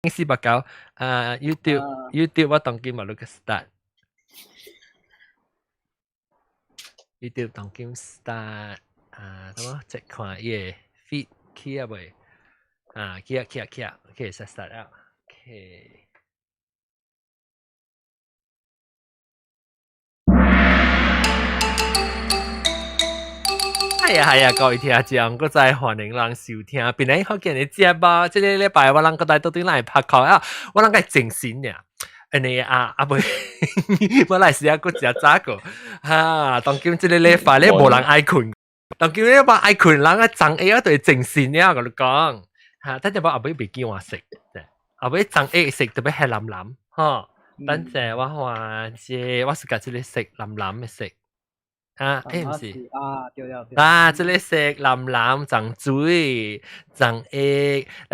489啊，YouTube 我當今嘛，你個 start。YouTube 當今 start 啊，什麼？這看伊個 feed 起啊未？啊，起啊起啊起啊，OK，start 了，OK。係啊係啊，各位聽眾，閣再歡迎人收聽。本來好見你節目，這個禮拜我人閣來倒轉來拍 call 啊，我人該精神爾。按呢啊啊袂，我來時啊閣食早個，哈，當今這個禮拜咧無人愛睏，當今你話愛睏人啊，昨下啊對精神了，佮你講，哈，等陣我後尾袂記換色，後尾昨下色特別黑藍藍，吼，等陣我換這我是共這個色藍藍的色。啊，欸，毋是，啊，對對對。啊，這個色藍藍長水長下，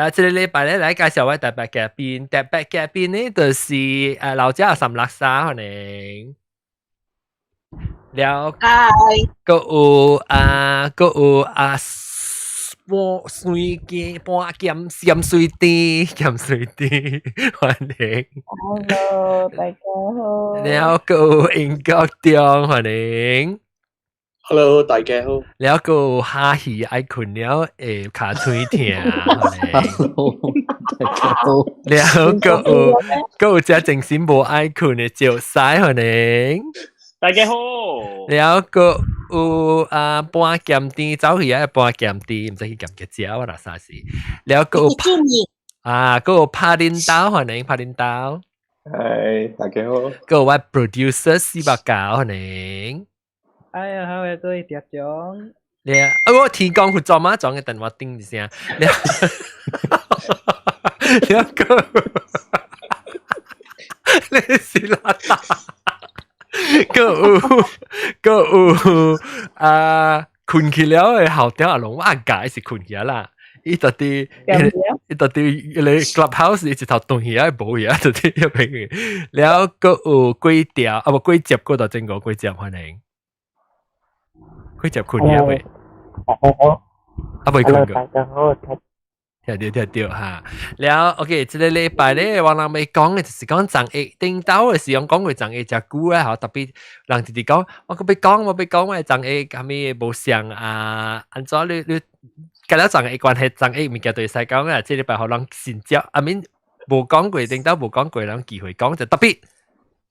啊，這個禮拜咧來介紹我特別嘉賓，特別嘉賓呢就是老姐三六三歡迎。了，閣有啊，閣有啊，半水鹹半鹹鹹水甜鹹水甜，歡迎。 Hello，大家好。了，閣有英國中歡迎。 Hello，大家好。了，閣有蝦魚愛睏了會尻腿疼。 Hello，大家好。了，閣有隻精神無愛睏的石西歡迎。大家好。了，閣有啊半鹹甜走去啊半鹹甜，毋知去鹹結食我若啥事。了，閣有啊，閣有拍恁兜歡迎拍恁兜。嗨，大家好。閣有我 producer 489歡迎。哎呀，好嘅，各位聽眾。了，啊我天光佛做馬撞嘅電話叮一聲，了，了閣，你是邋遢，閣有閣有啊，睏去了的校長阿龍，我阿解是睏去啦，伊到底伊到底伊個 clubhouse 一頭斷去啊，無去啊，到底一邊了閣有幾條啊，無幾節閣到整個幾節歡迎。幾節睏去啊未？啊未睏過。大家好，聽著聽著哈，了 OK，這個禮拜咧，我人欲講的就是講昨下頂晝的時候講過昨下誠久啊，吼，特別人直直講，我閣欲講，我欲講我昨下啥物無相啊，按怎你佮了昨下關係，昨下物件就會使講啊，這禮拜予人先接，I mean 無講過，頂晝無講過，人機會講就特別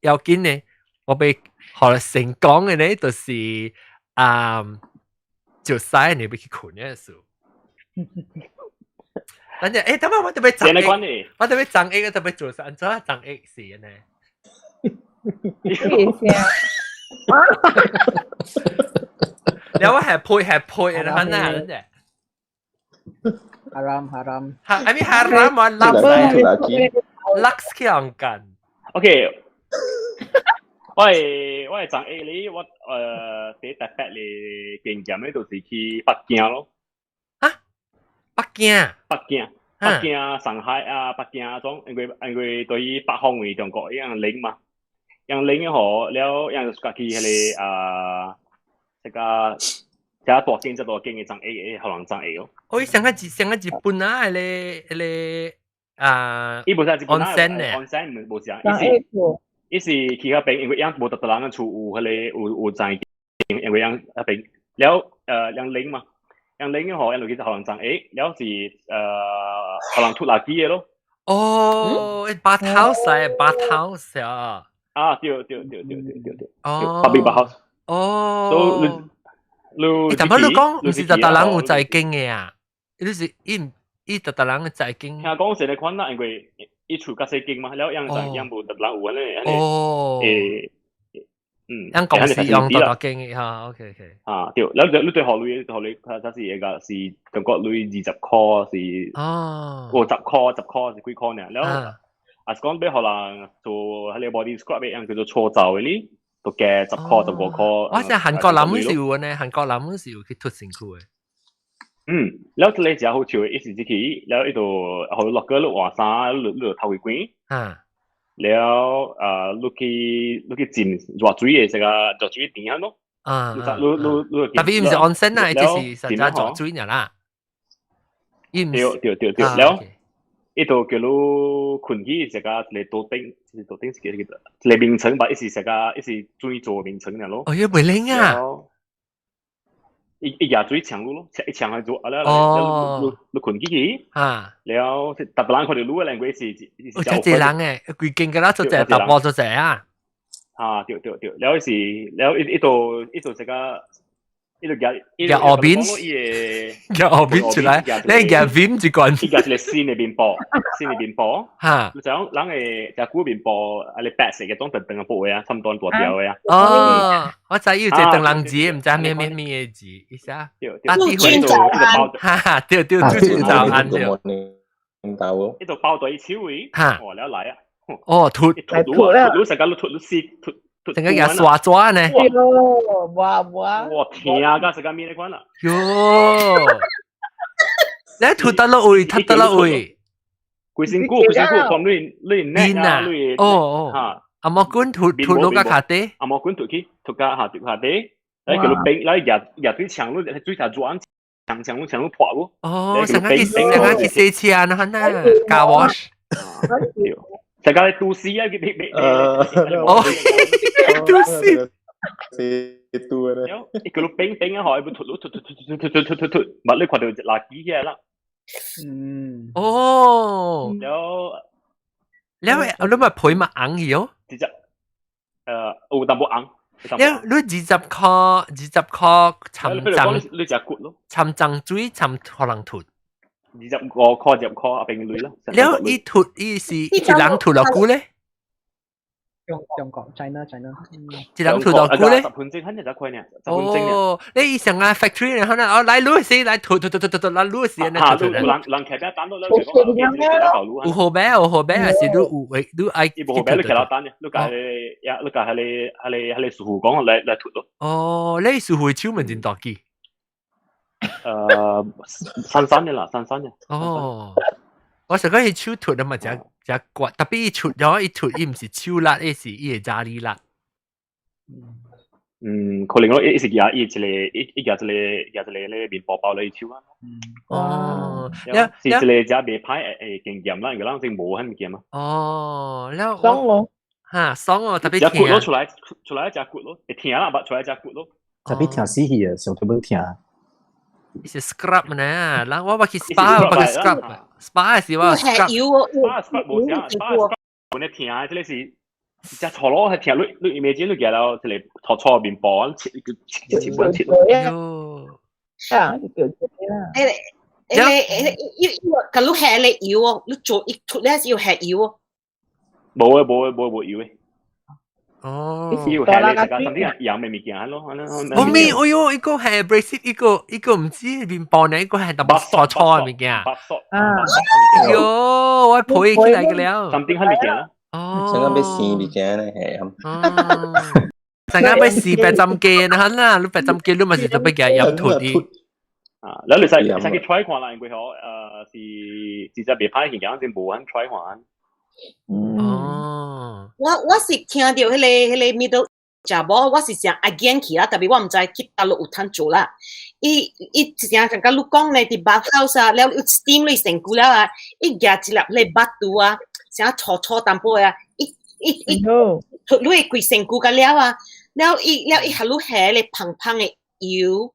要緊呢，我欲予先講的呢，就是啊，就使你欲去睏的事。等陣，欸，等下我特別昨下，我特別昨下特別做啥？按怎昨下是呢？咩聲？了我係配係配的，很難的。 Haram haram。哈，I mean haram 啊，lux lux 強緊。 OK，我係昨下咧，我第特別嘅經驗咧，就是去北京咯。啊？北京？北京。北京、上海啊，北京種，因為對於北方為中國一樣冷嘛，樣冷嘅吼，了樣就去彼個啊，這個這大間這大間嘅昨下嘅可能昨下咯。哦，伊上個上個日本啊，彼個啊，伊無是日本啊，溫泉呢？溫泉無是啊，伊是伊是去彼邊，因為樣無特特人嘅厝有彼個有在，因為樣彼邊了樣冷嘛。樣冷嘅吼，樣就去可能昨下，了是可能吐垃圾嘅咯。哦，bath house 啊，bath house 啊。啊，對對對對對對對。哦。 Public bath house。哦。你你。但係你講毋是特特人有在經嘅啊？你是伊伊特特人在經。聽講是咧款啦，因為伊厝較細間嘛，了樣在樣無特人有按呢按呢。哦。誒。嗯，樣公司用特特經嘅哈，OK OK。啊，對，了你對學類學類，佢是一個是中國類20塊是，哦，十塊十塊是幾塊呢？了，啊是講欲予人做彼個 body scrub 樣叫做搓澡的哩，都加10塊15塊。我想韓國人是有呢，韓國人是有去脫身軀的。嗯，了這個真好笑的，伊是入去，了伊就予落個你換衫，你你就頭回關。了，你去浸熱水的這個熱水池仔咯。啊，你你你，特別毋是溫泉啊，這是實在熱水爾啦。對對對對，了，伊就叫你睏去一個一個桌頂，一個桌頂是叫一個眠床吧，伊是一個伊是水做眠床爾咯。哦，伊袂冷啊！伊伊舉水沖你咯，一沖去做，啊了，你你睏起去，了逐個人看著你的，因為是哦，真濟人誒，規間個啦做隻，淡薄做隻啊！啊，對對對，了是了伊伊就伊就這個。伊就舉舉後邊，舉後邊出來，你舉 Vim 一罐，伊舉一個新的麵包，新的麵包，哈，就講人會食久麵包，啊，你白色嘅種長長嘅布的啊，差唔多大條的啊。哦，我知有一個長人字，毋知咩咩咩的字，意思啊？打地會，哈哈，對對，祝君早安對。伊就包對手位，哈，哦，了來啊。哦，吐吐啦，吐成個吐吐死吐。成個牙刷紙呢？哇哇！哇，疼啊，甲成個面那款啦。喲，你吐得落位，吐得落位。規身軀，規身軀，從你你奶啊，你哦哦，哈，阿毛棍吐吐落個卡底，阿毛棍吐去，吐到下下底，來叫你冰，來壓壓水牆，你水頭轉牆牆，牆破咯。哦，成個去成個去洗車呢，哈呐，car wash。成個都市啊，別別哦，都市。是都咧。伊叫你冰冰啊，可以吐吐吐吐吐吐吐吐吐吐，物你看到垃圾起來啦。嗯。哦。了，了，你咪皮嘛硬去哦。直接，有淡薄硬。了，你20箍，20箍摻髒，你食骨咯。摻髒水，摻予人吐。25箍，20箍啊，平鐳咯。了，伊吐伊是一人吐偌久咧？中中國 China China，一人吐偌久咧？ 10分鐘，肯定十塊呢，10分鐘。哦，你以前啊 factory 然後呢，哦來滷死來吐吐吐吐吐吐，來滷死呢吐吐。人人騎邊單咯，有好咩？有好咩？還是你有會你愛？伊無好咩？你騎落單嘅，你家呀，你家係你係你係你師傅講來來吐咯。哦，你師傅手門真大支。三三嘅啦，三三嘅。哦，我想講伊手吐的嘛，真真刮，特別伊吐咗伊吐，伊毋是手力，伊是伊會渣力力。嗯，可能我伊是舉伊一個伊伊舉一個舉一個咧麵包包咧手啊。哦，是一個真袂歹誒經驗啦，因為咱先無彼物件嘛。哦，了爽哦，哈爽哦，特別疼。骨咯，出來出來食骨咯，會疼啦，捌出來食骨咯。特別疼死去啊，上特別疼。是 scrub 呢，人我捌去 spa，我捌去 scrub，spa 是我 scrub。油哦，spa scrub 無啥，spa scrub 無呢疼，這個是只錯咯，係疼你你 imagine 你夾了這個錯錯麵包，切切切切切。喲，啊，就這啦。誒誒誒，伊伊個你下咧油哦，你做一出咧是要下油哦。無啊無啊無無油的。哦，油下咧，食個甚至係鹽的物件咯。我咪，哎喲，一個係 abrasive，一個一個毋知麵包呢，一個係淡薄沙錯的物件。啊！喲，我配起來個了。甚至係物件啦。哦。成個欲生物件咧，係啊。成個欲試白針機，嗱啦，你白針機你嘛是特別嘅鹽吐啲。啊，你會使會使去 try 看啦，因為嗬，是直接袂歹，現在先無肯 try 看。哦，我我是聽著彼個彼個 middle 食無，我是誠愛見去啦，特別我毋知去佗落有通做啦。伊伊一成感覺你講咧，佇 bathhouse 啊，了有 steam 你身軀了啊，伊舉一粒咧肉肚啊，啥粗粗淡薄啊，伊伊伊吐你的規身軀甲了啊，了伊了伊予你下咧芳芳的油，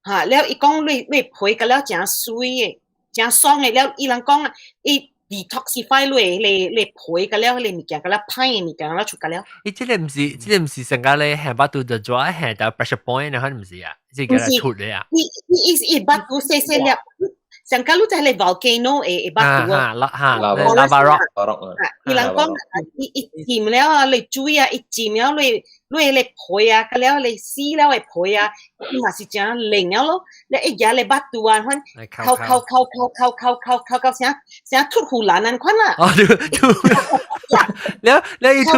哈，了伊講你你皮甲了誠媠的，誠爽的，了伊人講啊，伊 detoxify 你你你皮甲了，彼個物件甲了歹的物件了出甲了。伊這個毋是，這個毋是上個咧下巴肚就抓下到 pressure point 然後毋是啊，這個來出的啊。伊伊伊伊肉肚細細粒，上個你就係 volcano 的肉肚啊。哈哈，lava rock。伊人講伊伊浸了啊，你水啊，伊浸了你你個皮啊，甲了你死了的皮啊，伊嘛是誠靈了咯。你一舉咧肉肚啊，款摳摳摳摳摳摳摳摳到啥啥脫護欄安款啦。哦，吐了了伊吐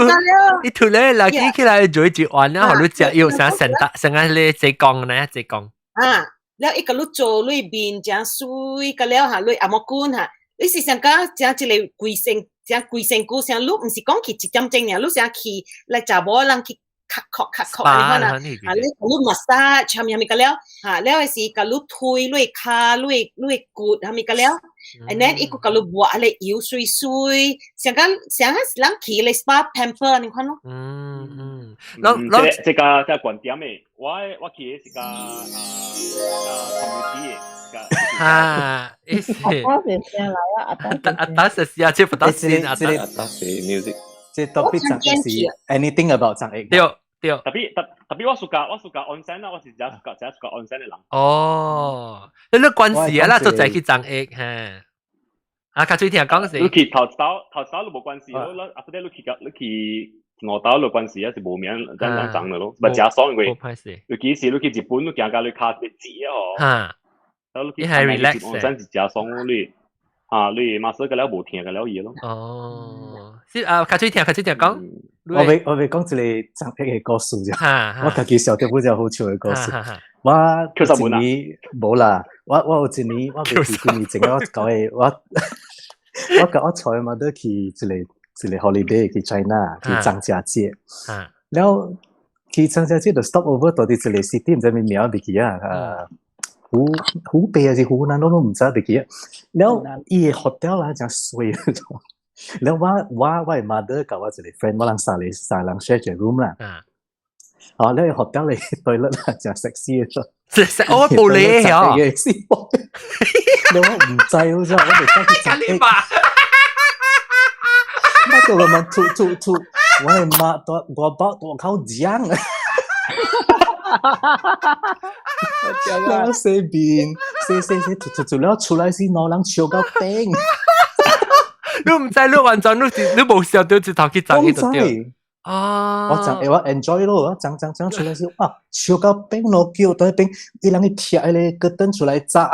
伊吐咧，來起起來做一碗了，予你食藥啥成大成個咧濟講呢，濟講。啊，了伊共你做你面誠媠，甲了哈你按摩棍哈，你是想講誠一個規身，誠規身軀，啥你毋是講去一點鐘爾，你啥去來查某人去較確較確，你看啊，啊你共你 massage 啥物啥物個了，哈，了是共你推你跤、你骨啥物個了，and then 伊閣共你抹彼個油媠媠，像講像個人去咧 spa pamper 你看咯。嗯嗯，然後這個觀點的，我去的是個啊啊 community 的。哈，意思。我是先來啊，阿達阿達是試下這不得先，阿達阿達是 music。這 topic 就是 anything about 張益。對對。 Tapi tapi 我 suka onsen 啦，我是真 suka onsen 的人。哦，你關事啊啦，就在去張益哈。啊，較最聽講是。你去頭一道頭一道都無關事咯，啊，後底你去五道就關事啊，是無名咱咱長的咯，唔真爽過。尤其是你去日本，你行到你跤會熱哦。哈。你係 relax 真是真爽你。啊，你馬上個了無聽個了嘢咯。哦，是啊，較最聽較最聽講。我欲講一個張益的故事啫。我家己想著比較好笑的故事。我有一年無啦，我有一年我袂記幾年前，我搞個我共我帶嘛都去一個 holiday 去 China 去張家界。了去張家界就 stop over 到佇一個 city，毋知咩名袂記啊。湖北還是湖南，我攏毋知袂記啊。了伊個 hotel 啦，誠媠。了我的 mother 共我一個 friend，我人三個人 share 一個 room 啦。哦，你 hotel 的 toilet 啦，誠 sexy 的。我玻璃哦。你我毋知好似，我袂使去食。你吧。我叫我們吐吐吐，我的媽大我包大口漿。了洗面，洗洗洗，吐吐吐了出來是兩人笑到頂。你毋知你完全你無笑到一頭去髒去就對。啊！我髒我 enjoy 咯，我髒髒髒出來是啊，笑到變咯，叫到變，伊人去貼彼個燈出來炸，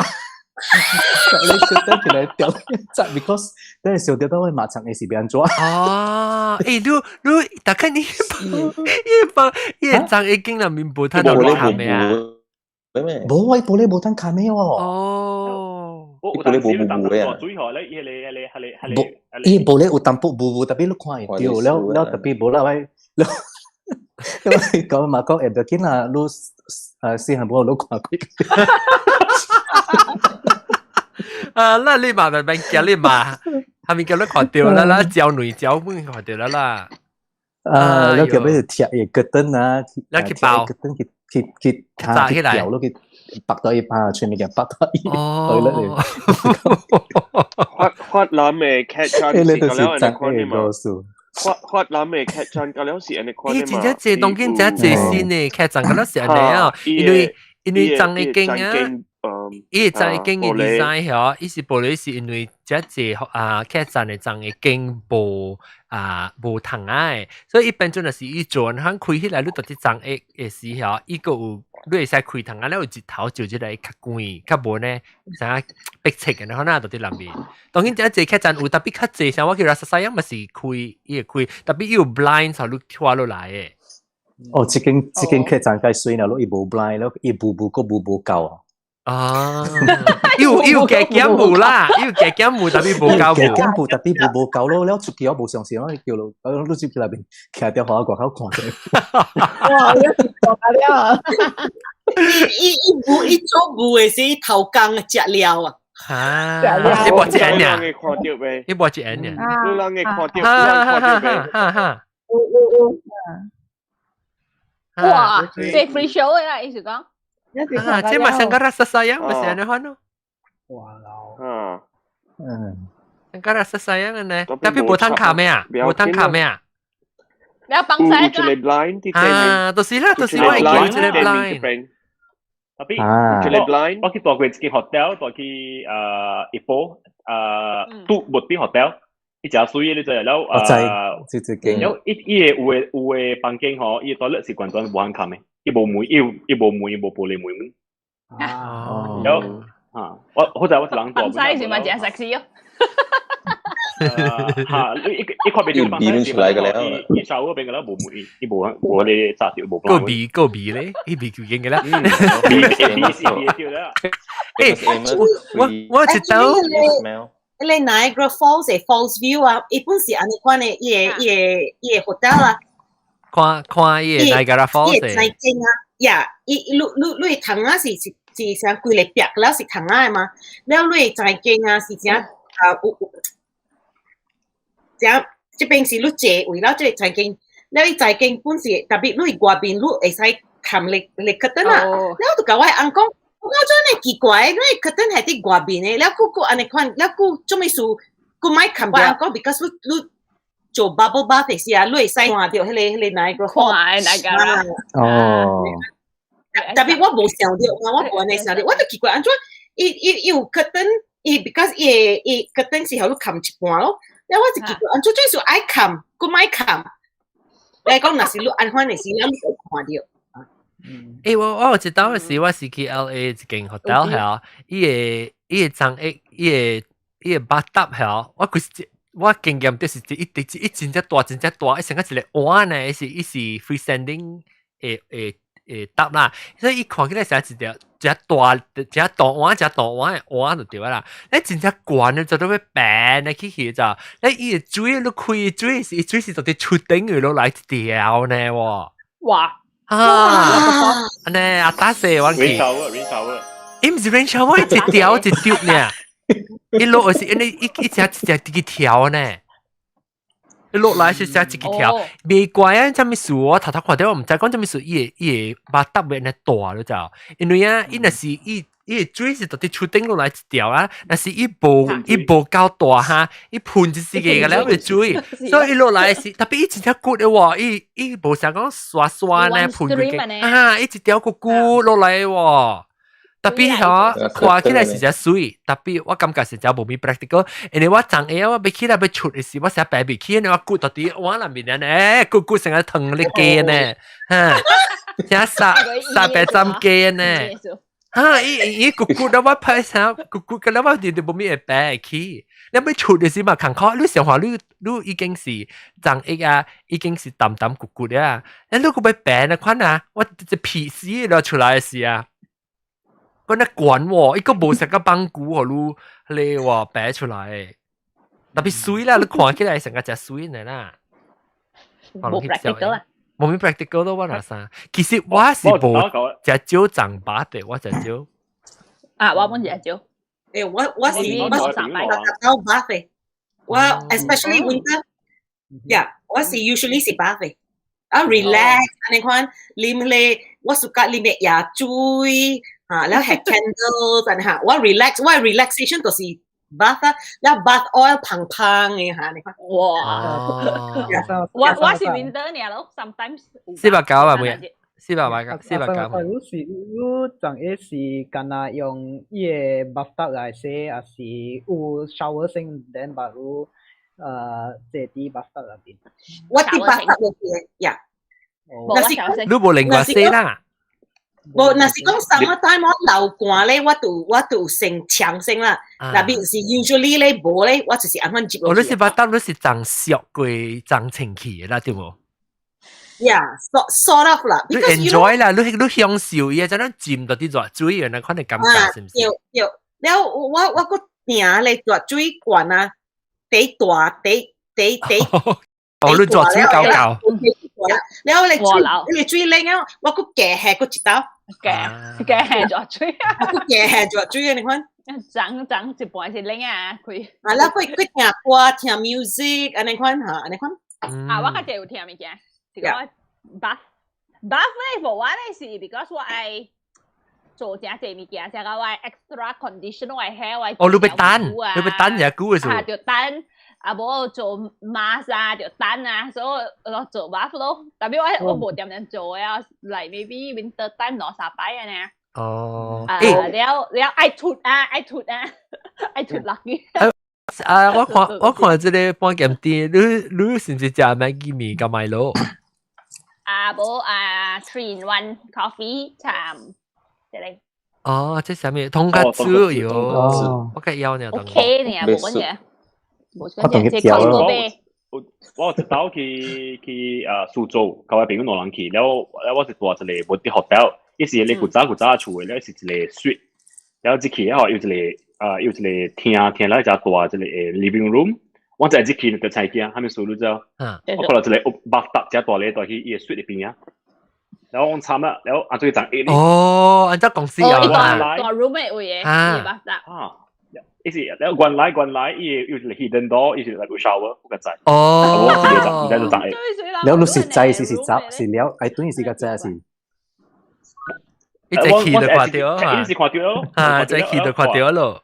你個燈出來掉炸，because 等下笑到到我馬場的是欲按怎？哦，欸，你大概你一幫伊個髒已經內面無通落卡咩啊？無，我玻璃無通卡咩哦。哦。玻璃無霧霧啊！水河咧，伊個個個個伊玻璃有淡薄霧霧，特別你看會著，了了特別無啦喂，了，因為講嘛講會著緊啦，你細漢無你看過。啊，那你嘛慢慢行，你嘛，後面叫你看著啦啦，焦女焦妹看著啦啦。啊，了叫欲貼伊個燈啊，了去包，燈去去去炸起來，掉落去。白到一半，全面嘅白到一，哦。越南的客棧是咁樣按呢款的嘛？越南的客棧咁樣是按呢款的嘛？伊真正濟當今真濟新的客棧，咁樣是按呢啊，因為髒的間啊，伊個髒的間的 design 嗬，伊是玻璃是因為這濟啊客棧的髒的間無啊無窗仔，所以一般陣就是伊做通開起來，你到底髒的的時候，伊閣有。你會使開窗啊，了有日頭照入來較光，較無呢，啥逼切嘅，然後那到佇內面。當然，這濟客棧有特別較濟，像我去拉薩西嘛是開，伊會開，特別伊有 blind 就你拖落來的。哦，這間客棧較媠啦，伊無 blind，了伊霧霧閣霧無夠。啊，有加減霧啦，有加減霧，特別無夠霧。加減霧特別霧無夠咯，了出去我無相信，我叫咯，我你出去內面徛佇予我外口看者。哇！你講了，伊霧伊做霧的是頭工食料啊。啊！你無一眼爾，你無一眼爾，你人會看著，你人看著袂？哈哈。有有有。哇！這 free show 的啦，意思講。啊，這嘛像個拉薩西樣，嘛是按呢款咯。哇老。嗯。像個拉薩西樣呢，特別無通卡咩啊？無通卡咩啊？你要幫晒個。啊，就是啦，就是我會叫一個 blind。特別我去住過一間 hotel，住去一波拄木頂 hotel，伊誠媠你知了這這間。了伊伊個有的房間吼，伊個 toilet 是完全無通冚的，伊無門，伊無門，伊無玻璃門門。啊。了啊，我好在我是人住。放晒是嘛？誠 sexy 哦。哈，你一看袂著房間出來個了，伊下午邊個了無門，伊無無咧炸掉無。夠味夠味咧，伊味就見個啦。味味是味對啦。欸，我一道。彼個 Niagara Falls 的 Falls View 啊，伊本是按呢款的，伊個伊個伊個 hotel 啊。看看伊個 Niagara Falls。伊個在間啊，呀，伊你你窗仔是啥規个壁了是窗仔的嘛？了你在間啊是正啊有，正這邊是你坐位了，這個在間，了伊在間本是特別你外面你會使冚你你 curtain 啊，了就共我翁講，我真係奇怪，你 curtain 係佇外面的，了閣閣按呢款，了閣做咩事？閣莫冚我翁講，because 你你做 bubble bath 的時啊，你會使看著彼個 Niagara 看 Niagara。哦。特別我無想著，我無按呢想著，我就奇怪按怎，伊伊伊有 curtain，伊 because 伊的伊 curtain 是予你冚一半咯，了我就奇怪，按怎這是愛冚，閣莫冚？你講若是你按款的時，你會看著。欸，我有一當時我是去 LA 一間 hotel 係，伊個張一伊個伊個 bathtub 係，我佢是我經驗就是一一一真正大真正大，伊成個一個碗呢，伊是 freestanding 的 tub 啦，所以伊看起來是一條一大一大碗一大碗的碗就對啦。你真正懸的就都欲平的起去就，你伊個水你開水是水是到底出頂去落來一條呢喎。哇！啊！按呢阿達說我去。 Rain shower，rain shower。伊毋是 rain shower，一條一條呢。一落是因為一一隻一隻一個條呢。一落來是只一個條，袂怪啊！啥物事我頭頭看著我毋知講啥物事，伊個 bathtub 按呢大了就，因為啊，伊若是伊個水是到底出頂落來一條啊，若是伊無夠大哈，伊噴一時個了個水，所以伊落來是特別伊真正骨的喎，伊無啥講刷刷呢噴過去，啊，伊一條骨骨落來喎。特別吼，看起來是隻水，特別我感覺是隻無咪 practical，因為我昨下我欲起來欲出的時，我成日爬袂起，因為我骨到底我那邊呢，骨骨成日疼咧雞呢，哈，成300針雞呢，哈，伊伊骨骨到我拍啥骨骨個了我直直無咪會爬起，你欲出的時嘛，艱苦，你想話你已經是長一啊，已經是淡淡骨骨啊，你閣欲爬那款啊，我這皮死了出來的時啊。嗰那懸喎，伊個無成個綁骨予你咧喎爬出來，特別水啦，你看起來成個真水呢啦。無 practical 啦，無咩 practical 咯，我那啥，其實我是無食少長把的，我食少。啊，我本食少。欸，我是到 bath 的，我 especially winter，yeah，我是 usually 是 bath 的。啊 relax，按呢款啉咧，我 suka 啉的椰水。啊，了還 candles 按呢哈，我 relax，我 relaxation 就是 bath 啊，了 bath oil 香香的哈，你看。哇！我是 winter 爾咯，sometimes。 490啊，每日489，490。你是你昨日是干焦用伊个 bathtub 來洗，還是有 shower 先，then 把你坐佇 bathtub 內邊？我佇 bathtub 內邊，呀。你無另外洗啦？無，若是講 summer time 我流汗咧，我就先沖先啦。若邊是 usually 咧無咧，我就是按款入落哦，你是 bathtub 你是沖燒過沖清氣的啦，對無？ Yeah, sort of 啦。你 enjoy 啦，你享受伊個，怎樣浸到佇熱水的那款的感覺，是毋是？對對，了我閣定咧熱水罐啊，第大第第第。哦，你熱水夠夠。了你水你水冷啊，我閣加下閣一道。加加下熱水啊！我閣加下熱水啊！你看。長長一半是冷啊，開。啊，了閣閣聽歌聽 music，按呢款哈，按呢款。啊，我較濟有聽物件，是講 bath bath 咧，無我咧是 because 我愛做誠濟物件，像講我愛 extra condition 我 hair 我。哦，你欲等，你欲等遮久的時。啊，就等，啊無做 mask 啊，就等啊，所以我做 bath 咯。特別我無恬恬做啊，like maybe winter time 兩三擺按呢。哦。啊，了了愛脫啊，愛脫啊，愛脫落去。啊！我看這個半鹹店，你是毋是食麥記麵佮麥樂？啊，無啊，3 in 1 coffee 參這個。哦，這啥物？通カツ喲，我較枵呢。 OK 呢，無關係。無關係，這我我一道去蘇州，佮我朋友兩人去，了了我是住一個本地 hotel，伊是咧古早古早厝的，了是一個 suite，了入去吼有一個有一個廳廳了一隻大一個 living room，我就係入去就菜驚，係咪數你知道？我看到一個 bathtub 遮大個在去伊个水入邊啊，然後我慘啦，然後啊最長一哦，按照公司哦，伊啊，大大 roommate 有嘅，伊 bathtub 啊，伊是然後原來原來伊有 hidden door，伊是來個 shower，我個知。哦，我自己就唔知就知。了你是知是是雜是了，愛等於是個知是。伊在去就看到啊，伊是看到咯，啊，在去就看到咯。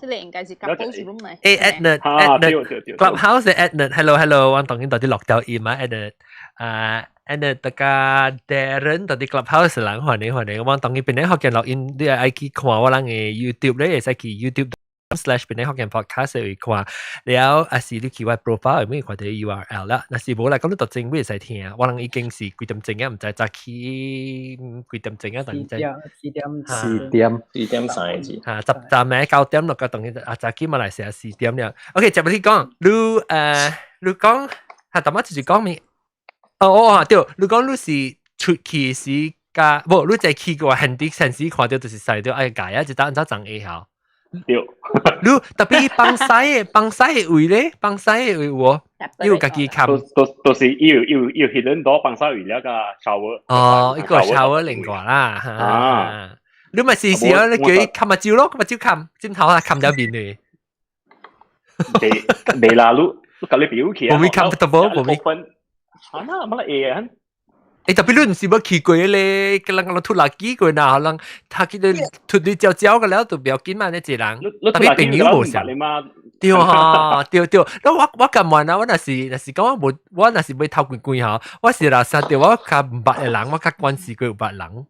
這個應該是 couples room 嚟。誒，Ednut，Ednut Clubhouse 嘅 Ednut，hello hello，我當然到啲落掉音啊，Ednut，啊，Ednut 大家 Darren 到啲 Clubhouse 人歡迎歡迎，我當然邊啲學嘅錄音，你愛去看我人嘅 YouTube 咧，會使去 YouTube/檳城福建 podcast 會看，了啊是你去我 profile 入面看到 URL 啦，若是無啦，咁你讀正會使聽，我人已經是幾點鐘啊，毋知早起幾點鐘啊，但四點四點四點 4點3個字。嚇，十站尾9點六個當然啊，早起馬來西亞4點了。OK，接落去講，你你講，嚇，頭仔就是講咩？哦哦，對，你講你是出去時加，無，你在去過現地城市看到就是使到愛改啊，就當怎長會曉。對，你特別放屎的放屎的位咧，放屎的位有無？你有家己看？都都都是有有有彼輪多放屎位了個 shower。哦，一個 shower 另外啦。啊，你咪試試啊！你叫伊冚目睭咯，冚目睭冚，枕頭啊冚咗面去。未未啦，你你甲你表起啊？無咪 comfortable，無咪。啊，那乜嘢啊？欸，特別你毋是無去過咧，個人講吐垃圾過呐，人他去到吐你焦焦個了，就不要緊嘛，你一人。特別朋友無相。對哈，對對，那我我敢問啊，我若是若是講我無，我若是欲頭關關吼，我是若實著我較毋捌的人，我較關事過有捌人。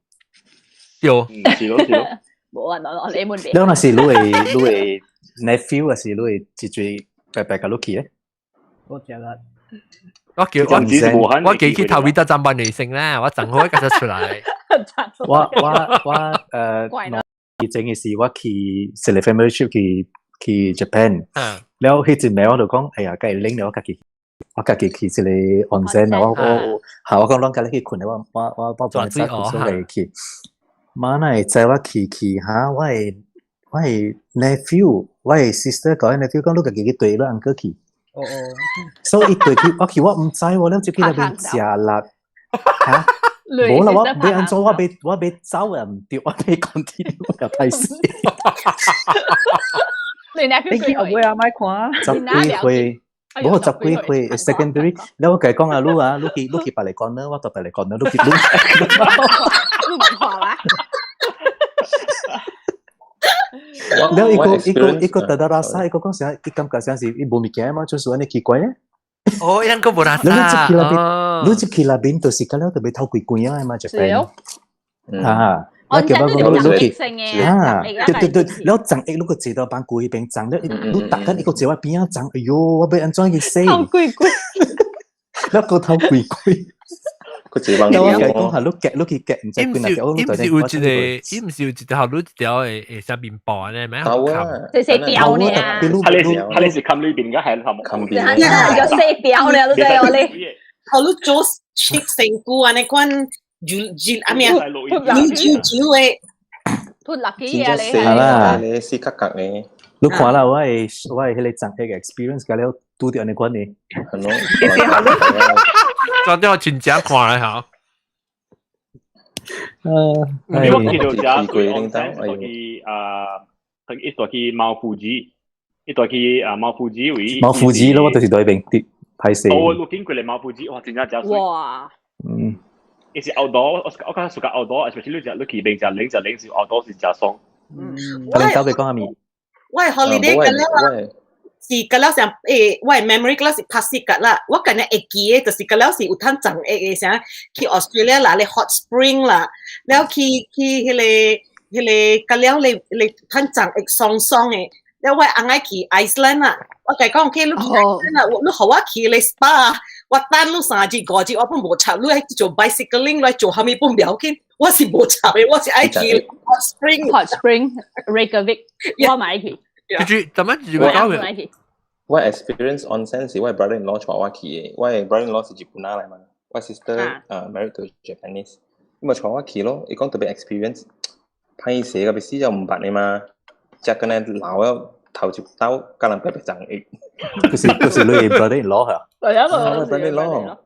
對。是咯是咯。無啊，我你問你若是你的 nephew 還是你的姊姊伯伯共你去咧？我食啦。我叫我我記去頭尾得站班女性啦，我正好一個出來。我我我以前嘅時我去一個 family trip 去去 Japan，了彼一暝我就講，哎呀，梗係冷了，我家己我家己去一個 onsen 我我嚇我講攏共你去睏，我我我我幫你早睏出來去。媽哪會知我去去哈，我的我的 nephew，我的 sister 講 nephew 講你家己去綴你 uncle 去。哦哦，所以伊綴去，我去我毋知喎，了就去那邊食力嚇。無啦，我欲按怎，我欲我欲走也毋對，我欲 continue 我較歹勢。你你去後尾啊，莫看。十幾歲，無十幾歲 secondary，了我共伊講啊，你啊，你去你去別个講呢，我到別个講呢，你去你。你無看啦？了伊個伊個伊個特特拉薩，伊個講啥？伊感覺像是伊無物件嘛，就是按呢奇怪咧。哦，伊個無拉薩。你入去那邊，你入去那邊就是個了，特別頭鬼鬼啊嘛，就係。啊，我叫我講你去啊，對對對，了長一你個坐到班櫃彼邊長了，你逐工伊個坐我邊仔長，哎喲，我欲按怎去洗？頭鬼鬼，了個頭鬼鬼。佢自幫我共伊講下，你夾你去夾，毋知伊毋是伊毋是有一個，伊毋是有一條你一條會會啥麵包呢？咩？頭啊，細細條呢？佢你是佢你是冚裏邊嘅係頭冚邊？有細條呢，你知我你。頭你做切成菇啊？你關煮煮啊咩啊？煮煮煮的。吐垃圾啊！你係啦，你四格格你。你看啦，我的我的彼個長個 experience，甲了拄著按呢款的。係咯。昨天我真正看咧嚇。我去到遮水温泉是去啊，伊帶去 Mount Fuji，伊帶去啊 Mount Fuji 位。 Mount Fuji 咯，我就是佇彼邊佇歹勢。哦，我經過咧 Mount Fuji，哇，真正誠媠。哇！嗯。伊是 outdoor，我我較 suka outdoor，especially 你食你去邊食冷食冷是 outdoor 是誠爽。嗯。我恁兜欲講啥物？我 holiday 個了啊。是個了上欸，我 memory 個了是拍死個啦。我今日會記得，就是個了是有通長會的啥去 Australia 啦，咧 hot spring 啦，了去去彼個彼個個了咧咧通長會爽爽的。了我翁仔去 Iceland 啦，我共伊講，去你去 Iceland 啦，你予我去咧 SPA，我等你3日5日，我攏無插，你愛做 bicycling，你愛做啥物攏不要緊，我是無插的，我是愛去 hot spring。 Hot spring Reykjavik，我嘛愛去。就是怎麼就講？我 experience onsen 是我 brother in law 帶我去的，我 brother in law 是日本人來嘛，我 sister 啊 married to Japanese，伊咪帶我去咯，伊講特別 experience，歹勢個欲死就毋捌的嘛，食個呢老了，頭一兜佮人白白撞一。就是你 brother in law 啊？係啊， brother in law。啊，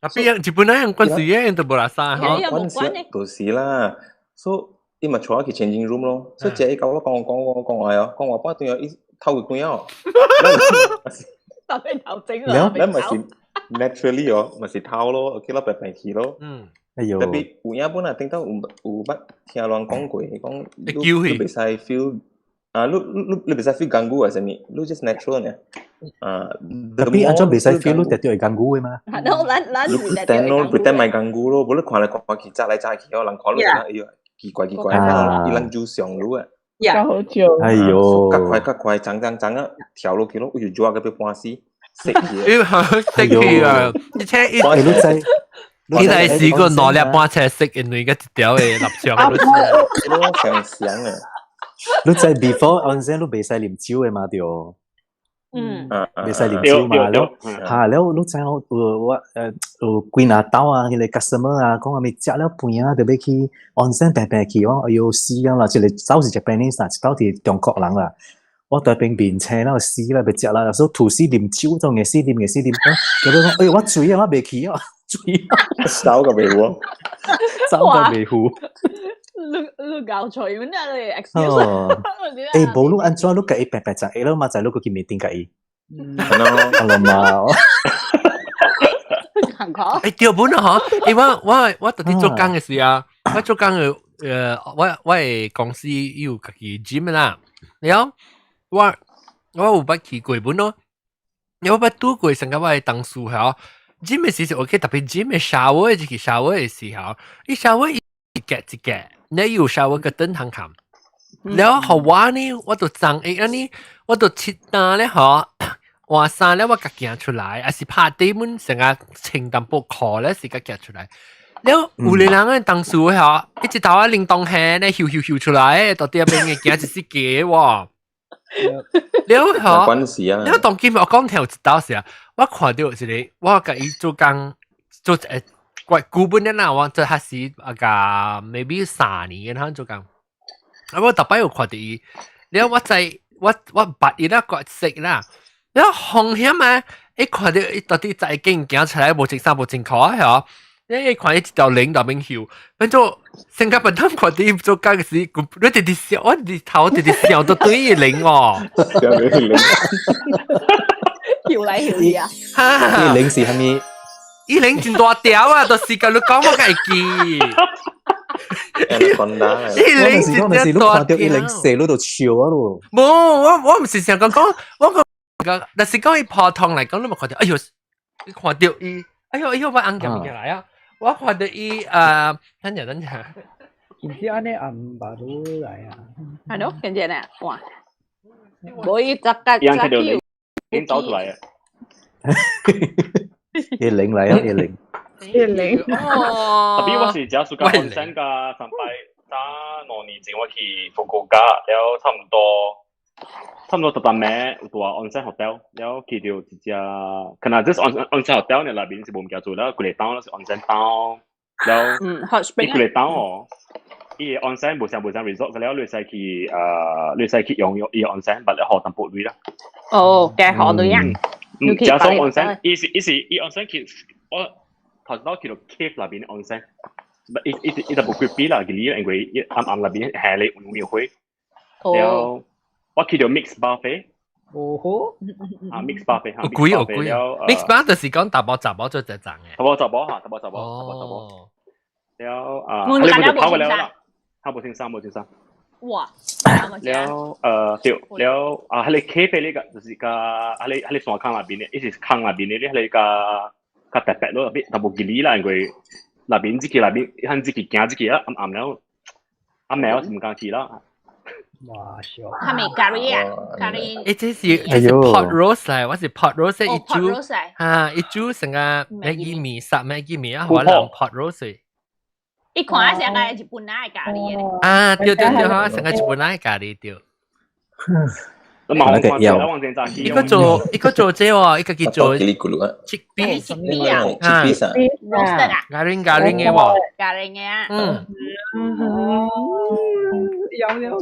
邊日本人關事嘅，都無啦啥嗬。關事就是啦，所以伊嘛帶我去 changing room 咯。所以這伊共我講講講講話哦，講話半段哦，伊偷佢關哦。特別頭整啊！咱咪是 naturally 哦，咪是偷咯，OK 咯，白白去咯。哎呦。特別有影本啊，頂到有捌聽人講過，講你你袂使 feel 啊，你袂使 feel 尷尬啊，啥物？你 just natural 呢？啊，特別按怎袂使 feel 你特別會尷尬的嘛？咱你 pretend 咯，pretend 莫尷尬咯，無你看來看去，扎來扎去哦，人看你哎呦，奇怪奇怪，伊人就上路啊。好笑。哎呦，較快較快，衝衝衝啊，跳落去咯，哎呦，抓個欲半死，死去。死去啊！而且伊，你係試過攞粒半尺色，因為個一條的立場。我想想啊，你知 before onsen 你袂使啉酒的嘛對？袂使啉酒嘛，了嚇了你知我有我有幾若兜啊，彼個 customer 啊，講啥物食了飯啊，就欲去 onsen 平平去，我哎呦死啊啦！一個走是 Japanese 啦，一兜是中國人啦。我佇邊面青了死啦，欲食啦，所以吐司啉酒，總會死啉會死啉，結果講哎呦我醉啊，我袂去啊，醉啊，走個袂糊，走個袂糊。你搞錯咩？你 excuse？欸，無你按怎你共伊白白食，會了嘛？知你閣去面頂共伊。係咯，嘛。欸，對本啊，嗬！欸，我特地做工的時啊，我做工的，我的公司有家己 gym 啦，了後我有捌去過本咯，我捌拄過上個我的同事嗬，gym 的時是 OK，特別 gym 的 shower 就是 shower 的時候，伊 shower 一格一格，你有 shower 個燈通看，了後我呢，我就髒一按呢，我就切單咧嗬。換衫咧，我家行出來，還是拍地門成個穿淡薄褲咧，是家行出來。了有個人嘅同事嗬，一直頭啊靈動氣咧，咻咻咻出來，到底邊嘅行一時嘅喎。了嗬，關事啊！了當今我講聽有一道時啊，我看到一個，我共伊做工做怪古本的啦，我這還是啊個 maybe 3年然後做工。啊，我逐擺有看到伊，了我知我捌伊啦，個識啦。了風險啊！一看到伊到底在經行出來，無穿衫無穿褲啊，嗬！你一看伊一條龍內面翕，變做成個笨蛋看到伊做工時，你直直笑，我直頭直直笑到對伊龍哦。笑到伊龍，搖來搖去啊！伊龍是啥物？伊龍真大條啊！就是共你講我會記。伊龍真大條，伊龍射你就笑啊咯。無，我毋是想講講，我講。但是講伊普通來講，你無看到，哎喲，你看到伊，哎喲哎喲，我紅物件來啊！我看到伊，等陣等陣，唔知按呢暗巴魯來啊？係咯，跟住呢，哇！無伊十個伊看到已經走出來啊！一零來啊，一零，一零。哦，特別我是假暑假本身㗎，上擺早2年前我去福岡，了差唔多特別咩有蹛 onsen hotel，了去到一隻，可能這是 onsen hotel 呢內面是無物件做啦，規個島是 onsen 島，了hot spring 伊規個島哦，伊個 onsen 無啥 resort，了你使去你使去用用伊個 onsen，捌咧學淡薄鐳啦。哦，加學鐳啊。加上 onsen，伊是伊 onsen 去，我頭先去到 cave 內面 onsen，伊就無 creepy 啦，佢因為伊暗暗內面下咧有火，了。我去到 mix buffet，哦吼，啊 mix buffet 有貴有貴，mix buffet 就是講大包雜包做一層嘅，大包雜包嚇，大包雜包，大包雜包。了啊，你就跑過了啦，他無穿衫，無穿衫。哇！了對，了啊，彼個 cave 呢個就是個，彼個山坑內邊的，伊是坑內邊的，你彼個較特別咯，特別無吉利啦，因為內邊自己內邊，向自己行自己啊，暗暗了，暗暝我是毋敢去啦。哇！笑。係咪咖喱啊？咖喱。欸，這是 pot roast 嚟，我是 pot roast 一煮，哈，一煮成個 Maggi 麵，殺 Maggi 麵啊，可能 pot roast。伊看成個日本仔的咖喱的。啊，對對對，哈，成個日本仔的咖喱對。一個做這喎，一個叫做 chickpea chickpea 啊，chickpea 啊，roasted 啊，咖喱咖喱嘅喎，咖喱嘅啊，嗯，有有。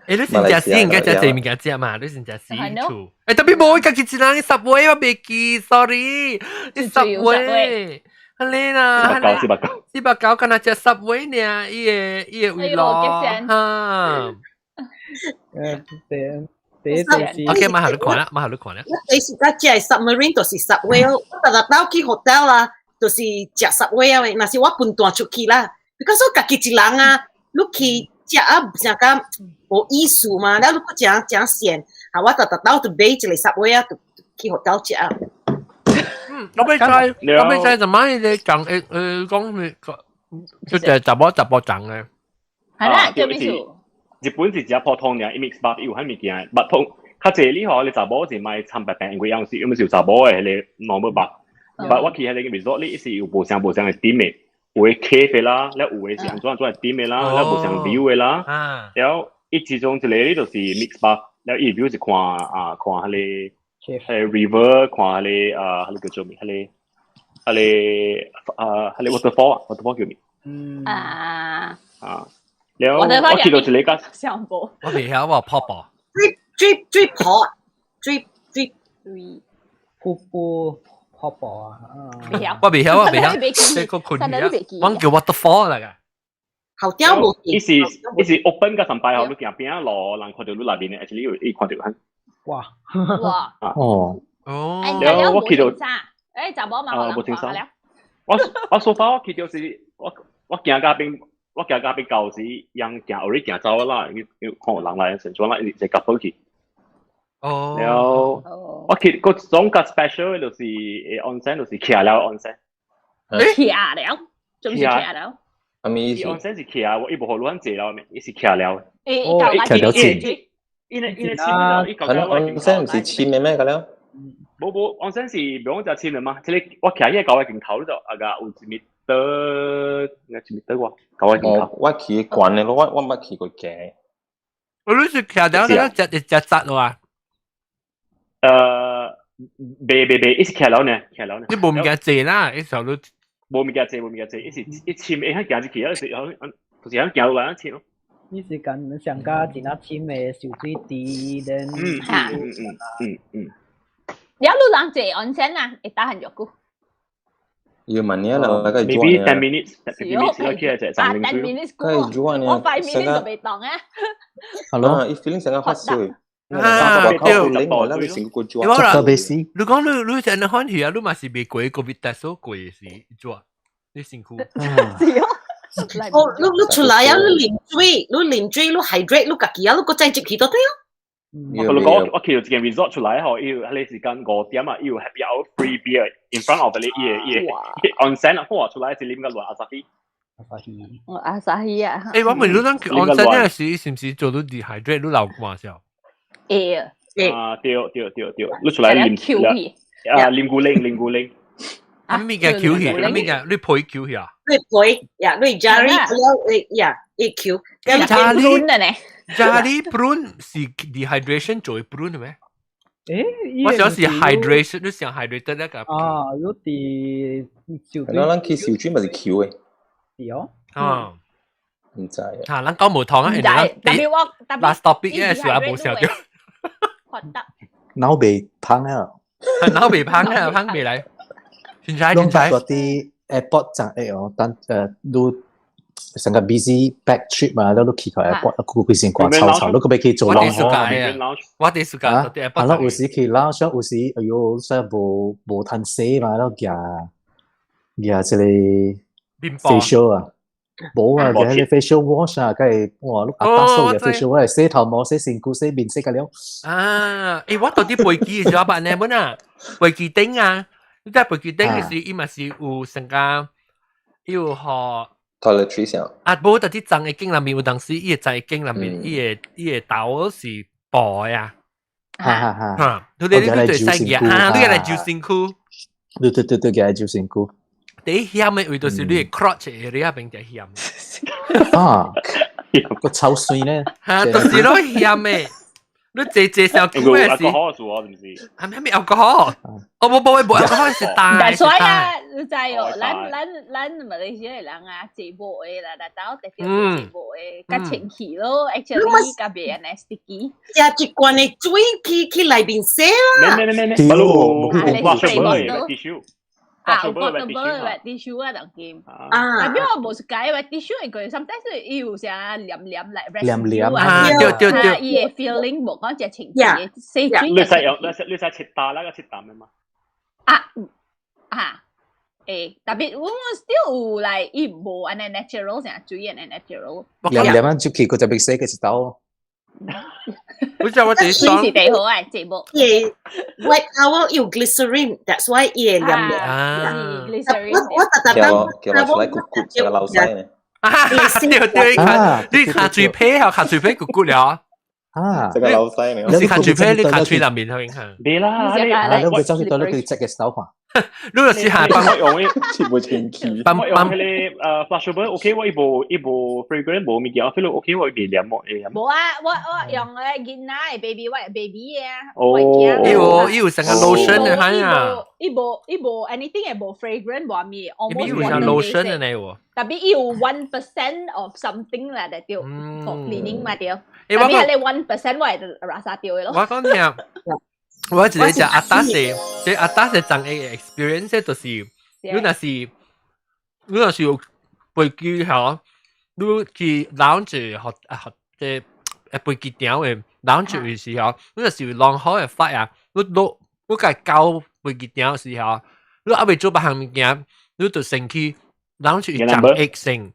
欸，你先食死應該食濟物件食嘛？你先食死厝。欸，特別無，家己一人 Subway 我袂記，sorry。你 Subway，安呢啦， 490 490， 490，敢若食 Subway 爾，伊個位咯，哈。對。第一就是 OK，馬下你看啦，馬下你看啦。我第時間食 submarine 就是 Subway 哦，我逐日兜去 hotel 啦，就是食 Subway 啊。若是我分段出去啦，because 我家己一人啊，你去食啊，成個無意思嘛，了你閣誠誠閒，啊，我逐日兜就買一個 Subway 啊，就去 hotel 食啊。嗯，我欲知，我欲知怎麼你講講咩？就係查某查埔種的。係啦，叫咩數？日本是真普通爾，伊 mix bath 有彼物件，捌通較濟你吼，你查某是莫參白病，因為有時有時有查某的彼個 normal bath。but 我去彼個 resort 你是有無相無相的 theme 的，有的 cave 的啦，了有的是按怎按怎的 theme 的啦，了無相 view 的啦。了伊其中一個你就是 mix bath，了伊 view 是看啊看彼個彼個 river，看彼個啊彼個叫做咩？彼個彼個啊彼個 waterfall 啊，waterfall 叫咩？啊啊！了我去到一個較上部，我袂曉我泡泡。水水水泡啊，水水水瀑布泡泡啊！我袂曉，我袂曉，這個困啊！我叫 waterfall 嚟㗎。後雕無伊是 open 個上擺吼，你行邊仔路，人看著你內面的，actually 有伊看著很。哇哇哦哦！了我去到，欸，查某嘛，無清楚。我 so far 我去到是，我行到邊。我行到邊舊時，人行後日行走啦，因為看有人來，成裝啦，一個 couple 去。哦。了，我去個總較 special 的就是 onsen，就是徛了 onsen。徛了，做咩徛了？啥物意思？onsen 是徛，我伊無予你坐了，伊是徛了。欸，徛了錢。因為因為簽了，伊係咯，onsen 毋是簽的咩個了？無無，onsen 是袂講食簽的嘛？這個我徛喺個鏡頭就啊個有一米多，應該一米多喎，九個鏡頭。我去懸的咯，我毋捌去過行。我你是徛了，你食食雜咯啊？袂袂袂，伊是徛了呢，徛了呢。你無物件坐啦，伊時候你無物件坐，無物件坐，伊是一簽，會曉行入去，啊是就是響行落來響簽咯。你是講上加真啊深的受水池，then 了你人坐 onsen 啊，會得閒偌久？要問你啊，啦，個 Maybe 10 minutes，10 minutes 我去來坐啊，10 minutes 過，我 5 minutes 就袂動啊。 Hello，伊 feeling 成個發燒。啊，對，對，特別是你講你你真係歡喜啊，你嘛是未過 COVID test 過是做，你辛苦。是哦。哦，你出來啊，你啉水，你啉水，你 hydrate，你家己啊，你閣再入去都對哦。我講我去到一間 resort 出來吼，伊有彼個時間5點啊，伊有 happy hour free beer in front of 你伊個伊個 onsen 啊，哇出來是啉個亂 Asahi。哦，Asahi 啊。欸，我問你，咱 onsen 那時是毋是做到 dehydrate，你流汗少？會啊。啊，對對對對，你出來啉啊，啉牛奶，啉牛奶。啊，物件球去，啊物件你皮球去啊？你皮呀，你加你呀，一球。加你加你 prune 是 dehydration 做 prune 咩？欸，我想是 hydration，你想 hydrate 那個。啊，有啲受水。咱去受水嘛是球的。是哦。啊。毋知啊。啊，咱講無通啊，毋知。特別我特別 last topic 嘅時候無笑掉。腦袂芳啊！腦袂芳啊，芳袂來。現在現在。嗰啲 airport 站誒哦，等你成個 busy back trip 嘛，你去到 airport，佢規身掛臭臭，你閣欲去做 lounge。我哋暑假啊，係咯，有時去 lounge，有時哎喲，所以無無趁洗嘛，你行行這個 facial 啊，無啊，行個 facial wash 啊，梗係哇，你阿爸掃嘅 facial wash，洗頭毛、洗身軀、洗面、洗個了。啊，欸，我到底飛機嘅時候捌呢本啊，飛機頂啊，你在飛機頂嘅時，伊嘛是有成個，有予。 toiletries 啊，啊，無特啲髒的鏡內面有當時，伊個髒的鏡內面，伊個頭是薄的啊，哈哈哈，哈，你對使嘅，啊，你來揪身軀，對對對對，來揪身軀。第一險的位就是你的 crotch area 邊就險。啊，個臭水呢？哈，就是咯險的。你坐坐小久的是？ alcohol 數啊，是毋是？係咪係咪 alcohol？哦，無無無 alcohol 是大。但所以啊，你知哦，咱馬來西亞人啊，坐無的啦，來到特別坐無的，較清氣咯，actually 較袂按呢 sticky。食一罐的水去內面洗啦。沒沒沒沒，對，不無如 washable 的 tissue。啊，有 portable 的 tissue 啊，當今。啊。特別我無是解話 tissue，因為 sometimes 伊有啥黏黏來黏黏啊，對對對。伊的 feeling 無講只清氣的，洗水。你使用，你使切打那個切淡的嘛？啊啊，欸，特別我 still 有來伊無按呢 natural 成水按呢 natural。黏黏啊，就去佢就被洗嘅一刀。我知我自己水是最好啊，這無。伊 white towel 有 glycerin，that's why 伊會黏黏。啊，glycerin。我特特叫叫落出來骨骨，這個老細呢。啊，對對，你卡嘴皮啊，卡嘴皮骨骨了。啊，這個老細呢？你是卡嘴皮，你卡嘴內面去看。別啦，你你會走去到你佢隻嘅手法。你就是下幫我用的，全部清氣。幫我用彼個flushable OK，我伊無伊無 fragrance 無物件，我 feel OK，我袂黏喎，會黏。無啊，我用個囡仔的 baby wipe baby 啊。哦。伊有伊有成個 lotion 的係啊。伊無 anything 會無 fragrance 無味，伊有成 lotion 的呢喎。特別伊有 1% of something 啦，就對，for cleaning 嘛對。特別係你 1% 我會垃圾掉的咯。我講聽。我一個只阿達是，這阿達是昨個 experience 就是，你若是有飛機吼，你去 lounge 學學這飛機場的 lounge 的時候，你若是有 long haul 的 flight 啊，你落你共到飛機場的時候，你猶未做別項物件，你就先去 lounge 去站 X 先，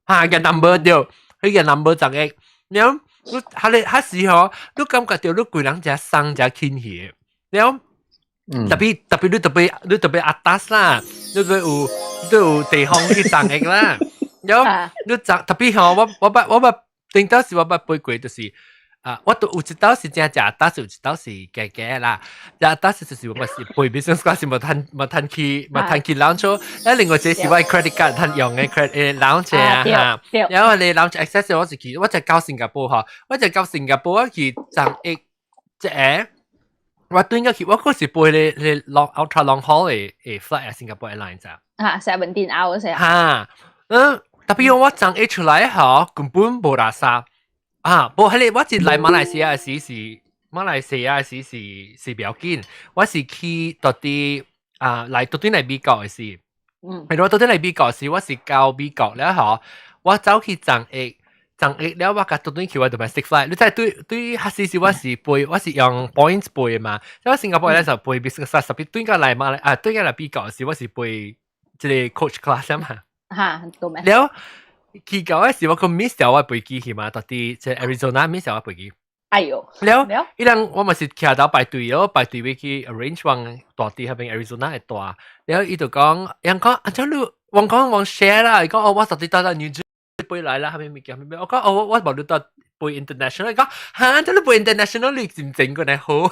哈個 number 對，彼個 number 站 X，然後你彼個彼時候，你感覺著你規人誠鬆誠輕去，然後特別你特別阿達啦，你特別有你有地方去送的啦，然後你送特別吼，我捌頂當時我捌飛過就是。啊！我都有一道是正食，當時有一道是加加啦。啊，當時就是我是飛 business class 無通去 lounge。啊，另外一個是我 credit card 通用的 credit lounge 啊哈。然後你 lounge access 我是去，我就到新加坡吼，我就到新加坡我去十一這個，我對應去，我嗰時飛咧咧 long ultra long haul 的 flight 啊，新加坡 Airlines 啊。啊，17 hours 啊。哈，嗯，特別我昨一出來吼，根本無垃圾。啊，無彼個，我是來馬來西亞時是馬來西亞時是不要緊，我是去到底啊來到底來美國的時，係我到底來美國時，我是到美國了吼，我走去站一站一了，我共倒轉去我 domestic flight，你知對對，彼時是我是飛，我是用 points 飛的嘛，我新加坡咧就飛 business class，特別對個來馬來啊對個來美國時，我是飛這個 coach class 嘛，哈，懂咩？了。去到的時，我個 miss 掉我飛機去嘛，到佇這 Arizona miss 掉我飛機。哎喲，了，伊人我嘛是徛頭排隊咯，排隊欲去 arrange 往蹛佇彼邊 Arizona 的蹛。了伊就講，人講啊，這你我講往 share 啦，伊講哦，我實際搭 New Jersey 飛來啦，蝦米物件蝦米，我講哦，我無你搭飛 international，伊講哈，這你飛 international 你真正過來好。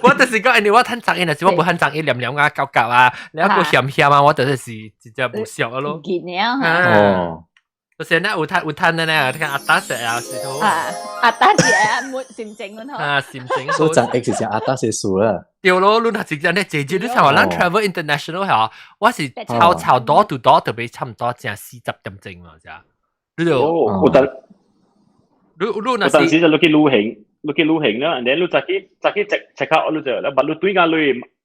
我就是講，因為我趁十一，若是我無趁十一黏黏啊、夾夾啊，然後閣鹹鹹啊，我就是直接無熟啊咯。見了哦，就是呢，有趁有趁的呢，睇阿達食啊，是好。啊，阿達食啊，沒心情咁啊，心情。所以十一是阿達食數啦。對咯，你若是這呢，姐姐你睇話咱 travel international 嚇，我是超超 door to door 特別差唔多成40點鐘嘛，啫。你就有當，你你若有當時就你去旅行。你去旅行啦，然後你早起早起 check check out 你就，你捌你對間你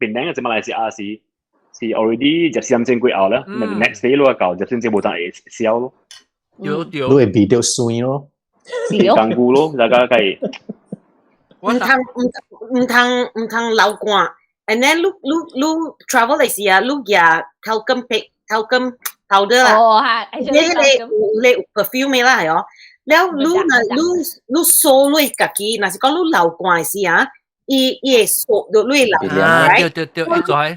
檳城嘅馬來西亞是 already 十四點鐘過後啦，next day 你到十四點鐘無當會燒咯。對對。你會味著酸咯，乾菇咯，大家計。毋通毋通毋通流汗，and then 你 travel 的時啊，你舉 talcum talcum powder 啦，哦哈，你你你有 perfume 的啦係哦。了你若你掃落家己，若是講你流汗的時啊，伊會掃落你流汗，對對對，會做。啊，你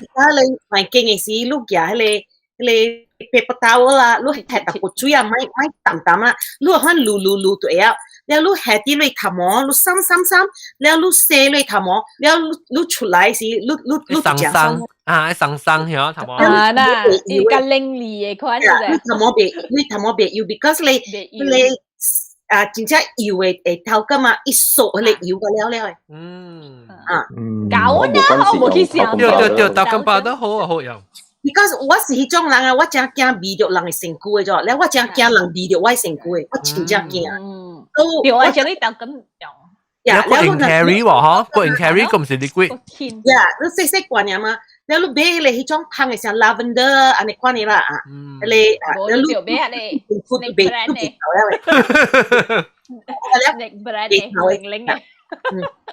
環境的時，你舉彼個彼個 paper towel 啦，你揩淡薄水啊，莫莫澹澹啦，你款擼擼擼就會曉。了你揩佇你頭毛，你擳擳擳，了你洗你頭毛，了你出來時，你鬆鬆啊，鬆鬆曉頭毛。啊，那伊較伶俐的款你頭毛袂，你頭毛袂油，because 你。啊，真正油的會頭感嘛，伊索彼个油個了了的。啊，搞呢，我無去想。對對對，talcum powder 好啊，好用。 Because 我是彼種人啊，我真驚味著人的身軀的啫，了我真驚人味著我的身軀的，我真正驚。對啊，像你 talcum 用。呀，個 in carry 喎，嗬，個 in carry 個毋是 liquid。呀，你細細罐爾嘛，了你買彼個彼種香的像 lavender 按呢款的啦啊，彼個啊，你就買彼個 snake brand 的，snake brand 的，零零的。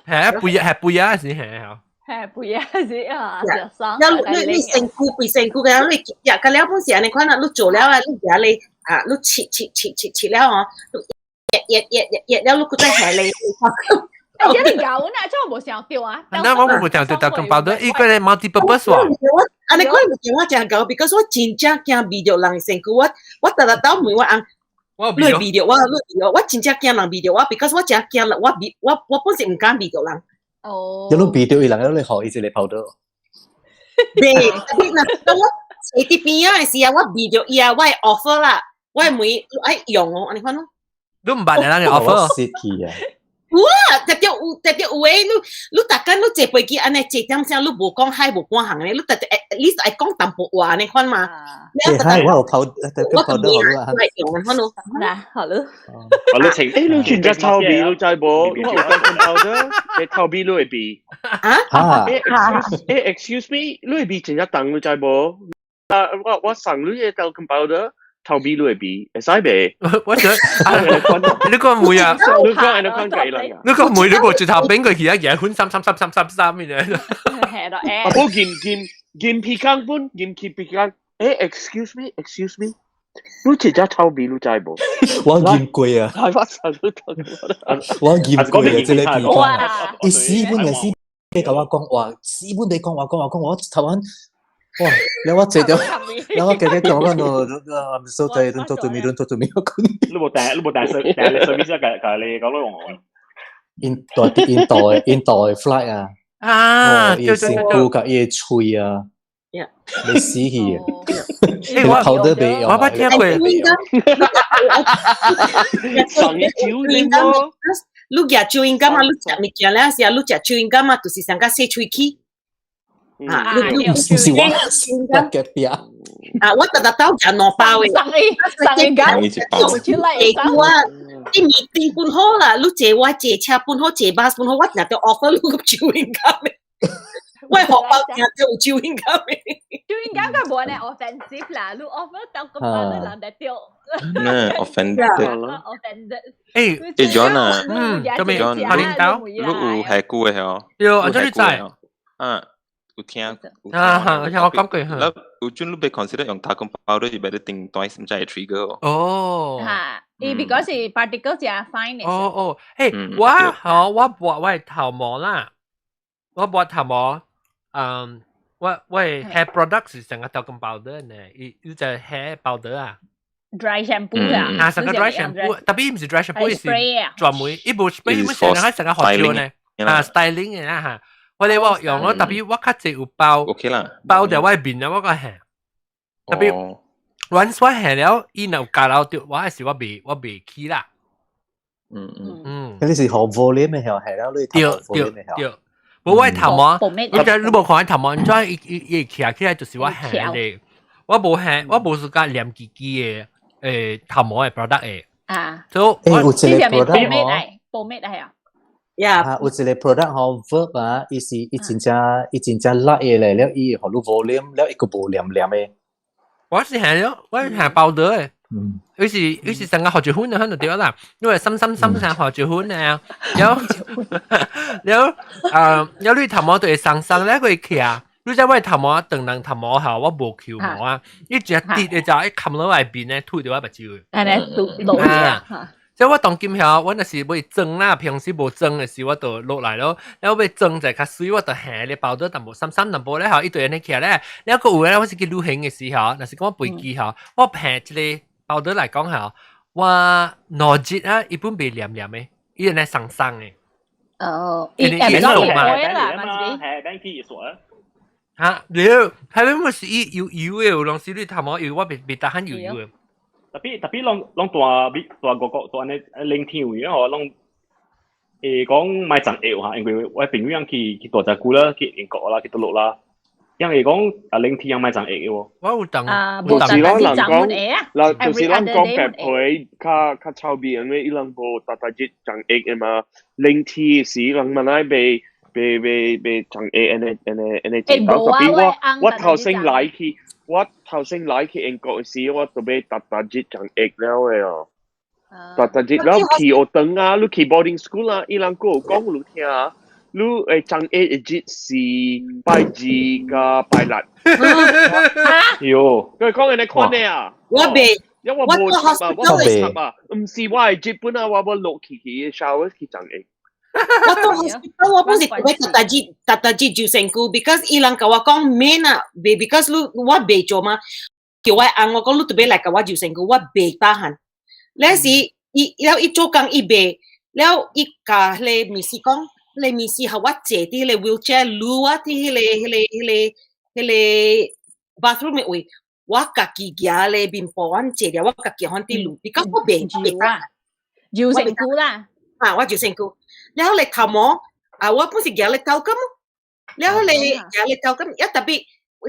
係啊，背係背啊，是係啊。係背啊，是啊，就爽。了你身軀規身軀個，你呀，個了本是按呢款啊，你做了啊，你而家你啊，你切切切切切了哦，熱熱熱熱熱了，你閣再下嚟。欸，這你搞啊，這我無想到啊。那我無想到 talcum powder，伊個咧 multi-purpose 喎。我按呢款物件我誠𠢕，because 我真正驚味著人的身軀，我逐日兜問我翁。你會味著我，你味著我真正驚人味著我，because 我真驚人，我味我本身毋敢味著人。哦。你攏味著伊人，你予伊一個 powder。袂，你若當我坐佇邊仔的時啊，我味著伊啊，我會 offer 啦，我會問愛用哦，按呢款咯。你毋捌人嘅 offer？失去啊！有啊，特別有特別有誒，你逐工你坐飛機按呢坐點聲，你無講 hi 無半項咧，你特別 at least 愛講淡薄話按呢款嘛。欸 hi，我有泡，特別泡得好啦。我用按款咯。嗱，好咯。我你情，欸，你全隻臭味你知無？我有講泡的，你臭味你會味。啊？欸，欸，excuse me，你會味真正重，你知無？啊，我送你個 talcum powder。臭味你會味，會使袂？我想，你講會啊？你講你講計啦。你講會，你無一頭變過去啊？嘢粉三三三三三三嘅。係咯，啊，無銀銀銀皮工本，銀皮皮工。欸，excuse me，excuse me，你這隻臭味你知無？我驗過啊！我送你我驗過啊，這个皮工。伊死本就死，你共我講話，死本你講話講話講，我頭先。哇！你我坐掉，你我記得講講到，I'm so tired, don't talk to me, don't talk to me。你無訂，你無訂訂你 service 共你講你用印度印度印度 flight 啊！啊，伊身軀佮伊喙啊，你死去啊！欸，我頭都袂用。我捌聽過。上一酒飲咯。你食 chewing gum 啊，你食物件了時啊，你食 chewing gum 啊，就是上較洗喙齒。啊，你唔是我，我隔壁。啊，我逐逐兜食兩包的。送伊送伊講，出來我啲物件本好啦，你坐我坐車本好，坐巴士本好，我若著 offer 你個 chewing gum 的。我荷包定著有 chewing gum 的。 chewing gum 個無呢 offensive 啦，你 offer 到咁多你人就掉。咩 offended？ offended。欸，欸 John 啊，做咩？John，你有下久的嗬？對，我這你知。啊。有聽啊，聽我講過。那有陣你被 consider 用 talcum powder 是 better think twice，毋知會 trigger 哦。嚇，伊 because 是 particle 誠 fine 哦哦，嘿，我好，我抹我的頭毛啦，我抹頭毛，嗯，我的 hair product 是成個 talcum powder 呢，伊伊就 hair powder 啊。 dry shampoo 啊。啊，成個 dry shampoo，特別毋是 dry shampoo，是專門，伊無 spray，伊成個成個學招呢，啊，styling 的啦嚇。我哋我用咯，特別我較濟有包，OK 啦，包佇我面啊，我個下，特別 once 我下了，伊若有加到著，我還是我袂起啦。你是學 volume 的下了你對對對，無我頭毛，你知你無看頭毛，你知伊伊伊徛起來就是我下的，我無下，我無是甲黏吱吱的誒頭毛的 product 的。啊，所以有一個 product 哦，pomade 係啊。啊，有一個 product 吼 verb 啊，伊是伊真正伊真正辣的咧，了伊會予你 volume，了伊閣無黏黏的。我是下了，我是下包的誒。有時有時成個學住粉就喺度對啦，因為深深深成學住粉啊，了了啊，了你頭毛就會鬆鬆咧，佢會徛。你知我頭毛長人頭毛後，我無球毛啊，伊直跌的就一冚落外邊咧，吐佇我目睭。按呢落啊！即我當今曉，我若是欲妝啦，平時無妝的時，我就落來咯。了欲妝就較媠，我就下咧包咗淡薄深深淡薄咧，吼，伊就按呢起來咧。了閣有咧，我是去旅行的時候，若是講飛機吼，我下一个包咗來講吼，我兩日啊，伊本袂黏黏的，伊按呢鬆鬆的。哦，伊伊熟嘛？係免去熟啊。哈，對，係咪是伊油油的？有當時你頭毛油，我袂袂得很油油的。Tapi 攏大美大外國大按呢冷天位吼，攏會講莫鏘熱哈，因為我朋友人去大隻久啦，去英國啦，去大陸啦，人會講啊冷天人莫鏘熱的喎。我有當啊，就是咯，人講，嗱，就是咱講白皮較較臭味，因為伊人無逐逐日鏘熱的嘛，冷天時人嘛來袂袂袂袂鏘熱，按呢按呢按呢節奏。Tapi 我頭先來去，我頭先來去英國時，我都欲逐逐日鏘熱了的哦。逐逐日了去學堂啊，你去 boarding school 啊，伊人閣有講你聽啊，你會鏘熱的日是拜二佮拜六。喲，佢講按呢款的啊。我袂，因為我無插啊，我無插啊，毋是我的日本啊，我要落去去 shower 去鏘熱。我到 hospital 我本是欲逐逐日逐逐日就身軀，because 伊人共我講免啊，袂 because 你我袂做嘛，叫我翁我講你特別來共我就身軀，我袂 tahan。了時伊了伊做工伊袂，了伊共彼个護士講，彼个護士予我坐佇彼個 wheelchair 擼我佇彼個彼個彼個彼個 bathroom 的位，我家己舉咧面布阮坐著，我家己番佇擼，because 我袂 tahan。就身軀啦。啊，我就身軀。了咧頭毛啊，我本是舉咧頭巾，了咧舉咧頭巾，一特別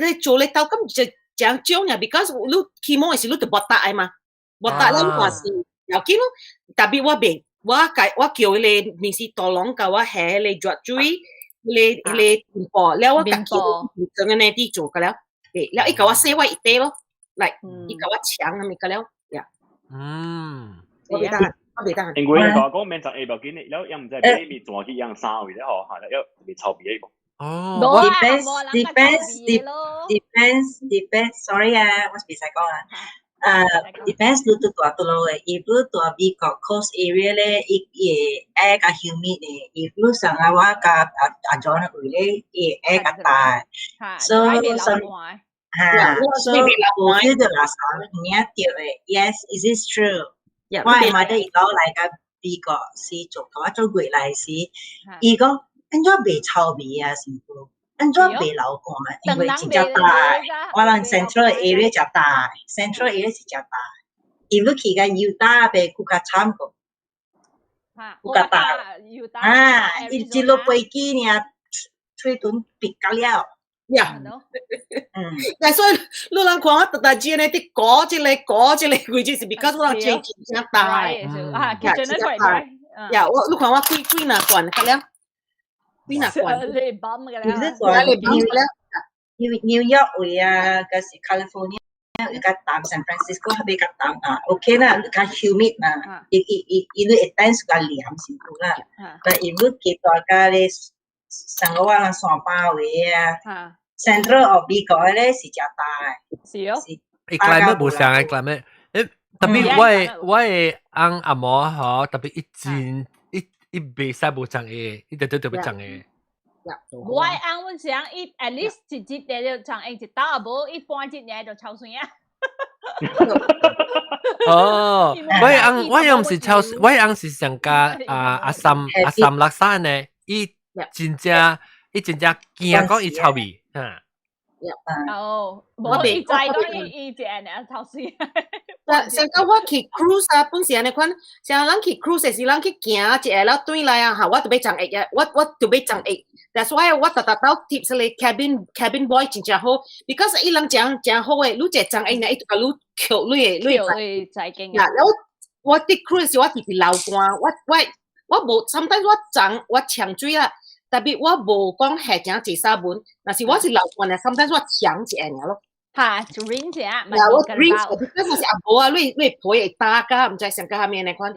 你做咧頭巾就誠少爾，because 你起毛的時你就無搭的嘛，無搭了你嘛是要緊咯。Tapi 我袂，我共我叫彼个護士大龍共我下彼个熱水，彼个彼个面布，了我家己就按呢佇做個了，對，了伊共我洗我一塊咯，來，伊共我搶啥物個了，呀，我袂當。我袂當。因為伊講免鏘熱無要緊的，了也毋知買物轉去養衫位咧吼，嚇，了特別臭味的。哦，depends depends depends depends，sorry 啊，我袂使講啊。Depends 你佇佗落的，if 你佇美國 coast area 咧，伊伊會 air 較 humid 的；if 你上啊我佮阿阿 John 位咧，伊會 air 較焦。So some 哈，so 我覺得垃圾爾對的，yes, is this true？我的媽伊講來佮美國是做我做月來時，伊講按怎袂臭味啊？是毋？按怎袂流汗？因為真正焦，我人 central area 誠焦，central area 是誠焦。伊欲去共猶大袂閣較慘過，閣較焦。啊，伊一落飛機爾，喙唇閉甲了。呀，但所以你人看我逐逐日呢，佇裹這個裹這個位置是 because 我人真真焦。啊，真正焦。呀，我你看我幾幾若懸較了，幾若懸。你泵嘅你是講 New New York 位啊，抑是 California 較凍，San Francisco 較比較凍啊，OK 啦，較 humid 嘛，伊伊伊伊你會等較涼是有啦，但伊你去大家咧，上個我人山巴位啊。Central of 美國咧是誠焦的，是哦。伊 climate 無相的 climate，誒，特別我的翁阿嬷吼，特別伊真伊伊袂使無鏘熱，伊就特別鏘熱。我的翁阮想伊 at least 一日就鏘熱一晝，啊無伊半日爾就臭媠啊。哦，我的翁我的翁是臭，我的翁是上加啊阿三阿三六三呢，伊真正伊真正驚講伊臭味。嗯，哦，無伊知講伊伊一個爾臭媠。但上個我去 cruise 啊，本是按呢款，像咱去 cruise 時，咱去行一下了轉來啊，哈，我就欲鏘熱啊，我我就欲鏘熱。That's why 我逐逐兜 tips 個 cabin boy 真正好，because 伊人誠誠好的，你一個鏘熱呢，伊就共你扣你的你的財經。呀，了我佇 cruise 時我直直流汗，我我我無，sometimes 我鏘我搶水啊。特別我無講下誠濟衫文，若是我是流汗的，sometimes 我搶一下爾咯。哈，就 rinse 下，呀，我 rinse，because 是阿無啊，你你皮會焦甲，毋知上甲啥物按呢款。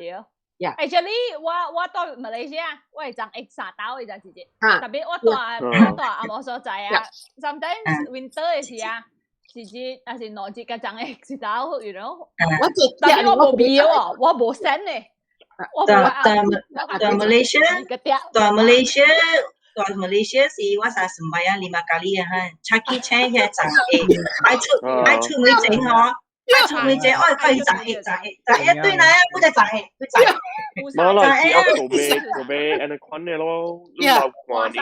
呀，actually 我我到馬來西亞，我會鏘熱三晝的就一日。特別我蹛我蹛紅毛所在啊，sometimes winter 的時啊，一日抑是兩日共鏘熱一晝，you know。我特別我無味哦，我無腥的。佇佇佇 Malaysia，佇 Malaysia，佇 Malaysia 是我啥 sembahyang lima kali 啊，哈，早起醒起來鏘熱，愛出愛出門前吼，愛出門前愛開始鏘熱鏘熱，鏘熱對來啊，不得鏘熱，不鏘熱。馬來西亞做咩做咩按呢款的咯，你流汗哩。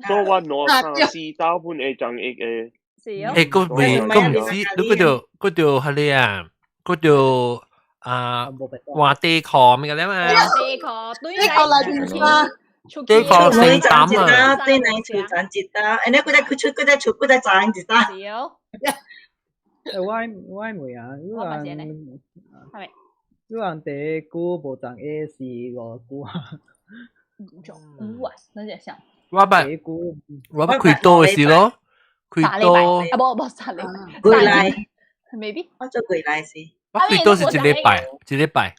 所以我兩三四晝本會鏘熱的。是哦。欸，閣未閣毋知，你閣著閣著彼個啊，嗰條啊換底褲咩嘅咧嘛？底褲對底褲來啦。底褲成膽啊！對內厝賺一打，哎，你嗰隻佢出嗰隻厝嗰隻賺一打。誒，我問啊，你人係咪？你人第一久無長會是偌久啊？五啊，你只想？我捌開刀嘅時咯，開刀。啊，無無三禮拜。過來，maybe。我做過來是。我開刀是一禮拜，一禮拜。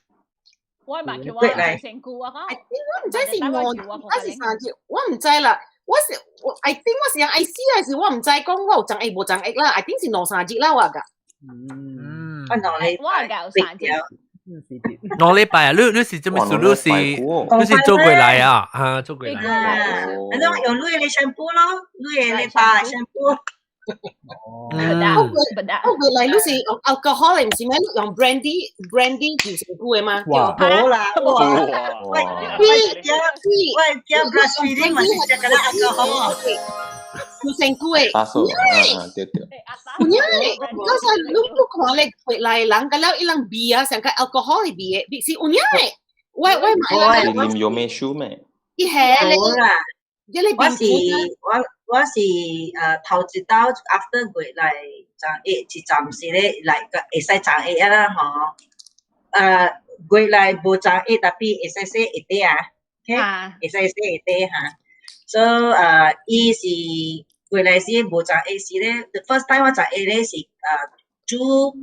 我嘛叫我成久啊，我唔知是我，還是三日，我唔知啦。我是我，I think 我是用 IC 還是我唔知講我有長會無長會啦。I think 是兩三日啦，我噶。嗯，我兩禮我夠三日。兩禮拜啊？你是做咩事？你是做過來啊？啊，做過來。啊，你用你的 shampoo 咯，你的禮拜 shampoo。我我過來你是用 alcohol 唔是咩？用 brandy 就成久的嗎？哇，無啦，哇！我我叫 breastfeeding 嘛是食個 alcohol。就成久的。阿數，啊對對。有影咧，嗰時你看咧回來人個了，伊人味啊，上個 alcohol 的味的，是有影咧。我買。你啉有咩酒咩？伊係咧。我是我是頭一道 after 月來長疫是暫時咧來個會使長疫啊啦吼，月來無長疫，tapi 會使洗下底啊，會使洗下底哈。所以伊是月來時無長疫時咧，the first time 我長疫咧是煮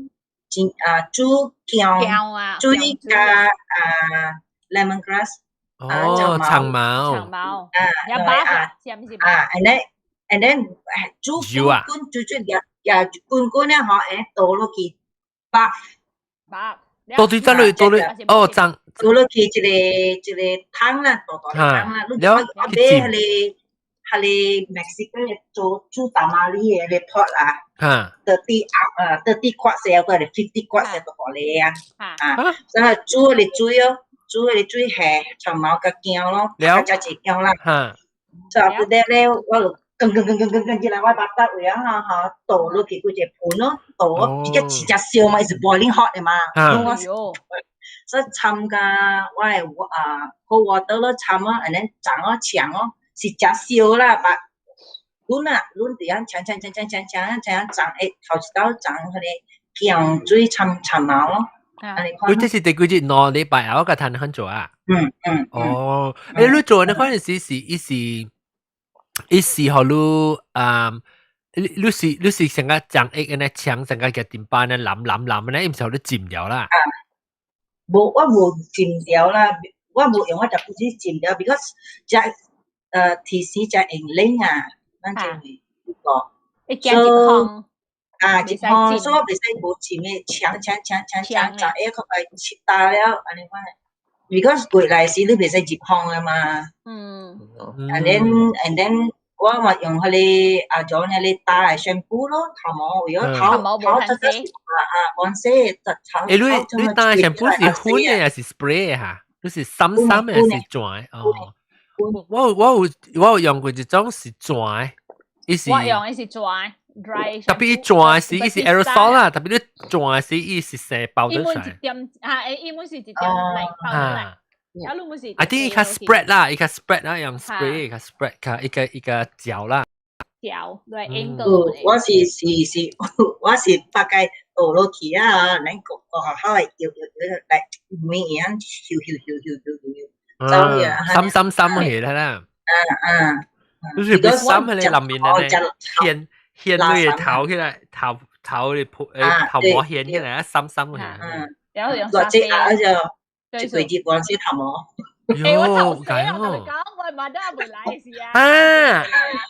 真煮薑，水加lemongrass。哦，長毛，長毛，啊，啊，啊，and then 煮滾滾煮煮也也滾滾了吼，誒，倒落去白，白，到底在裏倒裏，哦，長，倒落去一個一個湯啦，大大個湯啦，你啊買彼個彼個墨西哥做煮 tamale 的個 pot 啊，30啊，30 quarts 的個 50 quarts 的大個啊，啊，所以煮個水哦。煮迄個水下長毛佮薑咯，加一薑啦。所以後尾咧，我就滾滾滾滾滾滾進來，我把搭位啊吼吼倒落去幾個盆咯，倒直接直接燒嘛，伊是 boiling hot 的嘛。所以摻加我的啊 cold water 咯，摻咯，and then 長咯搶咯，是誠燒啦，把攏啊攏佇遐搶搶搶搶搶搶搶長會頭一道長彼個薑水摻長毛咯。你這是第幾日兩禮拜啊？我甲談很做啊。哦，誒，你做那嗰陣時是伊是伊是予你啊？你是成個長一個呢牆成個嘅電板呢淋淋淋呢，伊毋是予你浸掉啦。啊，無，我無浸掉啦，我無用我就不是浸掉，because 食提示食用冷啊，咱這位呢個。會驚入風。啊，一方，所以我袂使無浸的，搶搶搶搶搶，十下較快七打了，按呢款。because 過來時你袂使入風的嘛。And then 我嘛用彼個阿種彼個打來 shampoo 咯，頭毛為咗頭頭真真啊啊，乾洗頭。誒，你打 shampoo 是粉的還是 spray 哈？你是濕濕的還是轉？哦，我有用過一種是轉的，伊是。我用的是轉。 Tapi 伊轉時伊是 aerosol 啦，tapi 你轉時伊是成包得出來。伊一點啊，伊滿是一點來包出來。啊，你滿是。 I think 伊較 spread 啦，伊較 spread 啦，用 spray 伊較 spread 較一個一個攪啦。攪對，應該。我是大概倒落去啊，咱個個學校來搖搖搖來每樣搖搖搖搖搖搖，走去啊。深深深起來啦。就是別深喺你裏面咧，掀掀你個頭起來，頭頭你鋪誒頭毛掀起來，深深起來。然後用沙啡。就一季節關洗頭毛。欸，我頭洗啊！我同你講，我媽都未來時啊。啊！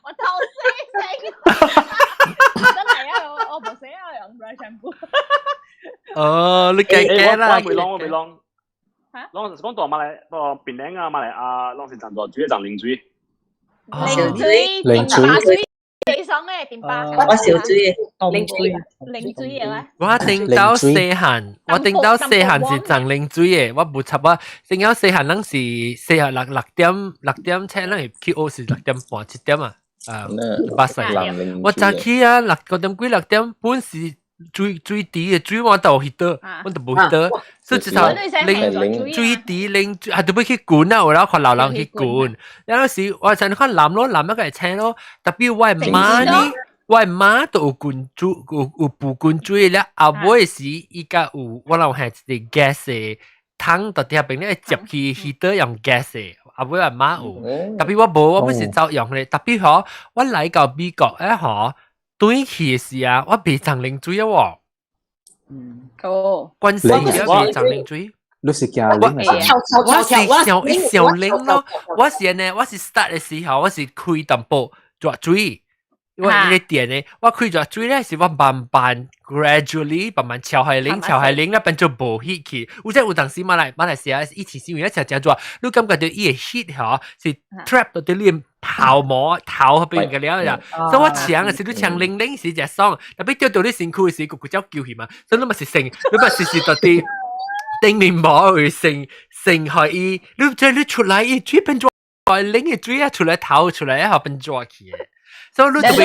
我頭洗洗，真係啊！我無洗啊，用 dry shampoo。哦，你計計啦。我未啷，我未啷。嚇？啷就是講到馬來，到檳城啊，馬來亞，攏是長大水，長冷水。冷水，冷水。幾爽嘅電巴。我小水，冷水，冷水嘅咩？我頂到細漢，我頂到細漢是長冷水嘅，我無插我頂到細漢，咱是細漢6點6點七，咱是去學是6點半7點啊，啊，巴士。我早起啊，6個點幾6點半是水水池嘅水我都 heater，我都無 heater，所以一頭冷水池冷水啊，都欲去滾啊，有啦看老人去滾，有時我陣看淋咯，淋一個會青咯，tapi 我媽呢，我媽都有滾水，有有補滾水了，後尾時伊甲有我人係一個 gas 嘅桶，到底邊咧接去 heater 用 gas 嘅，後尾我媽有，tapi 我無，我本是走用咧，tapi 嗬，我來到美國誒嗬。轉去時啊，我袂長冷水啊喎。嗯，哦，關心我袂長冷水。你是驚冷啊？我是想一想冷咯。我是呢，我是 start 的時候，我是開淡薄熱水。我呢個電呢，我開熱水咧，是我慢慢 gradually 慢慢調下冷，調下冷咧變做無 heat 去。有這有當時馬來西亞以前是因為一齊食熱，你感覺到伊的 heat 嗬是 trap 到佇你頭毛頭嗰邊嘅了呀。所以我搶嘅時，你搶冷冷時就爽，tapi 掉到你身軀時，個個隻叫去嘛。所以你咪是成，你咪是是到啲頂面膜會成成開伊，你即你出來伊水變做冷嘅水啊，出來頭出來一下變熱去嘅。所以你就會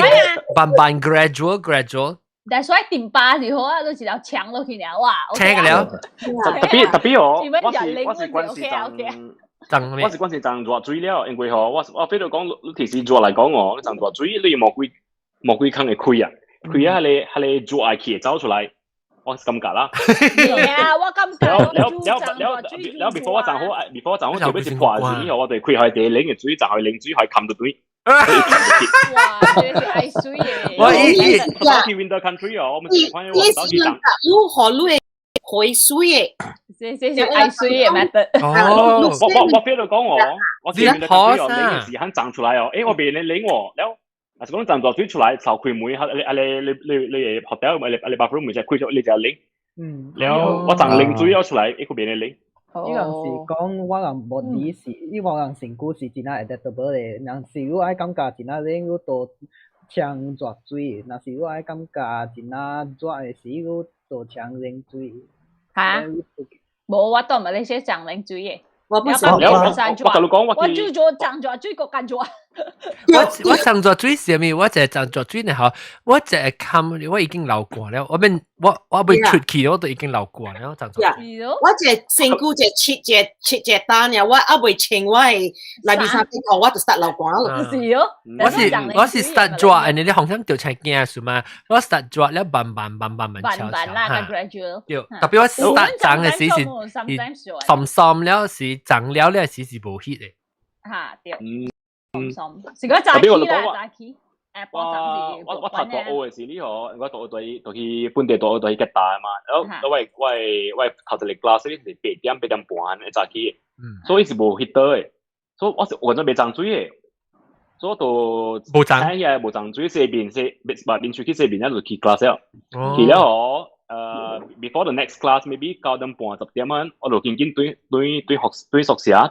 慢慢 gradual gradual。但所以電巴是好啊，都是條搶落去了哇。搶個了。 Tapi tapi 哦，我是關係長，我是關係長熱水了，因為吼，我非得講，你其實熱來講哦，你長熱水，你無幾空會開啊，開啊，彼個熱氣會走出來，我是感覺啦。係啊，我感覺。了了了了了，before 我長好，before 我長好，特別是破時以後，我就開開地冷嘅水，長開冷水，開冚到對。哇！這是愛水嘅。我伊伊去 winter country 哦，我們是看我早起長。如何你會回水嘅？這是愛水嘅 method。哦，我非得講我，我去 winter country 哦，冷嘅時肯長出來哦，誒我別你冷喎，了，若是講長熱水出來，頭開門，啊你 hotel 你 bathroom 門就開咗，你就冷。嗯。了，我長冷水咗出來，一個別你冷。伊人是講我人 body 是，伊我人身軀是真正 adaptable 的。若是你愛感覺真正冷，你就沖熱水；若是你愛感覺真正熱的時，你就沖冷水。嚇？無，我都毋係你寫沖冷水的。我不是，我我講，我煮咗沖熱水閣較熱。我沖熱水是啥物？我就係沖熱水呢吼，我就係冚，我已經流汗了。我免我未出去，我都已經流汗了。沖熱水。我一個身軀一個七隻單呀，我還未穿我的內面衫褲，我就 start 流汗了。是哦，我是 start 熱，你紅心掉出驚是嘛？我 start 熱了，慢慢慢慢慢慢慢啦，gradual。對，tapi 我 start 長嘅時是是深了是長了了時是無 heat 的。嚇對。是個早起啦，早起。我讀大學嘅時，你嗬，我讀對去本地大學對去吉大嘛，然後我頭一個 class 是8點8點半早起，所以是無 heater 的，所以我是完全袂沖水的，所以就無沖，係啊，無沖水洗面洗，把面出去洗面，然後就去 class 了，去了嗬，before the next class maybe 9點半10點啊，我就緊緊對對宿舍沖下。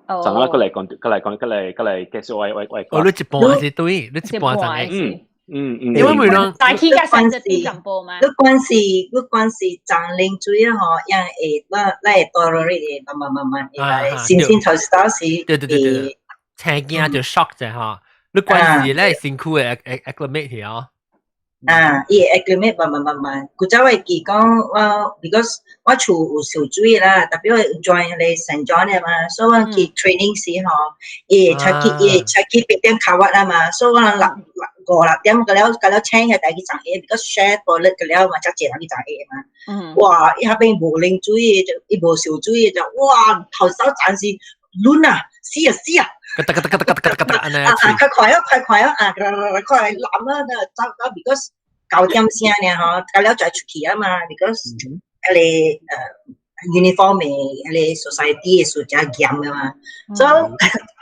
沖啦，過來講，過來講，過來繼續我。哦，你一半是對，你一半沖下。嗯。因為每人大起甲三十點淡薄嘛。你關係沖冷水啊吼，樣會咱會 tolerate 慢慢慢慢會來，新鮮頭頭時。對對對對，青驚就 shock 者吼，你關係咧身軀會 acclimate 去哦。啊，伊會 acclimate 慢慢慢慢。古早我會記講我，because 我厝有燒水啦，tapi 我 join 彼個 Saint John 的嘛，所以我去 training 時吼，伊會出去8點卡我啦嘛，所以我人6五六點個了請佢帶去沖下，because share toilet 個了嘛，才濟人去沖下嘛。哇！伊彼邊無冷水就伊無燒水就哇頭手暫時攆啊，死啊死啊！咯噠咯噠咯噠咯咯噠按呢。啊啊！較快哦，快快哦，啊，快攬啊，走走，because 9點聲爾吼，到了再出去啊嘛，because 彼個uniform 的彼個 society 的數誠嚴的嘛，所以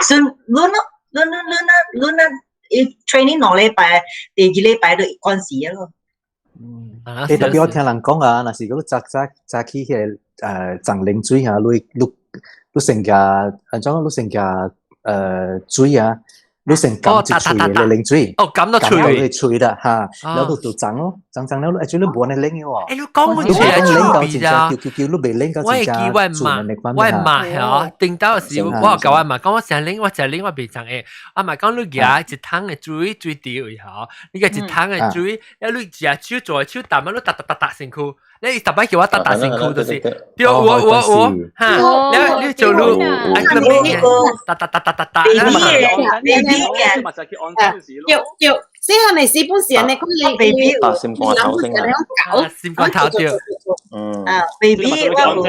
算攆咯，攆攆攆啊攆啊，伊 training 2禮拜，第二禮拜就關事啊咯。嗯，欸，tapi 我聽人講啊，若是講早早早起彼個沖冷水啊，你先加按怎講？你先加水啊，你先撳一喙嘅冷水，哦，撳到喙，撳到喙啦嚇，然後就髒咯，髒髒了，actually 你無按呢冷嘅喎。欸，你講我喙係冷到真正叫叫叫，你袂冷到真正。我會記我媽，我媽係哦，頂到時我有教我媽講，我成冷，我成冷我袂髒的。我媽講你舉一桶的水水池位吼，你舉一桶的水，啊你一隻手做手澹啊，你逐逐逐逐身軀。你逐擺叫我逐逐身軀就是，對，我我我，哈，你你做你，啊，你個逐逐逐逐逐逐，baby 嘅，對對，細漢的時本是按呢，講你 baby 心肝頭先啊，心肝頭對，嗯，啊，baby 我有我驚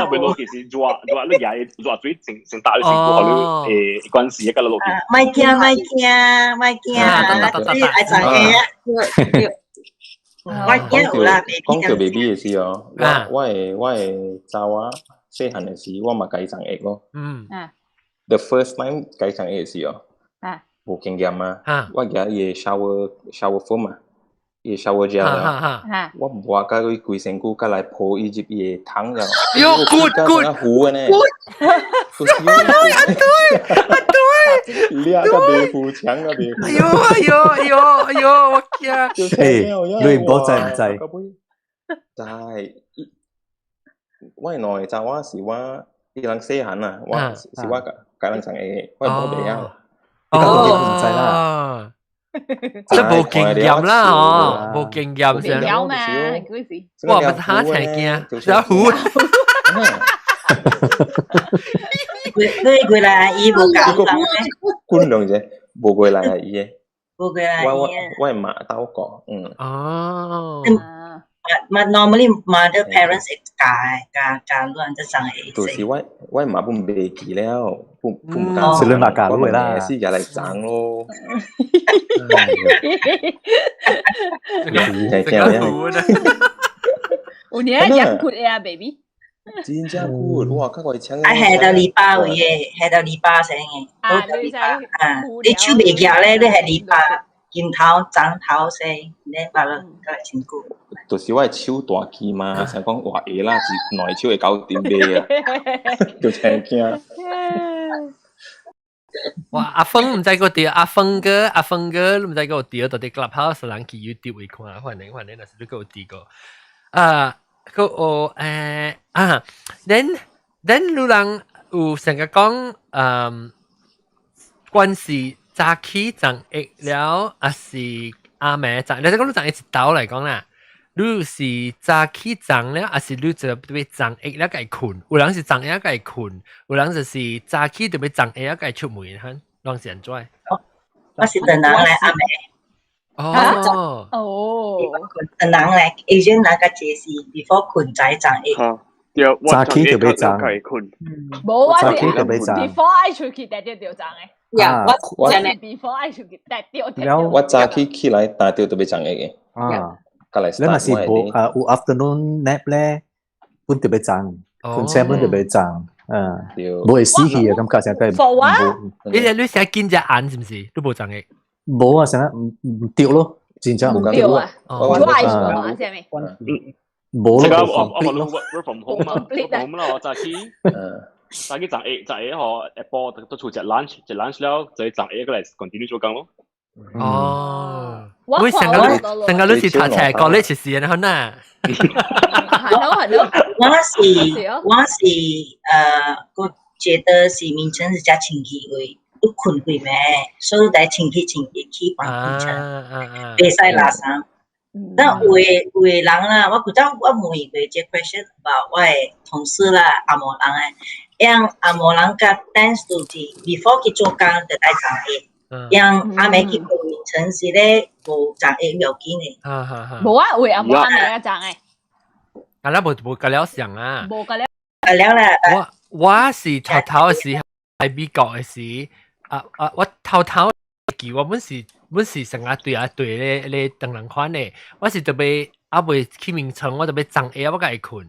無，其實熱熱你舉熱水成成打你身軀，予你會關事一個落去。莫驚莫驚莫驚，你愛知影啊？我驚有啦，講到 baby 的時哦，我的查某細漢的時，我嘛共伊送藥咯。The first time 共伊送藥的時哦，無經驗啊，我舉伊的 shower foam 啊，伊的 shower gel 啊，我抹甲伊規身軀，佮來潑伊入伊的桶了。喲，good good，糊的呢。啊對啊對，掠甲袂糊，牆甲袂糊。哎喲哎喲哎喲哎喲，我驚。欸，你唔好知唔知？知，我兩个查某是我伊人細漢啊，我是我共共人送的，我無袂曉。哦，唔知啦。這無經驗啦，哦，無經驗先。有嘛？幾時？我唔是嚇才驚，嚇糊。你過來伊無教人咩？滾兩者，無過來伊的。無過來伊。我我我媽鬥過，嗯。哦。嘛 normally mother parents 會教教教亂這種的。就是我我媽本袂記了，本本教。是你媽教你啦。是也來爭咯。這個糊的。有年養骨的啊，baby。真正骨，哇！較過搶。啊，下到禮拜位的，下到禮拜先的，都到禮拜啊。你手袂舉咧，你下禮拜金頭、長頭先，你把了較辛苦。就是我的手大支嘛，想講哇會啦，一兩個手會搞掂袂啊，就真驚。哇！阿峰毋知個佇，阿峰哥，阿峰哥，你毋知個佇，到底 Clubhouse 人去 YouTube 位看，歡迎歡迎，若是你閣有佇過。啊，閣有啊，then 你人有成日講，關係早起送藥了，抑是暗暝送？你講你送藥一晝來講啦，你是早起送了，抑是你就欲送藥了共睏？有人是送藥共睏，有人就是早起就欲送藥共出門，哈，攏是按怎？我是轉人來暗暝。哦哦，轉人來，Asian 人較濟是 before 睏才送藥。對，早起就欲送。無我是早起就欲送。 before 愛出去，定著送的。呀，我真的 before 愛出去，定著。我早起起來，定著就欲送藥的。啊，你若是無啊有 afternoon nap 咧，本就欲送，睏醒本就欲送，嗯，無會死去啊，感覺成個。 For 我，你成日見隻眼是毋是？都無送的。無啊，成日毋對咯，真正毋對啊。我愛說啥物？無咯，我我 work from home 嘛，work from home 啦，我早起，早起送藥送藥吼，下晡都出食 lunch，食 lunch 了，再送藥過來 continue 做工咯。哦，我成個成個你是讀冊，講你是時間好呐。我是我覺得是眠床是較清氣位，你睏過沒？所以來清氣清氣去放眠床，袂使垃圾。但有的人啦，我古早我問過這 question about 我的同事啦，紅毛人的，樣紅毛人佮 dance 就是 before 去做工就愛送藥，樣暗暝去睏眠床時咧無送藥袂要緊的。無啊，有的紅毛暗暝愛送的。啊，咱無無共了想啊。無共了。共了啦。我是頭頭的時喺美國的時，啊啊，我頭頭記我本是本是成日對啊對咧咧當人款的，我是特別啊未去眠床，我特別送藥我才會睏。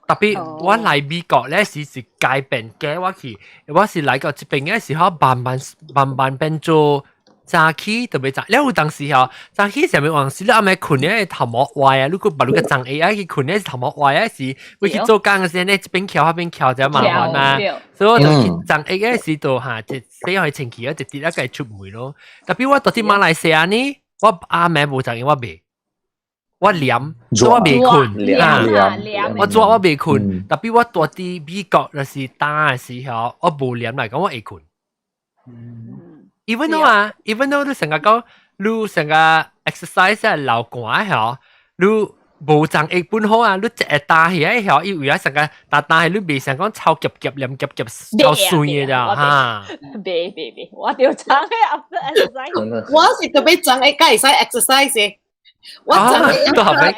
特別我來美國咧時是改變嘅，我去我是來到這邊嘅時候，慢慢慢慢變做。早起特別早，了有當時吼，早起上面往時你暗暝睏咧頭毛歪啊，如果把你個長 A 去睏咧頭毛歪啊時，會去做工嘅時咧，一邊翹一邊翹就麻煩嘛。所以我就去長 A 嘅時就嚇，就洗開清氣啊，直接一個出門咯。特別我到佇馬來西亞呢，我暗暝無長我袂。我黏，所以我袂睏啊！我做我袂睏，特別我蹛佇美國就是凍嘅時候，我無黏來講我會睏。Even though 啊，even though 你成日講，你成個 exercise 係流汗嗬，你無長液本好啊，你一會打起來嗬，因為啊成個打打起你袂想講臭夾夾黏夾夾臭酸嘅咋嚇。袂袂袂，我著長嘅 after exercise。我是特別長液，會使 exercise 嘅。我長液，都係咪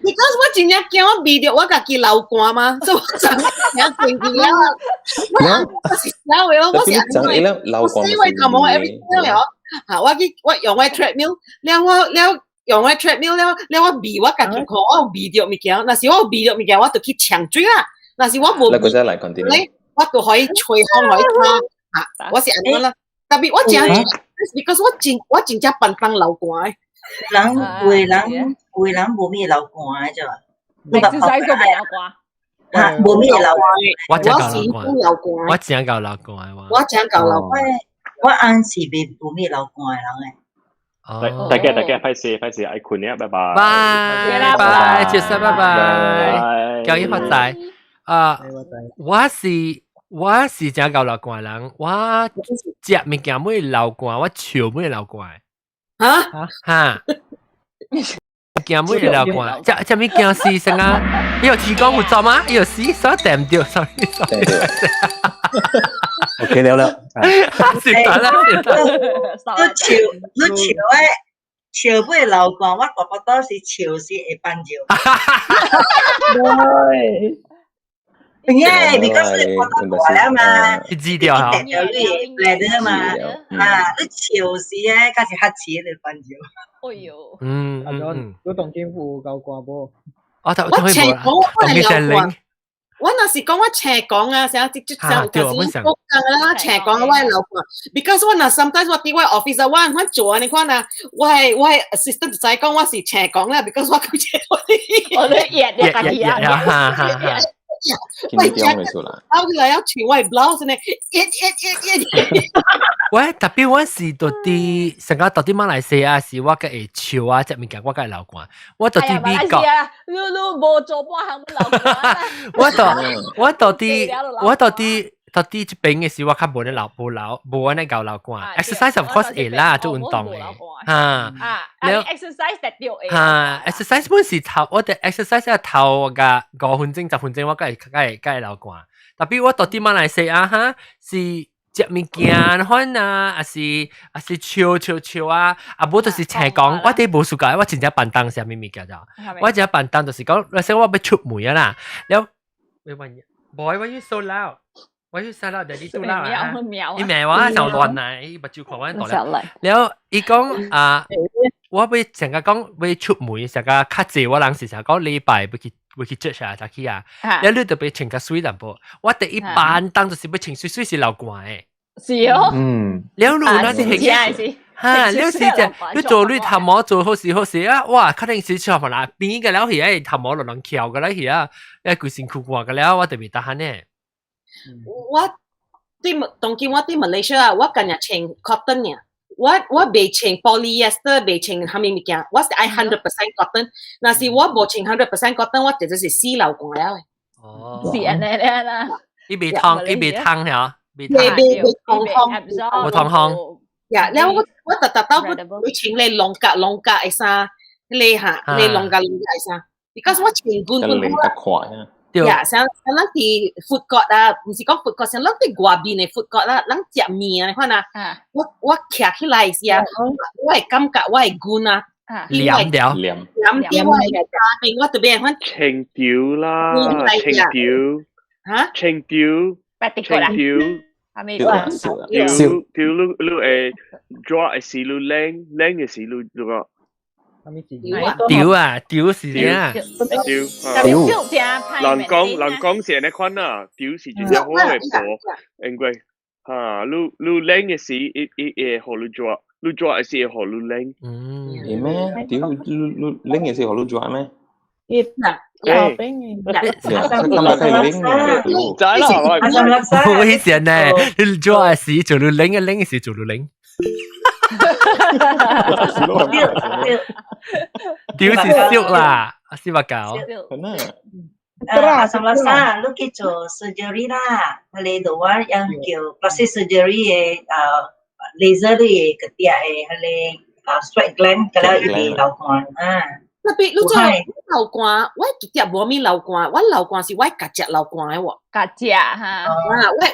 ？Because 我真正驚我味著我家己流汗嘛，所以我長液定定了。我是啥話咯？我是長液了流汗。我洗頭毛 everything 了，嚇！我去我用我 treadmill，了我了用我 treadmill 了了我味我家己看，我有味著物件，若是我有味著物件，我就去搶水啦。若是我無，咧，我就可以吹風可以擦嚇。我是按呢啦，特別我真，because 我真正笨笨流汗。人有的人有的人無咩流汗的啫。 exercise 都無流汗。嚇，無咩流汗。我真夠流汗，我真夠流汗。我真夠流汗。我翁是袂無咩流汗的人誒。大家大家，歹勢歹勢，愛睏了，拜拜。拜拜，謝謝，拜拜。交易發財啊！我是真夠流汗人，我食物件會流汗，我笑會流汗。嚇嚇！驚會流汗，食食物件是啥啊？你有提供有做嗎？有死所掂掉，sorry sorry。 OK 了了，是得啦，是得。你笑你笑的笑尾流汗，我覺覺都是笑是會放尿。對。因為 because 你活到大了嘛，擠掉嚇，掉你來的嘛，啊，你笑時咧，較是較遲就放尿。哎喲，嗯啊，你當今有流汗無？我我斜講我係流汗。我若是講我斜講啊，成日直成就是講啦，斜講我會流汗。Because 我若 sometimes 我佇我 office 啊，我我做啊，你看啊，我的 assistant 就知講我是斜講啦，because 我講斜我咧熱熱熱熱哈哈哈。我講出來，後來要穿我 blouse 呢，熱熱熱熱。喂，特別我是到佇成個到佇馬來西亞時，我閣會笑啊，食物件我閣會流汗。我到佇美國，你你無做半項流汗。我到佇這邊嘅時，我較無咧流無流無按呢𠢕流汗。Exercise of course 會啦，做運動嘅嚇。啊，exercise 特著會。嚇，exercise 本是頭，我哋 exercise 係頭個5分鐘、10分鐘，我閣會閣會閣會流汗。特別我到佇馬來西亞哈是食物件款啊，還是笑笑笑啊，啊無就是斜講，我哋無暑假，我真正笨重啥物物件咋？我真正笨重就是講，例如我欲出門啊啦，了，喂喂，boy why you so loud？Why you so loud？Daddy too loud 啊！伊罵我上亂啊！伊目睭看我大了。了，伊講啊，我欲成日講欲出門，成日較濟我人是成日講禮拜欲去欲去 church 啊，早起啊，了你就欲穿較媠淡薄。我第一扮當就是欲穿媠媠是流汗的。是哦。了你那是係哈，你是只你做你頭毛做好事好事啊！哇，肯定是出嘛啦，邊個了去哎頭毛落人翹個了去啊，哎規身軀汗個了，我特別得閒呢。我對當今我佇馬來西亞，我今日穿 cotton 爾，我袂穿 polyester，袂穿啥物物件，我是愛 100% cotton。若是我無穿 100% cotton，我直接是死流汗了。哦，是按呢啦。伊袂燙，伊袂燙嚇，袂袂袂袂通風，無通風。呀，了我特特到我穿咧龍格龍格的衫，你嚇，你龍格龍格的衫，because 我穿滾滾滾。呀，像像咱佇 food court 啊，毋是講 food court，像咱佇外面的 food court 啦，咱食麵啊，你看啊，我徛起來時啊，我會感覺我會滾啊，黏掉，黏黏掉我的家邊，我特別歡清掉啦，清掉，嚇，清掉，清掉。係咪？掉掉你你會熱的時你冷，冷的時你你個。丟啊，丟是啊，丟丟。人講人講是按呢款啊，丟是真正好的薄，因為嚇，你你冷嘅時，伊伊會予你熱，你熱嘅時會予你冷。嗯。會咩？屌，你你冷嘅時予你熱咩？嗱，有冰嘅。今日係冷嘅，知啦，我以前呢，你熱嘅時做你冷嘅，冷嘅時做你冷。屌是燒啦，489。啊，什麼啥？你去做 surgery 啦，彼個就我用叫 plastic surgery 的啊，laser 的個啲的，彼個啊 sweat gland，個了伊會流汗啊。特別你做流汗，我直接無咪流汗，我流汗是我家只流汗的喎。家只哈。啊，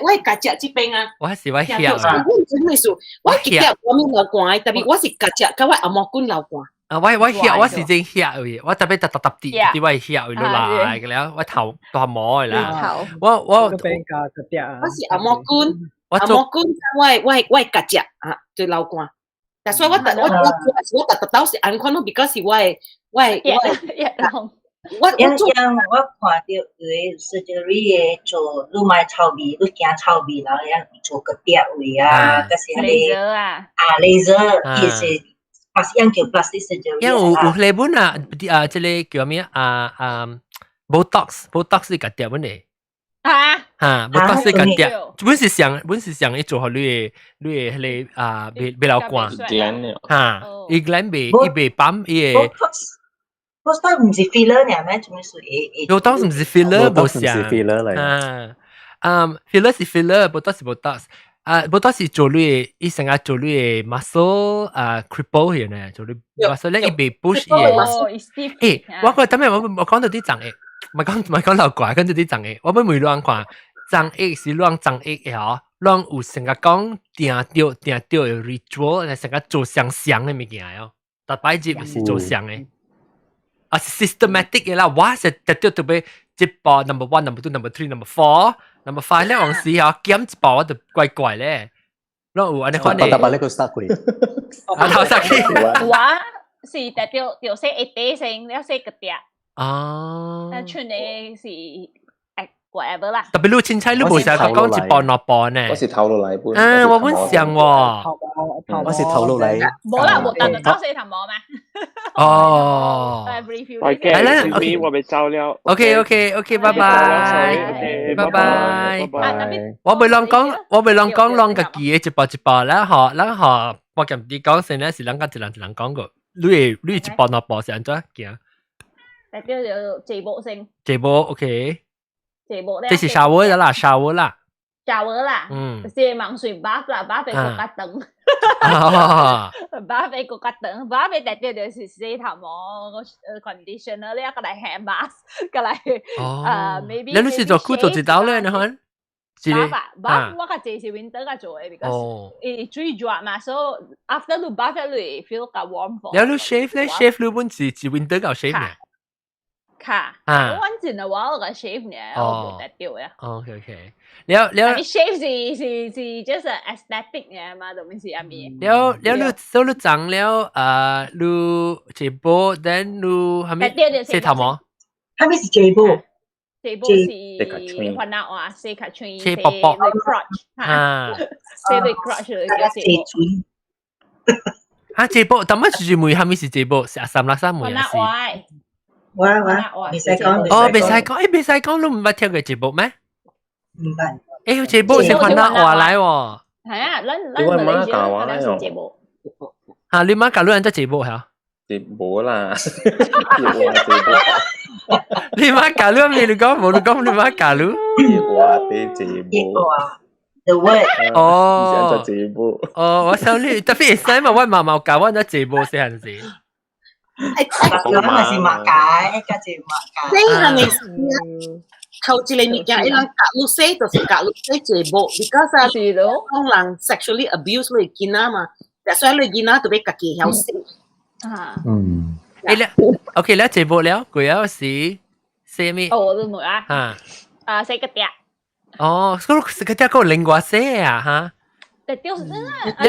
我家只這邊啊。我是我曉啊。我真係數，我直接無咪流汗的，特別我是家只，佮我阿毛棍流汗。啊！我我曉，我是真曉嘅，我特別揼揼揼啲啲我曉落來嘅了，我頭大毛嘅啦。我我是阿毛棍，阿毛棍我家只啊，就流汗。但所以我我我我特特到是按款咯，because 是我我我我我我看到有個 surgery 的做，你莫臭味，你驚臭味，然後做個碟位啊，就是彼個啊，laser，伊是。樣叫 plastic surgery。因為有日本啊，啊，這個叫咩啊啊，Botox，Botox 是割掉本嚟。啊？哈，Botox 是割掉，本是想伊做予你的你的彼個啊，袂袂流汗。哈，伊 gland 袂伊袂泵伊個。 Botox 毋是 filler 爾咩？做咩事會？Botox 毋是 filler，無是 filler 嚟。啊，啊，filler 是 filler，Botox 是 Botox。啊，Botox 是做你的，伊成日做你的 muscle 啊 cripple 去呢，做你 muscle 咧伊袂 push 伊個。欸，我講等下我我講到啲長液，唔係講唔係講流怪，跟住啲長液，我欲問亂看，長液是亂長液的嗬，亂有成日講定著定著的 ritual，成日做相像的物件哦，逐擺節是做相的，啊是 systematic 的啦，我是特別特別一步 number one、number two、number three、number four。number five 咧，往時嗬減一步我就怪怪咧，攏有按呢款的。逐擺咧個殺過。啊頭殺去。我是特著著洗一塊先，了洗個碟。哦。穿的是 whatever 啦。特別你凊彩你無成日講一步兩步呢？我是頭落來本。啊，我本想喎。我是頭落來。無啦，無但就講洗頭毛咩？哦。係啦，OK，我欲走了。 OK OK OK，拜拜，拜拜。我袂攏講，我袂攏講，攏家己的一步一步啦，嗬，咱嗬，我共你講先咧，是咱甲一人一人講過。你會你一步兩步是按怎行？代表就這步先。這步 OK。這步咧。這是 shower 啦，shower 啦。 shower 啦。嗯。是網水 bath 啦，bath 會閣較長。bath 會閣較長，bath 代表就是洗頭毛，conditioner 咧，閣來 hair mask，閣來maybe。你是做久做一道咧？你看。 bath bath 我較濟是 winter 較做的，because 伊水熱嘛，所以 after 你 bath 你會 feel 較 warm。了你 shave 咧，shave 你本是是 winter 較 shave 呢？卡，我穩陣啊，我個 shave 呢，我無得掉呀。 OK OK，了了。你 shave 是是是 just aesthetic 嘅嘛，就唔是阿咩。了了你所你長了啊，你這波，then 你係咪洗頭毛？係咪是這波？這波是雲南話，洗較長，洗薄薄 crotch，啊，洗對 crotch 就叫這波。啊，這波，但乜是問係咪是這波？是阿三啦三問還是？我我袂使講，哦，袂使講，欸，袂使講，你毋捌聽過這部咩？毋捌。欸，這部是雲南話來喎。係啊，咱咱馬來西亞可能是這部。嚇，你媽教你按怎這部嚇？這無啦，你媽教你咩？你講無？你講你媽教你？話啲這部。 The word。哦。這部。哦，我想你特別會使嘛？我媽媽教我按怎這部細漢時。我嘛是馬解，加是馬解。細漢的時，頭一個物件，伊人教你洗就是教你洗這部，because 啊，講人 sexually abuse 你囡仔嘛，所以你囡仔就欲家己曉洗。啊。嗯。欸，咧，OK，咧這部了，過了是洗咩？哦，我都冇啊。啊。啊，洗個碟。哦，嗰個個碟個另外洗啊，哈。對，就是啊。你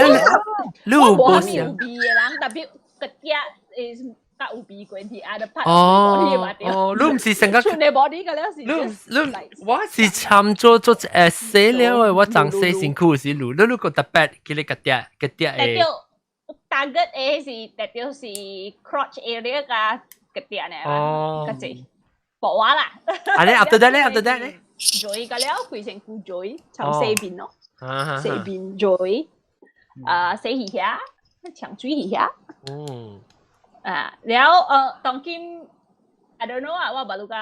你有無啥物有味的人，特別個碟 is 較有鼻關係，other part 哦哦，你毋是成個全個 body 個了是。你你我是參做做洗了的，我昨洗身軀時滷，你你個特別叫你個啲個啲的。 Target 的是特別是 crotch area 加個啲呢，個濟薄話啦。啊咧，after that 咧，after that 咧。做個了，規身軀做，從四邊咯，四邊做，啊洗魚蝦，搶水魚蝦。啊，了當今 I don't know 啊，我捌個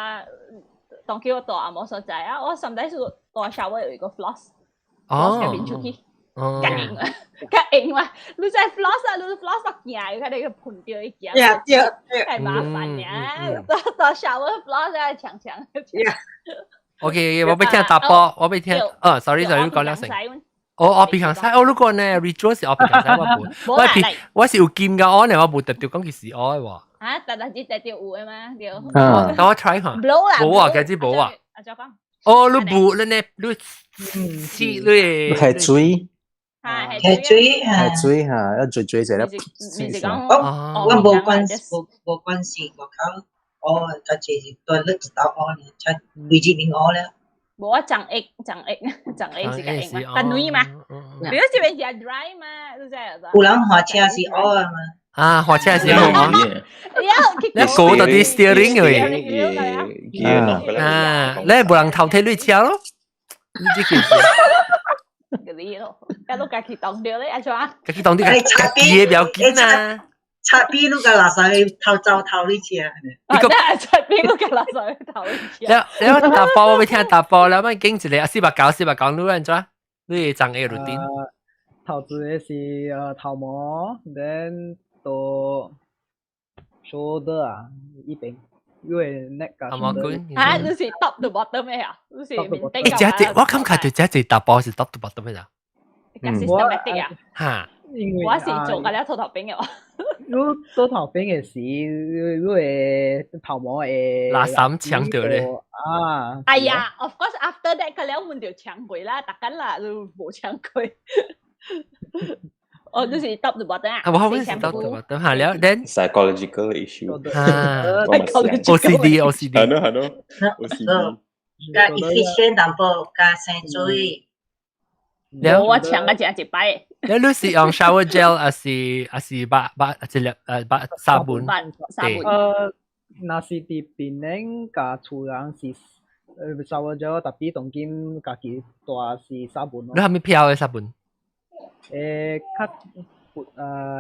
當今我蹛紅毛所在啊，我 sometimes 蹛 shower 有一個 floss，floss 個面出去，較用啊，較用嘛，你在 floss 啊，你 floss 到行，佢哋個噴掉一行，太麻煩呀，蹛 shower floss 啊，強強。 OK，我欲聽查埔，我欲聽，哦，sorry sorry，你講了成。哦，我平常使，哦，如果呢，ritual 是我平常使，我無，我平我是有金㗎，我呢我無特別講佢是我的喎。啊，特特只特別有的嘛，對。等我 try 下。無啊，其實無啊。阿再講。哦，你無，你呢？你試你係水。係水係水嚇，一水水就咧。我我無關無無關係，我靠，我家己對你一道學呢，才規日面學了。無啊，長液長液長液是較用嘛，但軟嘛，你這邊是 dry 嘛，你知有人滑車是學啊嘛。啊，滑車是學啊。你過到啲 steering 嘅，啊，你無人頭提你車咯，你這件事。嗰啲咯，一路家己當掉咧，阿怎？家己當啲家己的不要緊啊。擦邊你個垃圾頭走頭你車。你個擦邊你個垃圾頭你車。你你查埔我欲聽查埔，你咪經一個啊489489，你按怎？你會髒個 routine？頭一個是頭毛，then 到 shoulder 啊，呢邊，因為 neck 頭毛管。啊，你是 top to bottom 咩啊？你是面頂。欸，這這我感覺就這這查埔是 top to bottom 咩啊？較 systematic 啊。哈。我是做個了頭頭邊嘅。你做頭邊嘅時，你會頭毛會垃圾搶掉咧。啊！哎呀，of course after that 個了換條搶過啦，逐間啦都無搶過。哦，你是 top to bottom 啊？我是 top to bottom 嚇了，then psychological issue。啊，OCD OCD。係咯係咯，OCD。較 efficient 淡薄，加生水。我搶個食一擺。你你是用 shower gel 還是還是把把一粒把沙本？沙本。若是佇檳城佮厝人是shower gel，特別當今家己帶是沙本咯。你係咪飄的沙本？較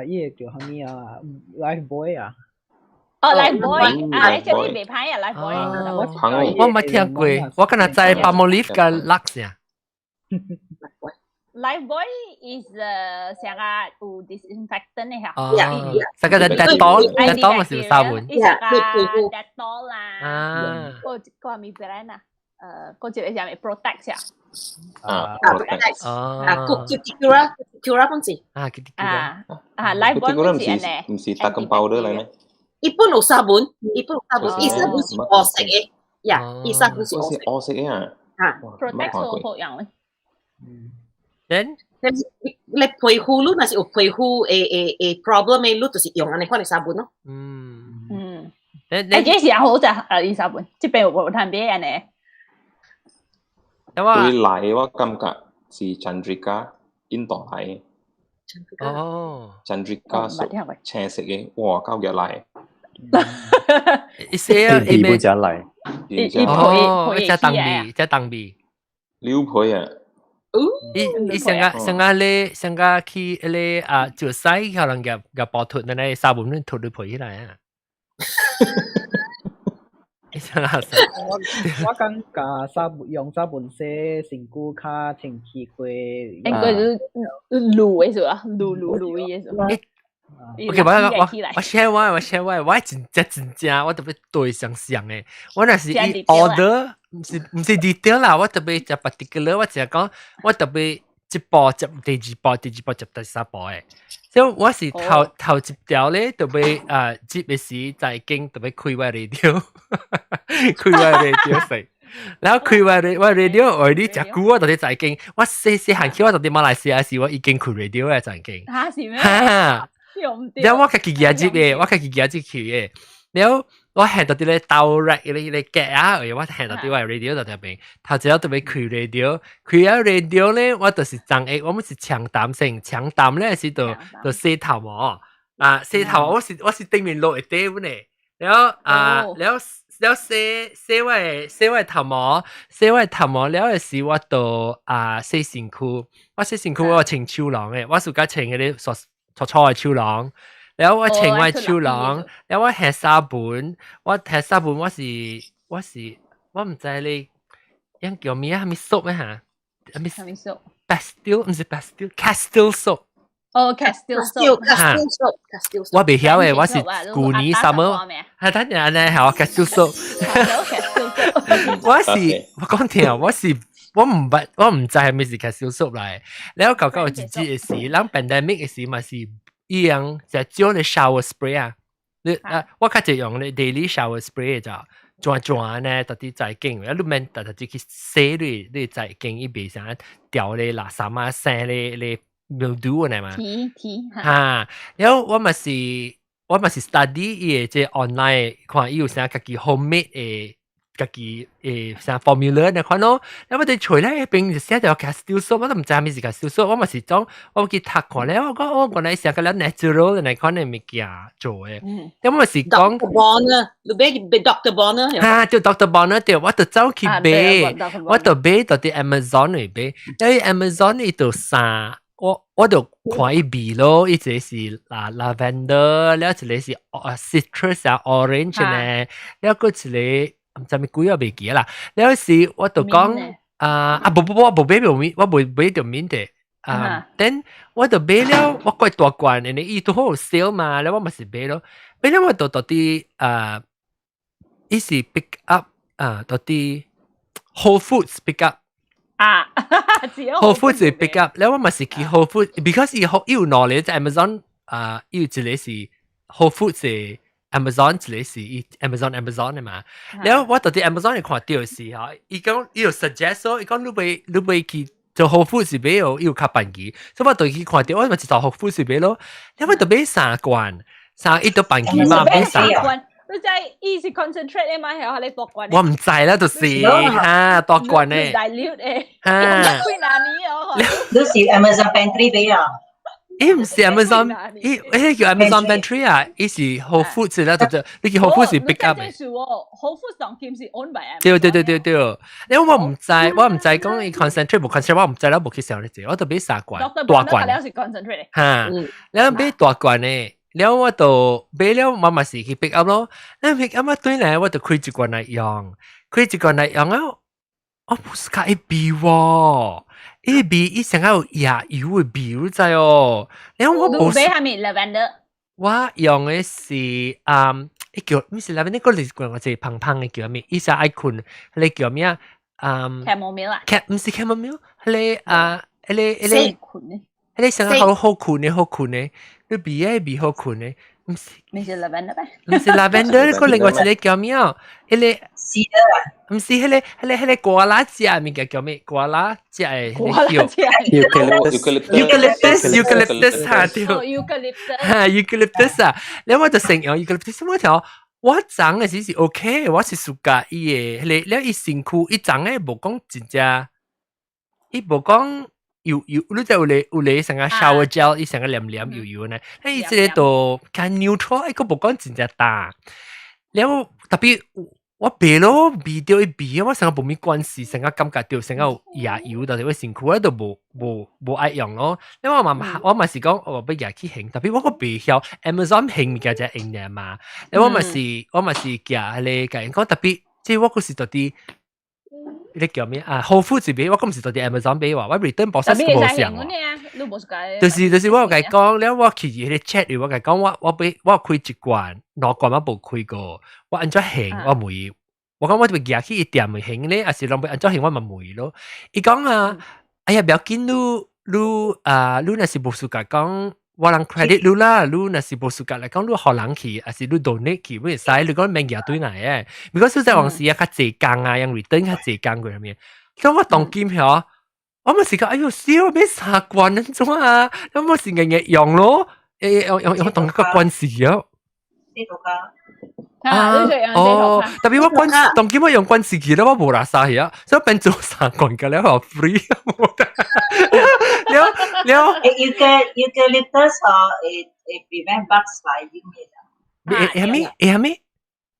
伊個叫啥物啊？Lifebuoy 啊。哦，Lifebuoy 啊，這裡袂歹啊，Lifebuoy。我冇聽過，我敢若知 Palmolive 佮 Lux 呀。 Lifebuoy is 啥個有 disinfectant 的嚇。哦，啥個 Dettol Dettol 嘛是沙本。啥個 Dettol 啦。啊。個個咩 brand 啊？個一個啥物 Protex 啊？啊，Protex。啊，Cuticura Cuticura 本是。啊，Cuticura。啊啊，Lifebuoy 唔是按呢？毋是 talcum powder 來咩？伊本有沙本，伊本有沙本，伊沙本是烏色的，呀，伊沙本是烏色。烏色的啊。啊，Protex 好好用咧。嗯。 Then 你你皮膚你若是有皮膚的 problem 的，你就是用按呢款的沙本咯。欸，這是好食啊！伊沙本，這邊有無通買按呢？對來我感覺是 Chandrika 印度來。哦。 Chandrika 青色的，哇，夠熱來。一些啊，伊本只來。哦，一隻當味，一隻當味。溜皮啊！伊伊上個上個咧，上個去迄個啊，就洗可能夾夾包脫，那個沙本脫你皮起來啊。你想下我我感覺沙用沙本洗身軀較清氣過。應該是滷的是吧？滷滷滷的是吧？OK，我我我 share 我我 share 我，我真正真正我特別對上上的，我若是伊 order 毋是毋是 detail 啦，我特別食 particular，我淨係講我特別一步接第二步，第二步接第三步的。所以我是頭頭一條咧，特別啊，接的時在經特別開我 radio，開我 radio 食。然後開我 radio，我你食久我到底在經，我細細漢起我到底馬來西亞時，我已經開 radio 嘅在經。嚇是咩？哈，了我家己舉入的，我家己舉入去的。了我行到佇咧兜 rack 咧咧格啊，我行到佇我 radio 就邊，頭一特別開 radio，開了 radio 咧，我就是長下，我們是長膽先，長膽咧是就就洗頭毛啊，洗頭我是頂面落一塊阮的，了啊了了洗洗我的洗我的頭毛，洗我的頭毛了的時我就啊洗身軀，我洗身軀我穿手囊的，我暑假穿彼个粗粗粗的手囊。了我穿我的手囊，了我下沙本，我下沙本我是我毋知你，樣叫咩啊？啥物 soap 咩嚇？啥物啥物 soap？ Bastille 毋是 Bastille，Castile soap。哦，Castile soap。 Castile soap，Castile soap。我袂曉的，我是舊年 summer，係等陣呢，係我 Castile soap。我是我講聽，我是我毋捌，我毋知係咩是 Castile soap 來。了舊舊有一節的時，咱 pandemic 的時嘛是。伊樣就少咧 shower spray 啊，你啊，我較濟用咧 daily shower spray 就轉轉呢，到底在景，啊，你免特特去洗你，你在景伊袂啥掉咧垃圾啊，生咧咧 mildew 呢嘛。提提哈，然後我嘛是 study 伊个這 online 看伊有啥家己 homemade 的。家己啥 formula 呢款咯，然後我哋揣咧邊就寫著 Castile soap，我都毋知啥物是 Castile soap，我嘛是講我去讀看咧，我講我原來寫個了 natural 的那款的物件做的，咁我是講 Doctor Bronner，你買 Doctor Bronner 哈，就 Doctor Bronner 對，我就走去買，我就買到佇 Amazon 裏買，因為 Amazon 伊就三。我就看伊味咯，伊一個是啊 lavender，了一個是啊 citrus 啊 orange 呢，了閣一個。毋知物鬼我袂記啦。了時我就講啊啊無無無，我無買著面，我無買著面的。啊，then 我就買了，我怪大罐的，伊拄好有 sale 嘛，了我嘛是買咯。買了我就到佇啊，伊是 pick up 啊，到佇 Whole Foods pick up。啊，Whole Foods pick up，了我嘛是去 Whole Foods，because 伊伊有兩个在 Amazon 啊，伊有一個是 Whole Foods 的。Amazon 一個是伊 Amazon Amazon 的嘛，然後我到佇 Amazon 會看著是吼，伊講伊有 suggest 說，伊講你欲你欲去做 Whole Foods 買哦，伊有較便宜，所以我就去看著，我咪一做 Whole Foods 買咯，因為就買三罐，三伊都便宜嘛，買三罐。你知伊是 concentrate 的嘛？係我你大罐。我毋知啦，就是哈大罐的。 dilute 的。哈。幾哪年哦？你是 Amazon Pantry 買啊？伊毋是 Amazon，伊迄叫 Amazon Pantry 啊，伊是 Whole Foods 啦，對對，你叫 Whole Foods 是 pick up 的。 Whole Foods 當今是 owned by Amazon。對對對對對，因為我毋知，我毋知講伊 concentrate 無 concentrate，我毋知啦，無去想咧這，我就買三罐大罐。是 concentrate。哈，了買大罐的，了我就買了，我嘛是去 pick up 咯。了 pick up 啊，轉來我就開一罐來用，開一罐來用啊，我無是較會味喎。伊味伊成個有椰油的味，你知哦？然後我無。買啥物 lavender？我用的是啊，伊叫毋是 lavender，個是個一個胖胖的叫啥物？伊是愛睏，彼个叫咩啊？嗯，chamomile 啊？毋是 chamomile，彼个啊，彼个彼个，彼个成個好好睏的，好睏的，你味的味好睏的，毋是。毋是 lavender 咩？毋是 lavender，個另外一個叫咩啊？彼个。是啊。毋是彼个彼个彼个瓜拉食的物件叫咩？瓜拉食的瓜拉食 eucalyptus eucalyptus 哈對。 eucalyptus 哈 eucalyptus 啊，了我就成用 eucalyptus 我條我長的時是 OK，我是 suka 伊的，彼個了伊身軀伊長的無講真正，伊無講油油，你知有個有個成個 shower gel，伊成個黏黏油油呢，伊這個都較 neutral，伊閣無講真正焦，了特別。我白咯，味著伊味，我成個無物關係，成個感覺著成個有椰油，但是我身軀我都無無無愛用咯。因為我嘛我嘛是講我欲舉去還，特別我閣袂曉 Amazon 還物件才用爾嘛。因為我嘛是寄彼個共𪜶講，特別這我閣是到底你叫咩啊？Whole Foods 買，我閣毋是到佇 Amazon 買話，我 return process 無相喎。就是我有共伊講，了我去彼個 chat 裡，我共伊講我我買我開一罐，兩罐我無開過，我按怎還？我問伊，我講我欲舉去伊店裡還咧，抑是攏欲按怎還？我嘛問伊咯。伊講啊，哎呀，不要緊，你你啊，你若是無 suka 講，我人 credit 你啦，你若是無 suka 來講，你予人去，抑是你 donate 去，會使，你講免舉轉來的。because 在往時啊，較濟工啊，用 return 較濟工過咩？咁我當今曉，我嘛是講，哎喲，死我買三罐按怎啊？咁我是硬硬用咯。用用用同一個關係啊。呢個㗎。啊哦，特別我關當今我用關係機咧，我無垃圾去啊，所以變做三罐嘅咧，我 free 了了。 Eucalyptus 哦，會會 prevent bugs 來用嘅。會會咩？會咩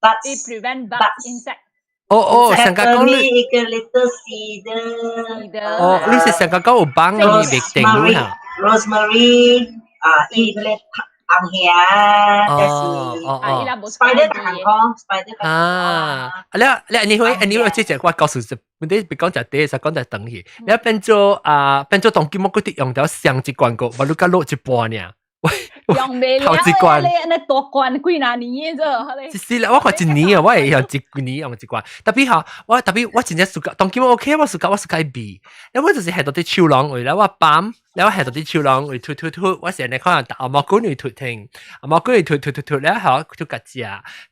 ？Bugs。會 prevent bugs insect。哦哦，上個講你 Eucalyptus cedar。哦，你是上個講有幫你滅定你嚇？Rosemary 啊，伊個咧。紅霞，就是 spider 行講，spider 啊，了了，你會你會這隻我告訴你，問題別講隻底，實講隻長去，你變做啊變做當今我嗰啲用到上一罐個，我都甲落一半爾。用未了，你你大罐幾若年啫？是啦，我看一年啊，我會用一年用一罐。特別吼，我特別我真正 suka，當今我 OK，我 suka 我 suka 味。因為就是係到啲手廊位，了我放，了我係到啲手廊位塗塗塗，我成日看阿毛姑娘塗聽，阿毛姑娘塗塗塗塗了後塗甲食，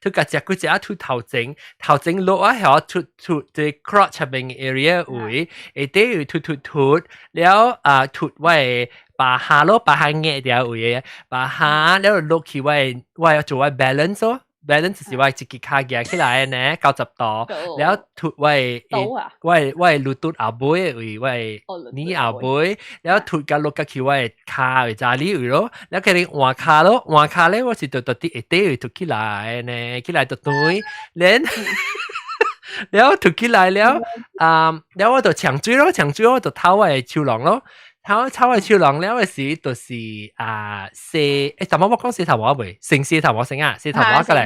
塗甲食，幾隻塗頭前，頭前落啊後塗塗啲 crotch 入邊 area 位，下底又塗塗塗，了啊塗我的把下咯，把下壓掉位，把下了落去我我要做我 balance 咯，balance 是我一支跤舉起來呢，90度，了塗我我我肚肚後尾位，我耳後尾，了塗甲落甲去我跤位查理位咯，了佢哋換跤咯，換跤咧我是就到啲下底位塗起來呢，起來就對，連了塗起來了，啊，了我就沖水咯，沖水我就透我的手囊咯。頭抽我手囊了嘅時，就是啊洗，頭毛我講洗頭毛未？先洗頭毛先啊，洗頭毛過來，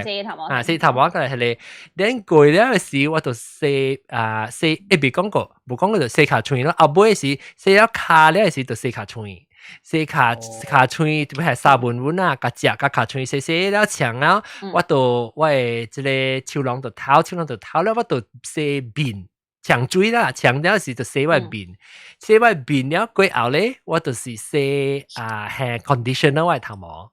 啊洗頭毛過來係咧，等過了嘅時，我就洗啊洗，未講過，無講過就洗跤喙咯。後尾時洗了跤了嘅時，就洗跤喙，洗跤跤喙，特別係沙文文啊，甲食甲跤喙洗洗了長了，我就我的這個手囊就透，手囊就透了，我就洗面。沖水啦，沖了時就洗我面，洗我面了過後咧，我就是洗啊係 conditioner 我頭毛。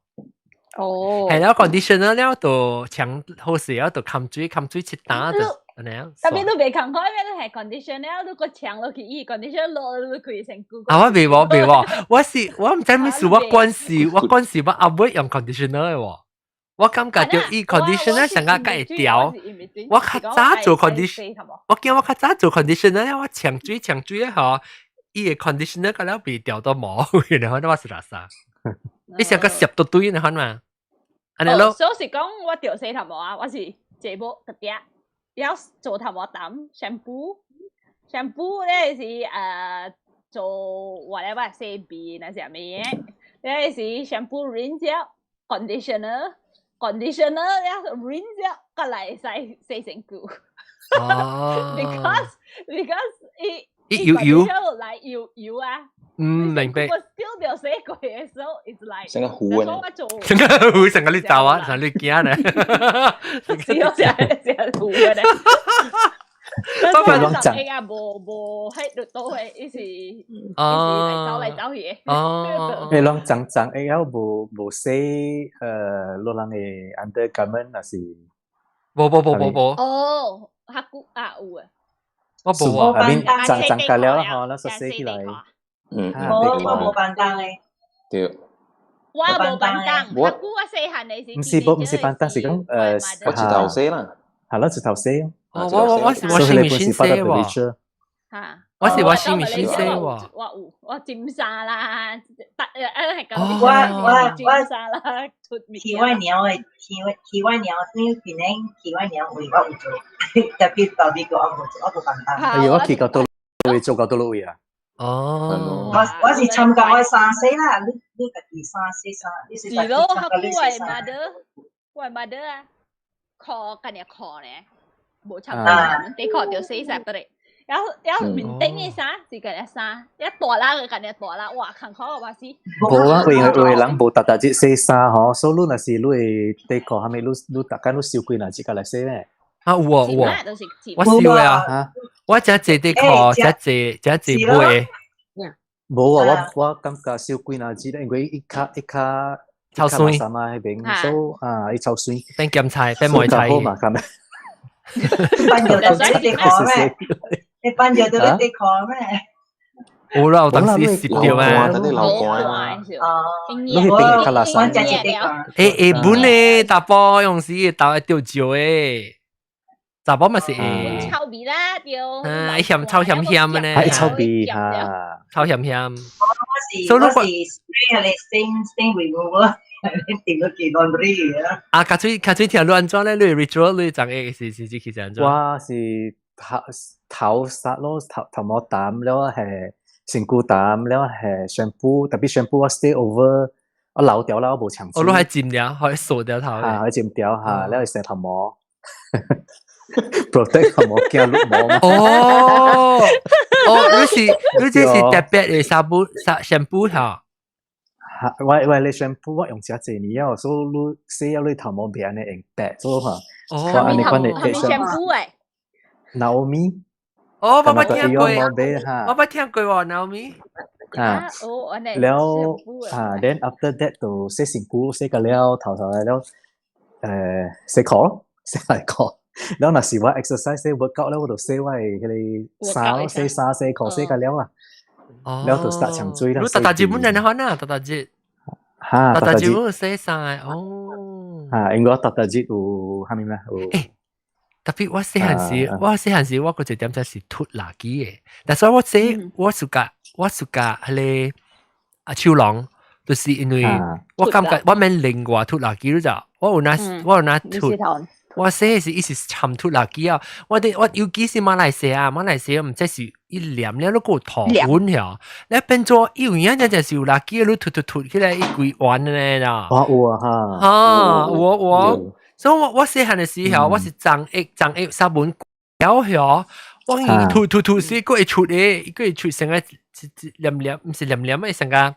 哦。係了 conditioner 了就沖好勢了就冚水，冚水一打就按呢樣。特別你袂共款咩？你係 conditioner，你閣沖落去，伊 conditioner 落你開身軀。啊，我袂喎，袂喎，我是我毋知咩事，我關事，我關事，我後尾用 conditioner 的喎。我感覺到伊 conditioner 上個較會掉，我較早做 conditioner，我驚我較早做 conditioner，我沖水沖水吼，伊個 conditioner 個了袂掉到毛，然後我是垃圾，你上個濕到堆，你看嘛？按呢咯。所以是講我掉洗頭毛啊，我是這部個啲，了做頭毛膽 shampoo，shampoo 咧是做 whatever 洗面那是啥物嘢，咧是 shampoo rinse conditioner。conditioner 了 rinse 了，過來洗洗身軀。哦。 Because 伊伊油油來油油啊。嗯，明白。我 still 掉洗過嘅時候，it's like 成個糊啊！成個糊，成個你走啊，成個你驚咧。只有成成糊嘅咧。不過十個啊，無無喺度都會，伊是伊是來走來走去的。哦，你攏髒髒會曉無無洗落人的 undergarment 還是？無無無無無。哦，較久啊有啊。我無啊，下面髒髒甲了吼，咱說洗起來。嗯，無我無便當的。對。我無便當，較久我細漢的時。毋是無，毋是便當，是講我一頭洗啦。係咯，一頭洗。哦，我我我是我是咪先洗喎？嚇！我是我是咪先洗喎？我有我尖沙啦，得係咁。我我尖沙啦，去我娘的，去去我娘，因為平安去我娘位我有做，特別到美國我無做，我無簡單。哎呦，我去到倒位做到倒位啊！哦，我我是參加我三洗啦，你你家己三洗衫，你是是咯，較久我 mother，我 mother 啊，褲今日褲呢，無差不多，底褲就洗晒得嘞。然後然後面頂的衫是今日衫，一大啦個今日大啦，哇，艱苦我死。無啊，因為有的人無逐逐日洗衫吼，所以你若是你的底褲，啥物你你逐工你收幾若日過來洗咧？啊有啊有啊，我收啊，我真濟底褲，真濟真濟買。無啊，我我感覺收幾若日，因為伊較伊較臭酸啊，彼邊所以啊，伊臭酸。變鹹菜，變梅菜。好嘛，咁樣。你搬咗到底褲咩？你搬咗到底褲咩？有啦，有當時濕掉啊。等你流汗啊。你去邊個較垃圾？欸欸本咧，查埔用時豆會掉石的，查埔嘛是會。臭味啦，對。啊，鹹臭鹹鹹的呢。係臭味嚇，臭鹹鹹。我是我是 spray 係 stain remover，你掉咗幾 laundry 啊？啊，較水較水聽你按怎咧？你 ritual 你昨下是是是其實按怎？我是頭頭髮咯，頭頭毛淡了係身軀淡了係 shampoo，特別 shampoo 我 stay over，我流掉啦，我無沖水。我都係浸了，可以掃掉頭。嚇，可以浸掉嚇，了洗頭毛，protect 頭毛驚落毛嘛。哦，哦，你是你這是特別的紗 shampoo 嚇？嚇，我我你 shampoo 我用真濟年了，所以你洗了你頭毛袂按呢用白做嚇。哦，我按呢款的 shampoo 誒。 Naomi。哦，我捌聽過，我捌聽過喎，Naomi。啊，了啊，then after that 就洗身軀，洗個了頭頭來了，洗褲，洗內褲。了若是我 exercise 洗 workout 了，我就洗我的彼个衫，洗衫洗褲洗個了啊。了就 start 沖水啦。你逐逐日本人好呐，逐逐日。哈，逐逐日本洗衫哦。哈，因為我逐逐日有蝦米咩？有。特別我細漢時，我細漢時我嗰一點才是吐垃圾的，但是我洗我暑假我暑假彼个啊手籠，就是因為我感覺我免另外吐垃圾你知，我有哪我有哪吐，我洗是一直摻吐垃圾啊！我哋我尤其是馬來西亞，馬來西亞毋知是一黏了，你閣有塗粉曉，你變做有影真正是有垃圾，你吐吐吐起來一規彎咧啦。啊有啊哈，啊有啊有。所以我我細漢的時候，我是髒液髒液紗本了曉，我伊吐吐吐死，閣會出的，閣會出成個黏黏，毋是黏黏的，成個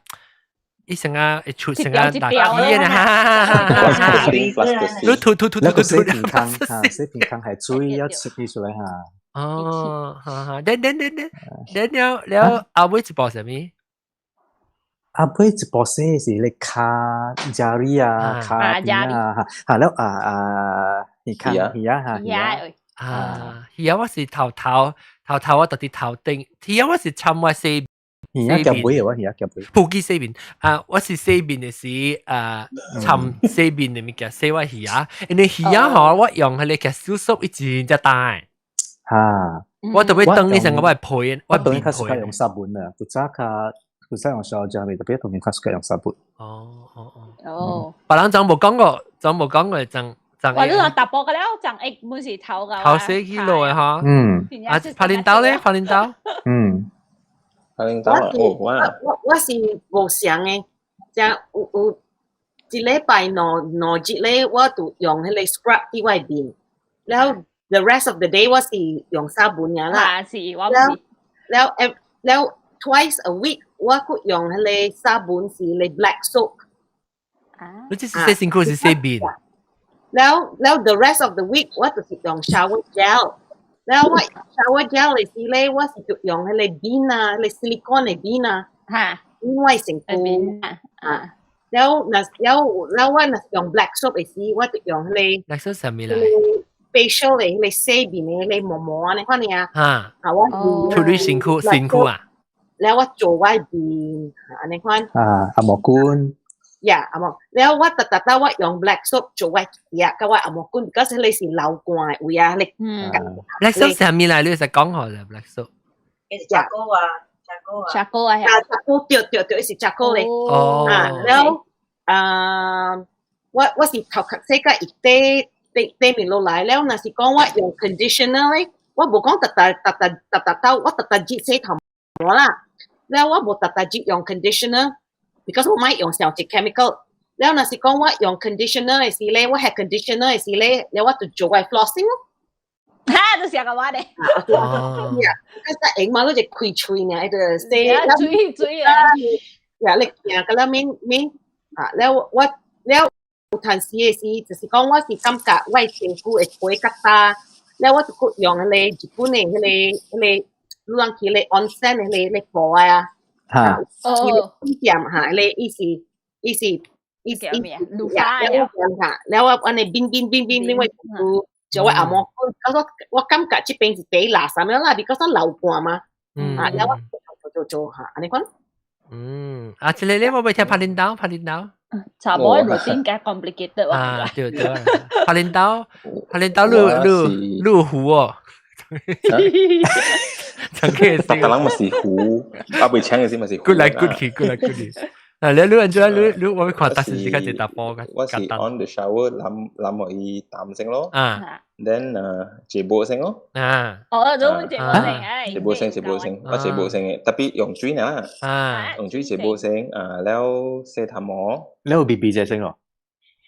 伊成個會出成個垃圾的哈哈哈哈！你吐吐吐吐吐洗平康哈，洗平康係水要出出來哈。哦，哈哈，等等等等，等了了後尾一步啥物？後尾一步洗是咧跤 jari 啊，跤邊啊，嚇嚇了啊啊，耳卡耳啊嚇耳啊。啊，耳啊我是頭頭頭頭我特佇頭頂，耳啊我是摻我洗耳啊夾尾我耳啊夾尾。普吉洗面啊，我是洗面的時啊，摻洗面的物件洗我耳啊，因為耳啊吼，我用彼个小soap 伊真正大。嚇！我特別等你成個我皮，我當較適合用紗本啊，古早較古早用燒膠，特別當然較適合用紗本。哦哦哦。哦。別人總無講過，總無講過，總總。哇！你話踏步個了，總會本是頭個。頭洗起落的哈。嗯。啊，拍領刀咧，拍領刀。嗯。拍領刀啊！我我我是無相的，正有有一禮拜兩兩日咧，我就用彼个 scrub 佇我面，了 the rest of the day 我是用紗本爾啦。啊，是，我毋是。了了 twice a week 我閣用彼个紗本是彼个 black soap。啊。你這是洗身軀是洗面？了了 the rest of the week 我就是用 shower gel。了我 shower gel 的時咧，我是就用彼个邊啊，彼个 silicone 的邊啊。哈。因為身軀啊。了若了了我若是用 black soap 的時，我就用彼個 black soap 啥物來？facial 的彼个洗面的彼个毛毛按呢款爾。哈。啊，我塗你身軀身軀啊。了我做我面按呢款。啊，按摩棍。呀，按摩。了我逐逐到我用 black soap 做我呀，佮我按摩棍，嗰時你是流汗的位啊，你。嗯。 black soap 啥物來？你會使講好咧，black soap。是 charcoal 啊，charcoal 啊。 charcoal 啊。啊，charcoal 對對對，是 charcoal 咧。哦。啊，了啊，我我是頭殼洗甲伊底底底面落來了，若是講我用 conditioner 咧，我無講逐逐逐逐逐逐到，我逐逐日洗頭毛啦。了我無逐逐日用 conditioner，because 我莫用上濟 chemical。了若是講我用 conditioner 的時咧，我係 conditioner 的時咧，了我就做我 flossing 咯。哈，就是個我咧。哦。呀，嗰隻用嘛，你就開喙爾，伊就洗。水水啊！呀，你行個了免免啊，了我了有陣時的時，就是講我是感覺我的身軀會皮較焦，了我就閣用彼个日本的彼个彼个，你人去咧 onsen 的彼个彼個布啊，哈，哦，點哈，彼個伊是伊是伊是伊是呀，了我哈，了我按呢變變變變變我身軀做我按摩，我我感覺這邊是第垃圾了啦，because 流汗嘛，啊，了我做做嚇，按呢款。嗯，啊，這個你冇被聽拍領導，拍領導。查某的 routine 較 complicated 啊，對對，拍領導，拍領導，你你你糊哦。曾經逐個人嘛是糊，啊未請嘅時嘛是糊。過來過去，過來過去。啊，你你按怎你你我看，但是是較濟查埔較我是 on the shower 淋淋予伊淡先咯。啊。 Then 啊，潔毛先咯。啊。哦，做潔毛先，哎。潔毛先，潔毛先，我潔毛先嘅，特別用水啦。啊。用水潔毛先，啊，了洗頭毛。你有 B B 隻先哦。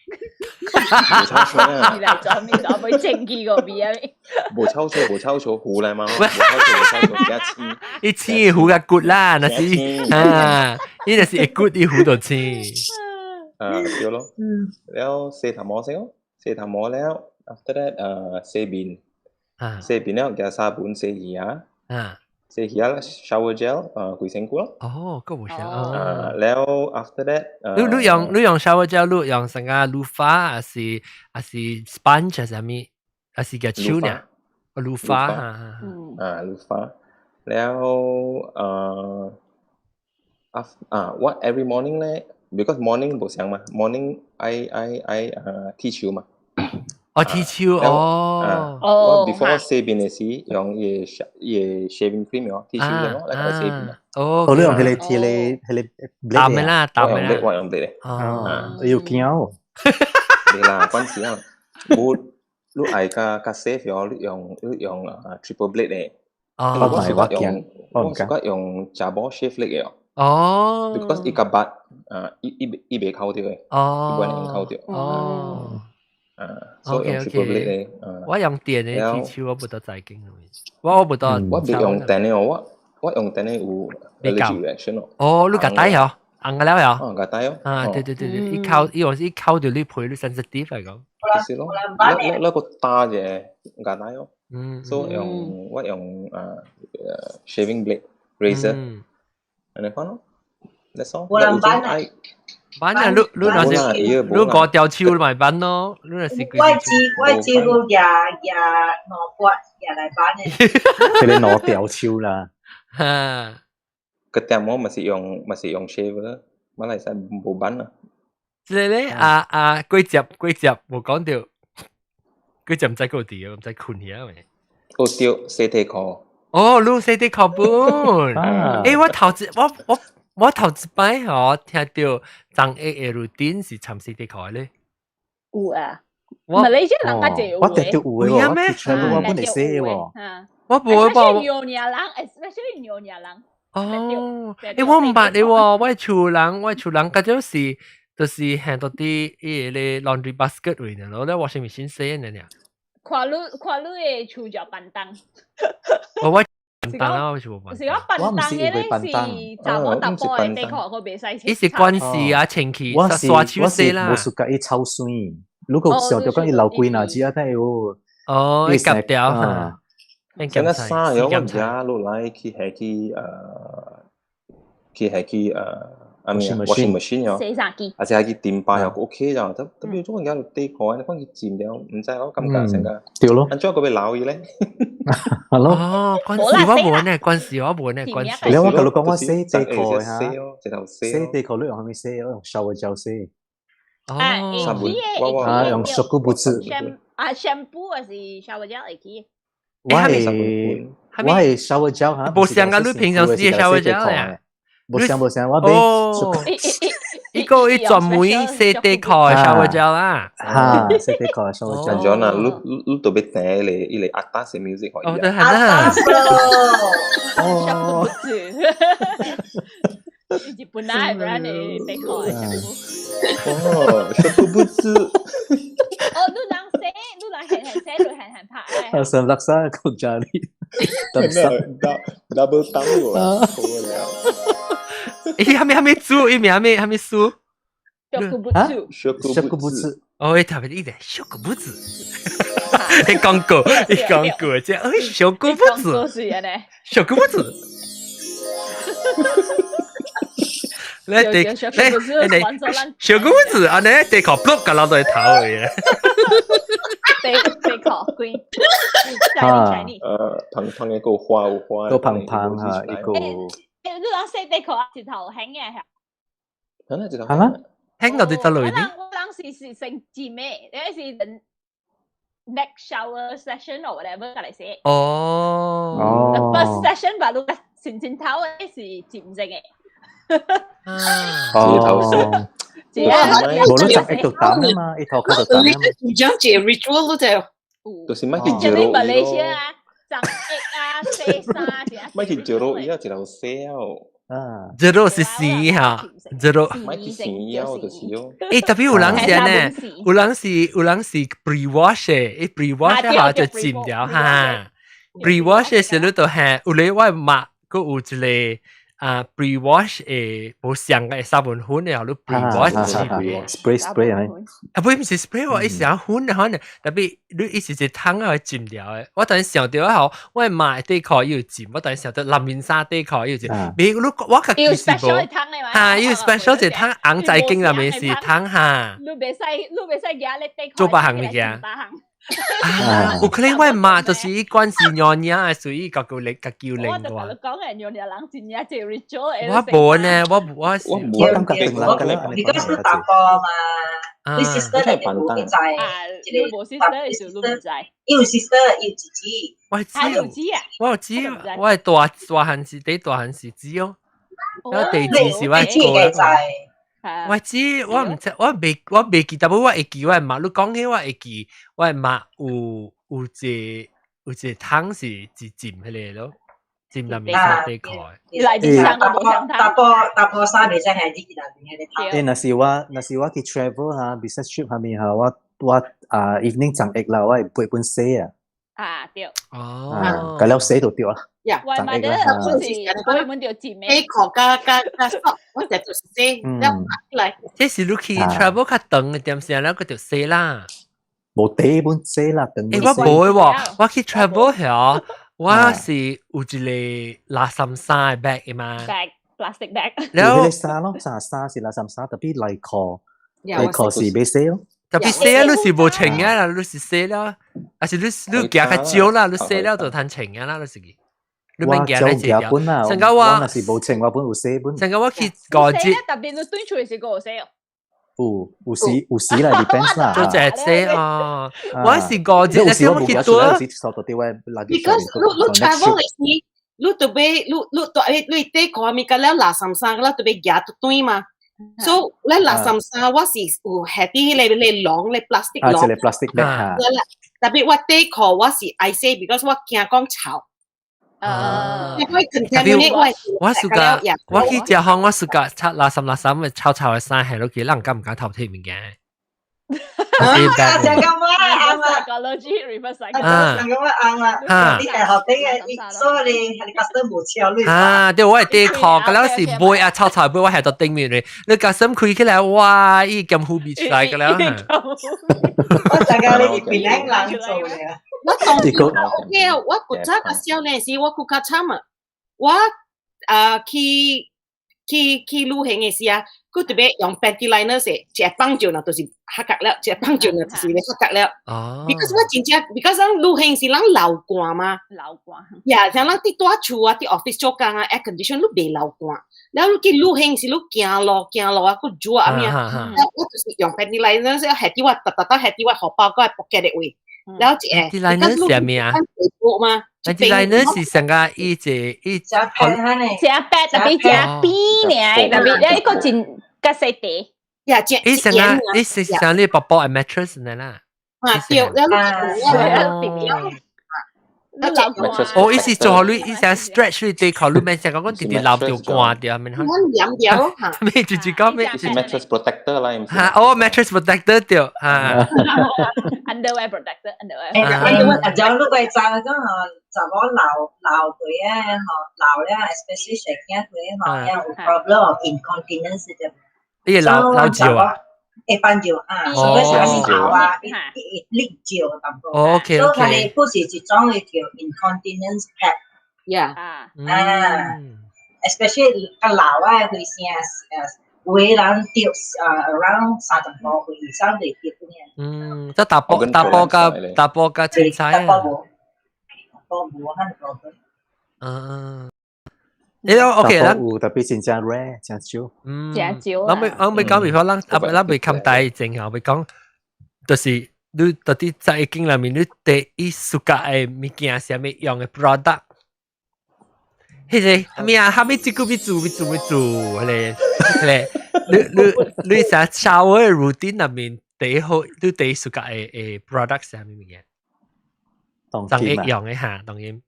無臭水啊！來做咩做咩清氣個味啊？無臭水，無臭水，糊來嘛？無臭水，無臭水，加青。伊青糊較骨啦，若是啊，伊若是會骨，伊糊就青。啊，對咯。了洗頭毛先咯，洗頭毛了，after that 啊，洗面，洗面了加沙本洗耳啊。洗耳啊，shower gel 啊，規身軀咯。哦，閣無啥。啊，了 after that，你你用你用 shower gel，你用啥個 loofah，還是還是 sponge 還是啥物？還是個手呢？loofah 啊，loofah。了啊啊，我 every morning 咧，because morning 無相嘛，morning 愛愛愛啊剃鬚嘛。哦，剃鬚哦。我 before 洗面的時，用伊個伊個 shaving cream 哦，剃鬚的咯，來洗面。哦，哦，你用彼個剃個彼個淡的啦，淡的啦。我用 blade 哦，有驚哦。對啦，關係啊，我你愛較較 safe 哦，你用你用啊 triple blade 的。哦，我是用我是用查某 shave 力的哦。哦。 because 伊較薄啊，伊伊伊袂摳著的。哦。伊無能摳著。哦。啊，所以用 triple blade 的。我用電的剃鬚，我無得在經。我我無得。我袂用電的哦，我我用電的有 allergic reaction 哦。哦，你共戴哦，紅個了喲。哦，共戴哦。啊，對對對對，伊摳伊話是伊摳著你皮，你 sensitive 來講。是咯，你你個打者共戴哦。所以用我用啊 shaving blade razor，按呢款咯。That's all。無人挽啊。挽啊！你你若是你五條手咪挽咯，你若是我只我只好舉舉兩撥舉來挽的。彼个兩條手啦。哈。個點我嘛是用嘛是用 shaver，馬來西亞無挽啊。這個咧啊啊，季節季節無講著，季節毋知閣有佇，毋知睏去啊未？哦對，洗底褲。哦，你洗底褲本。欸，我頭一我我我頭一擺吼聽著張益的 routine 是參洗底褲咧。有啊，馬來西亞人較濟有。我特著有的喎，我全部我本會洗的喎。我無噃。娘惹人，especially 娘惹人。哦，欸，我毋捌的喎，我厝人，我厝人較少是，就是行到佇伊個 laundry basket 位呢，攞咧 washing machine 洗呢爾。看你看你的厝就便當。哦，我便當啊，我是無便當。是講便當的咧是查某淡薄的底褲，佢袂使。伊是關係啊，清氣，我是刷手洗啦。我是無喜歡伊臭水，如果想著講伊留幾若日啊，等有。哦，伊夾掉哈。成個衫有我家落來去下去去下去啊咩 washing machine 哦，洗衫機，啊是下去電擺又 OK 咋，特特別種而家底褲，你講佢佔了，毋知我感覺成個，對咯，按怎閣欲留伊咧？係咯，哦，關事我無呢，關事我無呢，關事。你我共你講我洗底褲哈，洗底褲你用啥物洗？我用 shower gel 洗。哦，啊，用雪糕不子。啊，shampoo 還是 shower gel 會去？我係我係 shower gel 哈，無像啊！你平常時 shower gel 呀？無像無像，我買。伊個伊專門洗底褲的 shower gel 啦。哈，洗底褲的 shower gel。安怎啊？你你你特別聽伊個伊個阿達的 music 可以啊。哦，對，係啦。哦。日本來不然你底褲的 shampoo。哦，雪糕不子。哦，你人洗，你人現現洗，你現現拍。啊，上垃圾國家裡。 double 當我，好了。咦，還沒還沒煮，伊名還沒還沒輸。雪糕不子。雪糕不子。哦，伊特別伊個雪糕不子。伊廣告，伊廣告，這哎雪糕不子。雪糕不子。你地你你雪糕不子，啊你地殼 block 個老到頭嘅。地地殼貴。啊。胖胖一個花有花。個胖胖哈一個。欸，你人洗底褲一頭輕嘅。係啦，一頭。係啦。輕到啲得來呢？我人是成浸嘅，你是 next shower session or whatever 嚟洗。哦。 The first session 把你前前頭嘅是浸性嘅。哦。無你十一度膽啊嘛，一頭開就膽啊嘛。講這 ritual 都就。就是咪去做馬來西亞啊，十一啊，洗衫。咪去做伊啊，一頭洗哦。啊，這都是死哈，這都。咪去死哦，就是哦。誒，特別有人是呢，有人是 pre-wash 嘅，pre-wash 下就浸掉哈。pre-wash 嘅時你就係有咧我抹，閣有一個啊 pre-wash 誒，無上嘅沙文粉嘅，你 pre-wash spray spray 係。啊，不，毋是 spray 喎，伊是啊粉嘅可能，特別你伊是一桶啊浸掉嘅。我突然想到吼，我媽底褲有浸，我突然想到男人衫底褲有浸。比如我較其實無，哈，有 special 一桶紅仔經入面是桶哈。你袂使舉咧底褲。做別項物件。有可能我媽就是伊關是娘娘的，所以家叫靈，家叫靈我就甲你講嘅，娘娘人真正這 ritual。我無呢，我我是我感覺定人你嗰是大波嘛？你 sister 你無去知，你無 sister 就你唔知。有 sister 有姊姊。我知，我有知，我係大大漢時，第大漢時知哦。我第二是我哥。我知，我毋知，我未記，但不過我會記我媽。你講起我會記，我媽有一個湯是浸彼個咯，浸內面衫底褲。內面衫都無相大波大波衫袂使係啲內面彼個湯。誒，若是我去 travel 哈，business trip 下面哈，我啊 evening 昨日啦，我會背本洗啊。啊對。哦。改了洗就對啦。呀，我媽的是背本就浸的。底褲加加加濕，我成日就是洗，了起來。這是你去 travel 較長嘅點時，了佢就洗啦。無底本洗啦，長。誒，我無喎，我去 travel 遐，我是有一個垃圾衫嘅 bag 嘅嘛。 bag plastic bag。了。有衫咯，衫衫是垃圾衫，特別內褲，內褲是袂洗咯。特別洗啊，你是無穿啊啦，你是洗了，還是你行較少啦，你洗了就趁穿啊啦，你是。你免行咧一條。成個我若是無穿，我本有洗本。成個我去五日。特別你對出是個洗哦。有有時啦，depends 啦。做隻洗哦，我是五日，但是我去倒。 Because 你 travel 嘅時，你特別你特別你底褲物個了垃圾衫，了特別夾得短嘛。所以咧垃圾衫我是有下啲迄個咧籠咧 plastic 籠。啊，這個 plastic bag 哈。特別我底褲我是愛洗，because 我驚講臭。啊！我我暑假我去食飯，我暑假擦垃圾垃圾咪臭臭嘅衫，係落去，人敢唔敢偷摕物件？啊，就咁啊，啱啊。 Psychology reverse 啊，就咁啊，啱啊。你大學啲嘅，所以你係 custom 無超你。啊，對，我係底褲，嗰陣時買啊，臭臭買我喺度頂面咧，你 custom 開起來，哇，伊咁虎味出來個了。我大家你係邊人做嘅？我當時 OK 啊，我古早較少年時，我閣較慘啊！我啊去旅行嘅時啊，佢特別用 panty liner 時，一放上啦，就是合格了；一放上啦，就是咧合格了。哦。 Because 我真正，because 咱旅行是咱流汗嘛。流汗。呀，像咱佇蹛厝啊，佇 office 做工啊，air condition 你袂流汗。了你去旅行時，你行路行路啊，閣熱啊咩？我就是用 panty liner，下佇我逐逐到下佇我荷包個 pocket 的位。了一個。 panty liner 是咩啊？嘛。 panty liner 是上個伊一伊。食 pad 呢？食 pad 特別食邊呢，特別一個真較細地。呀，食伊上個伊是上你寶寶的 mattress 呢啦。啊，對，了你。哦，伊是做好你，伊想 stretch 你底褲，你免想講講直直流就乾掉，免。我黏掉嚇。咩直直講咩？是 mattress protector 啦，唔是。嚇，哦，mattress protector 對嚇。 Underwear protector，underwear。誒，underwear 就你個就講吼，就我流流佢啊，吼流咧，especially 細囝佢吼，有 problem of incontinence 嘅。你流流尿啊？會放尿啊，所以是流啊，會瀝尿淡薄。 OK。 所以佢哋不是一種嘅叫 incontinence pad。 Yeah。啊，especially 較老啊，會先有的人著around 35歲以上就會著呢。嗯，即查埔加查埔加凊彩啊。查埔無，查埔無遐爾多。嗯。你都 OK 啦。有特別真正 rare，真少。真少。咱欲咱欲講，比如說咱啊，咱未看大前後，欲講，就是你到底在經內面，你第一暑假的物件啥物用的 product？彼個啥物啊？啥物這個欲做欲做欲做，彼个彼个，你你你啥 shower routine 內面第一好，你第一暑假的的 product 啥物物件？當會用的哈，當然。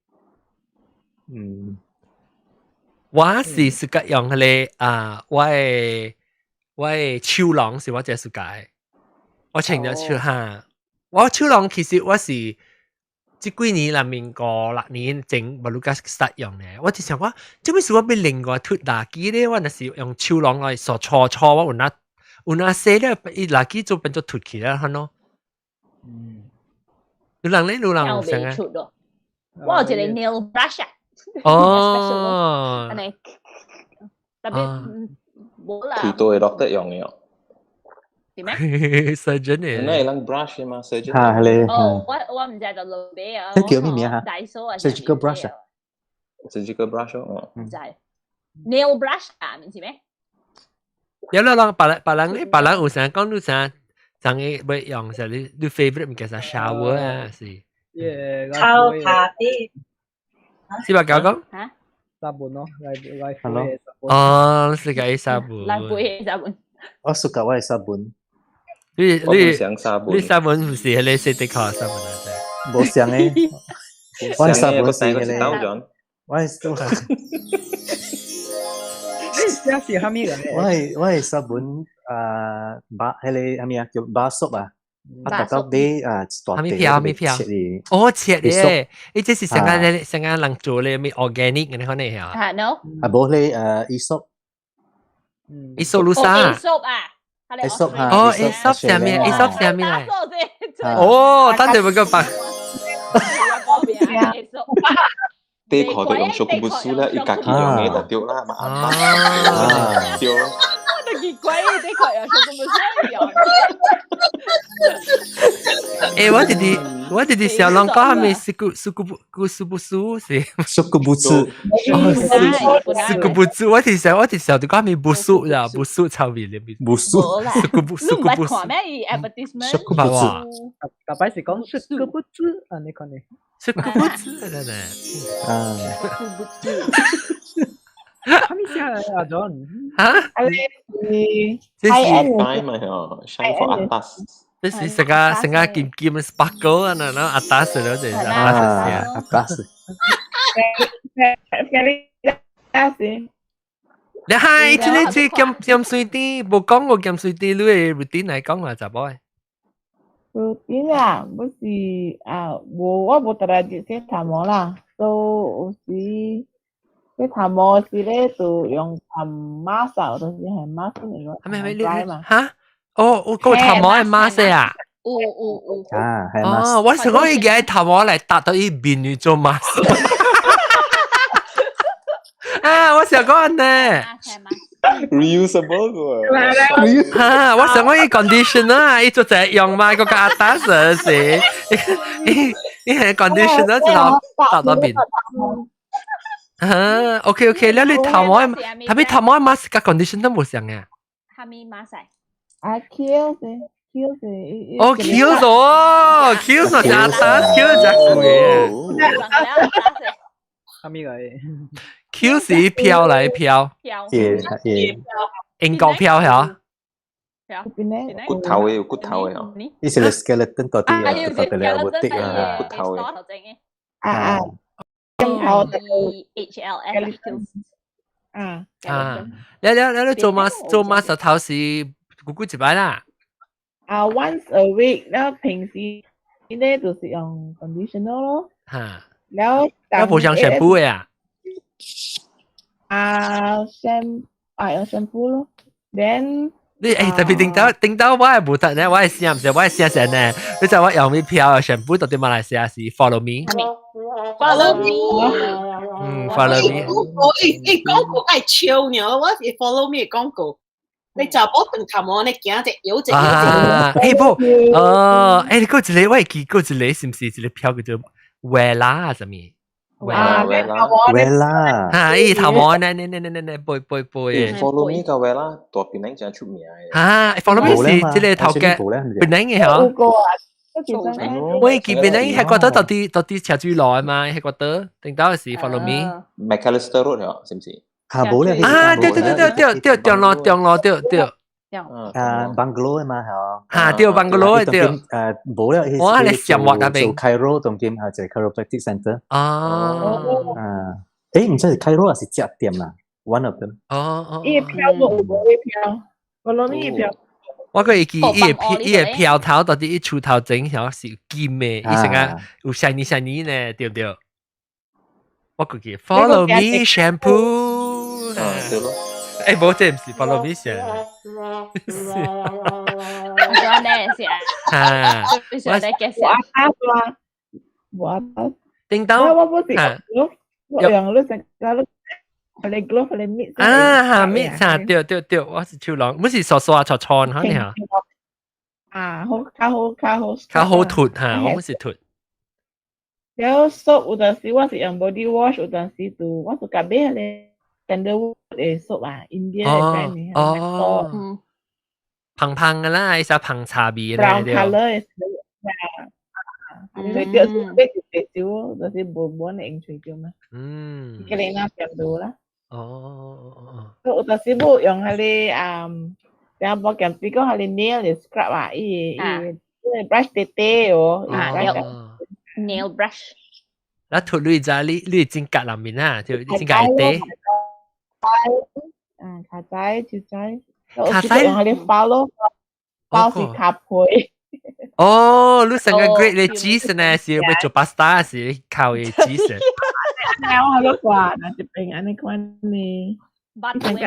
我是暑假用彼個啊，我的手囊是我最暑假的。我穿著手哈，我手囊其實我是這幾年內面五六年前無愈較實用咧。我就想講，做咩事我欲另外脫垃圾咧？我若是用手囊來掃搓搓，我有哪有哪洗了，伊垃圾就變做脫去了，可咯。有人咧，有人有啥啊？我有一個 nail brush 啊。哦。按呢，特別無啦。開刀的 doctor 用的哦。點咩？surgeon 的。那會啷 brush 嘛？surgeon。哈，係咧。哦，我毋知就落尾啊。這叫咩名啊？surgical brush 啊。 surgical brush 哦。毋知。nail brush 啊，毋是咩？有啦，人別人別人咧，別人有啥講？你啥？昨日欲用啥？你你 favorite 物件啥 shower 啊？是。靠咖啡。是吧？搞講？嚇？ sabun 咯，來來肥哦，是個 sabun。來肥 sabun。我暑假我的 sabun。你你你 sabun 毋是彼個洗底褲 sabun 啊？無相的，我的 sabun 是彼個。我的這是啥物來？我的 sabun 啊，bar 彼個啥物啊叫 bar soap 啊。啊，大家買啊，大片片片，哦，切的，伊這是上個上個人做的咩 organic 嘅款的啊？啊，no，啊，無咧Aesop， Aesop 魯沙，Aesop 啊，Aesop 啊，哦，Aesop 啥物？Aesop 啥物來？哦，等陣要個白。底褲就用小古布蘇啦，伊家己用的就對啦，嘛啊，對。我就奇怪，底褲用小古布蘇用。欸，我弟弟小龍講係咪是古是古古蘇不蘇是？蘇古布蘇，哦，是古布蘇。我弟小就講係咪不蘇啦，不蘇臭味咧，不蘇，是古布蘇古布蘇。咩 advertisement？蘇古布蘇。大擺是講蘇古布蘇，按呢款呢？蘇古布蘇咧呢？啊。古布蘇。啥物聲啊，John？嚇？這是 shine 嘛嗬，shine for atas。這是成個成個金金 sparkle 啊，那那 atas 了，這是 atas atas。你係，這個這鹹鹹水甜，無講過鹹水甜，你的 routine 來講啊，查某的。 routine 啊，不是啊，無我無逐日日洗頭毛啦，都有時洗頭毛時咧就用含 mask，就是係 mask 嚟個。係咪係咪你嚇？哦，我個頭毛係 mask 啊？有有有。啊，係 mask。哦，我想講伊個頭毛來搭到伊面去做 mask。啊，我想講呢。 reusable 個。哈，我想講伊 conditioner，伊做這用嘛，個個阿達是，伊伊係 conditioner 就搭到面。啊，OK OK，了你頭毛，特別頭毛 mask 佮 conditioner 無相嘅。哈咪 mask？啊，Kiehl's Kiehl's。哦，Kiehl's 哦，Kiehl's 是阿達，Kiehl's 真貴。哈咪來？Kiehl's 是飄來飄。飄。耶耶。英國飄係骨頭的有骨頭的哦。伊是 skeleton 嗰啲啊，嗰啲咧有啲啊，骨頭的。啊啊。頭 H L S 啊啊！你你你你做 mask 做 mask 頭是幾幾一擺啦？啊，once a week，然後平時咧就是用 conditioner 咯。嚇！然後你無用 shampoo 的啊？啊，shampoo 啊用 shampoo 咯，then 你欸特別頂到頂到我係無得呢，我係聲毋是，我係聲聲呢。你知我用咩飄 shampoo 到底馬來西亞是 follow me。 Follow me。嗯，follow me。廣告，欸欸廣告愛笑呢，我是 follow me 廣告。你查某長頭毛，你行一搖一搖。啊，欸不，哦，欸你閣一个我會記閣一个是毋是一个飄叫做 Wella 啊？啥物？啊 Wella。嚇，伊頭毛呢呢呢呢呢背背背。 Follow Me 個 Wella 大檳城真出名嘅。嚇，Follow Me 是這個頭家檳城嘅嗬。我記檳城係覺得到底到底赤水路嘛，係覺得頂到是 Follow Me。 Macalister Road 嗬，是唔是？嚇，無咧。啊，對對對對對對，中路中路對對。啊，bungalow 嘛係。嚇，對 bungalow 對。無咧，我係上滑那邊。做 chiro 當今係一個 chiropractic center。哦。啊，誒，毋知是 chiro 還是食店啦？One of them。哦哦。伊票無無伊票，我攞伊票。我個會記伊個伊個票頭到底伊厝頭前曉是金的，伊成個有 shiny shiny 呢，對不對？我個記 Follow Me shampoo。啊，對咯。誒，無這毋是 Follow Me shampoo。我講咧是啊。嚇！我阿爸，我阿爸。叮當。我不是，我用你成個你。你 glove 你 mitt 啊哈 mitt 啊，對對對，我是手籠，不是刷刷搓搓嚇你嚇。啊，好較好較好。較好脫嚇，我是脫。然後 soap 有陣時我是用 body wash，有陣時就我就夾買咧 sandalwood 的 soap 啊，India 的概念。哦，香香的啦，伊啥香茶味咧。 Brown colour 的，吹掉買一隻少，就是無無會用吹掉嘛。叫你拿變多啦。哦哦哦哦。有陣時冇用彼个啊，然後無劍比講彼個 nail 的 scrub 啊，伊伊伊 brush 短短哦， nail brush。那塗你知你你真夾內面啊，就你真夾短。嗯，跤臍手臍。跤臍用彼個 follow，包是跤皮。哦，你成個 grate 的 cheese 呢？是欲做 pasta 是靠的 cheese。我好掛，那這邊按呢款呢。巴肚的，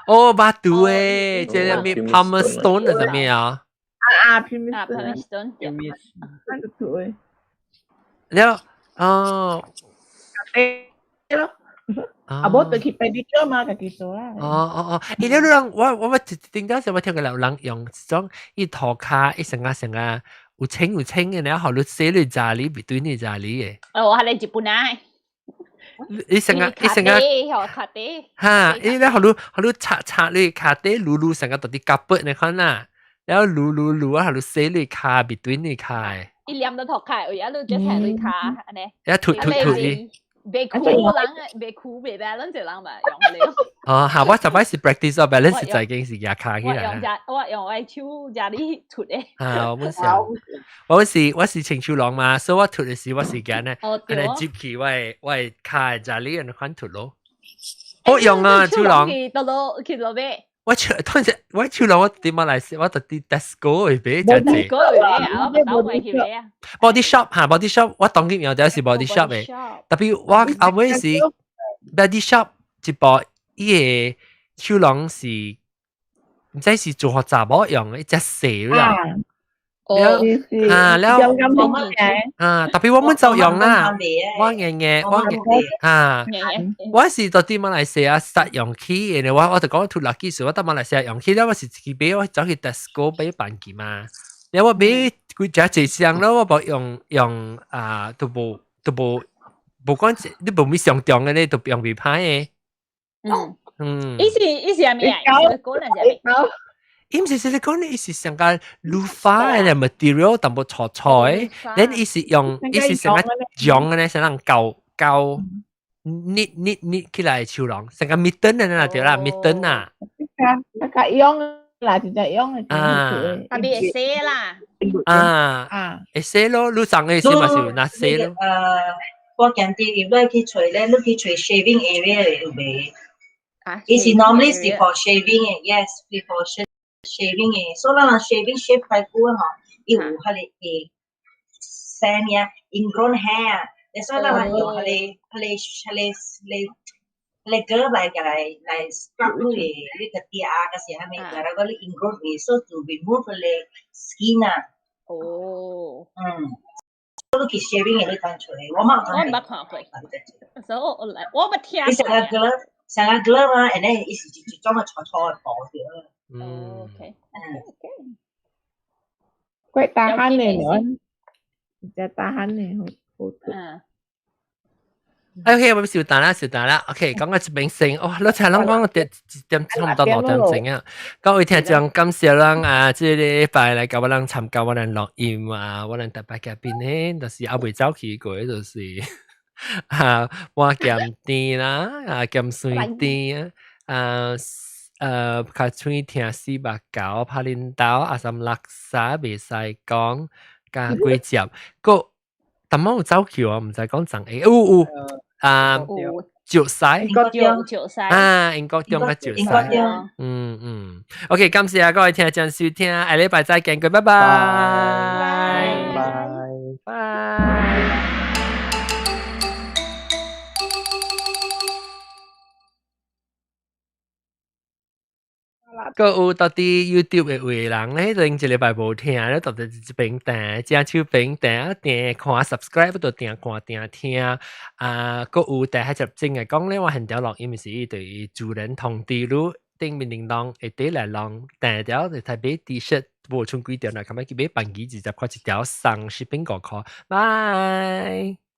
哦，巴肚的，這個咩 pumice stone 係啥物啊？啊啊，pumice 啊，pumice stone，那個圖的。了，哦，誒咯，啊，無就去 pedicure 嘛，家己做啦。哦哦哦，伊了人我我我頂到時我聽過有人用這種伊塗跤伊成個成個有清有清的，然後予你洗你查理，別對你查理的。哦，我係你日本啊。伊成個伊成個，哈！伊咧予你予你擦擦你跤底，擼擼成個到底夾筆你看啦，然後擼擼擼啊，予你洗你跤，別對你跤的。伊黏到塗跤，有啊，你只聽你跤按呢。一塗塗塗伊。袂苦人，袂苦袂 balance 人嘛用了。哦，嚇！我十擺是 practice balance 就已經是舉跤起來。我用只，我用我手遮哩塗的。啊，我本是，我是我是清手籠嘛，所以我塗的時我是按呢，按呢接起我的我的跤遮哩按呢款塗咯。好用啊，手籠。到落去落尾。我手當時我手籠我點馬來西我特啲 Tesco 會買真濟。 Tesco 會買啊，我豆會去買啊。 Body Shop 嚇，Body Shop 我當今用就是 Body Shop 的，特別我後尾是 Body Shop 一部伊個手籠是毋知是做予查某用的，一隻細啦。了啊了啊，特別我們就用啦，我硬硬我啊，我是到佇馬來西亞實用起的，我我就講脫落技術，我到馬來西亞用起了，我是自己買，我走去 Tesco 買辦件嘛，了我買幾隻一箱了，我無用用啊，都無都無無管你無物上重的咧，都用袂歹的。伊是伊是啥物啊？講人啥物？伊毋是是講伊是上個 loofah 的 material 淡薄粗粗的，咱伊是用伊是成個漿的咧，成人膠膠捏捏捏起來的手籠，成個 mitten 的啦對啦，mitten 啊。較較用啦，真正用的。啊，特別會洗啦。啊啊，會洗咯，你送的時嘛是有拿洗咯。我建議你去揣咧，你去揣 shaving area 有袂？伊是 normally 是 for shaving 的，yes，是 for shaving 的。所以咱人 shaving shave 開久吼，伊有彼個會啥物啊，ingrown hair 啊，所以咱人用彼個彼個彼個彼個彼個 glove 來來來 scrub 你的你個底啊，還是啥物，然後你 ingrown 的，所以 to remove 彼個 skin 啊。哦。嗯。你去 shaving 的你當揣，我冇我毋捌看過，所以我我來我捌聽過。你成個 glove，成個 glove 啊，and then 伊是一種個粗粗的布對。嗯。 OK。嗯。怪 tahan 的，你只 tahan 的好好。嗯。OK，我小等啦，小等啦。OK，講個這邊先，哇，你聽人講點點差唔多2點鐘啊。各位聽眾，感謝咱啊，這個禮拜來共我人參加我人錄音啊，我人特別嘉賓呢，就是猶未走去過，就是啊，我鹹甜啦，啊鹹酸甜啊，較喙疼四目狗，拍恁兜阿三垃圾袂使講，加幾隻，閣淡仔有走去啊，毋知講髒話，有有啊，石狮，英國中石獅啊，英國中個石獅，嗯嗯，OK，感謝各位聽眾收聽，下禮拜再見，拜拜，拜拜。閣有到底 YouTube 的有的人咧，頂一禮拜無聽咧，到底這邊訂，正手邊訂，訂看 subscribe 就訂看訂聽，啊，閣有第一集正來講咧，我現條錄音是對主人通知你頂面鈴鐺會佇來啷訂條就台買 T-shirt 無剩幾條啦，較欲去買辦機20塊一條送食品5箍，拜。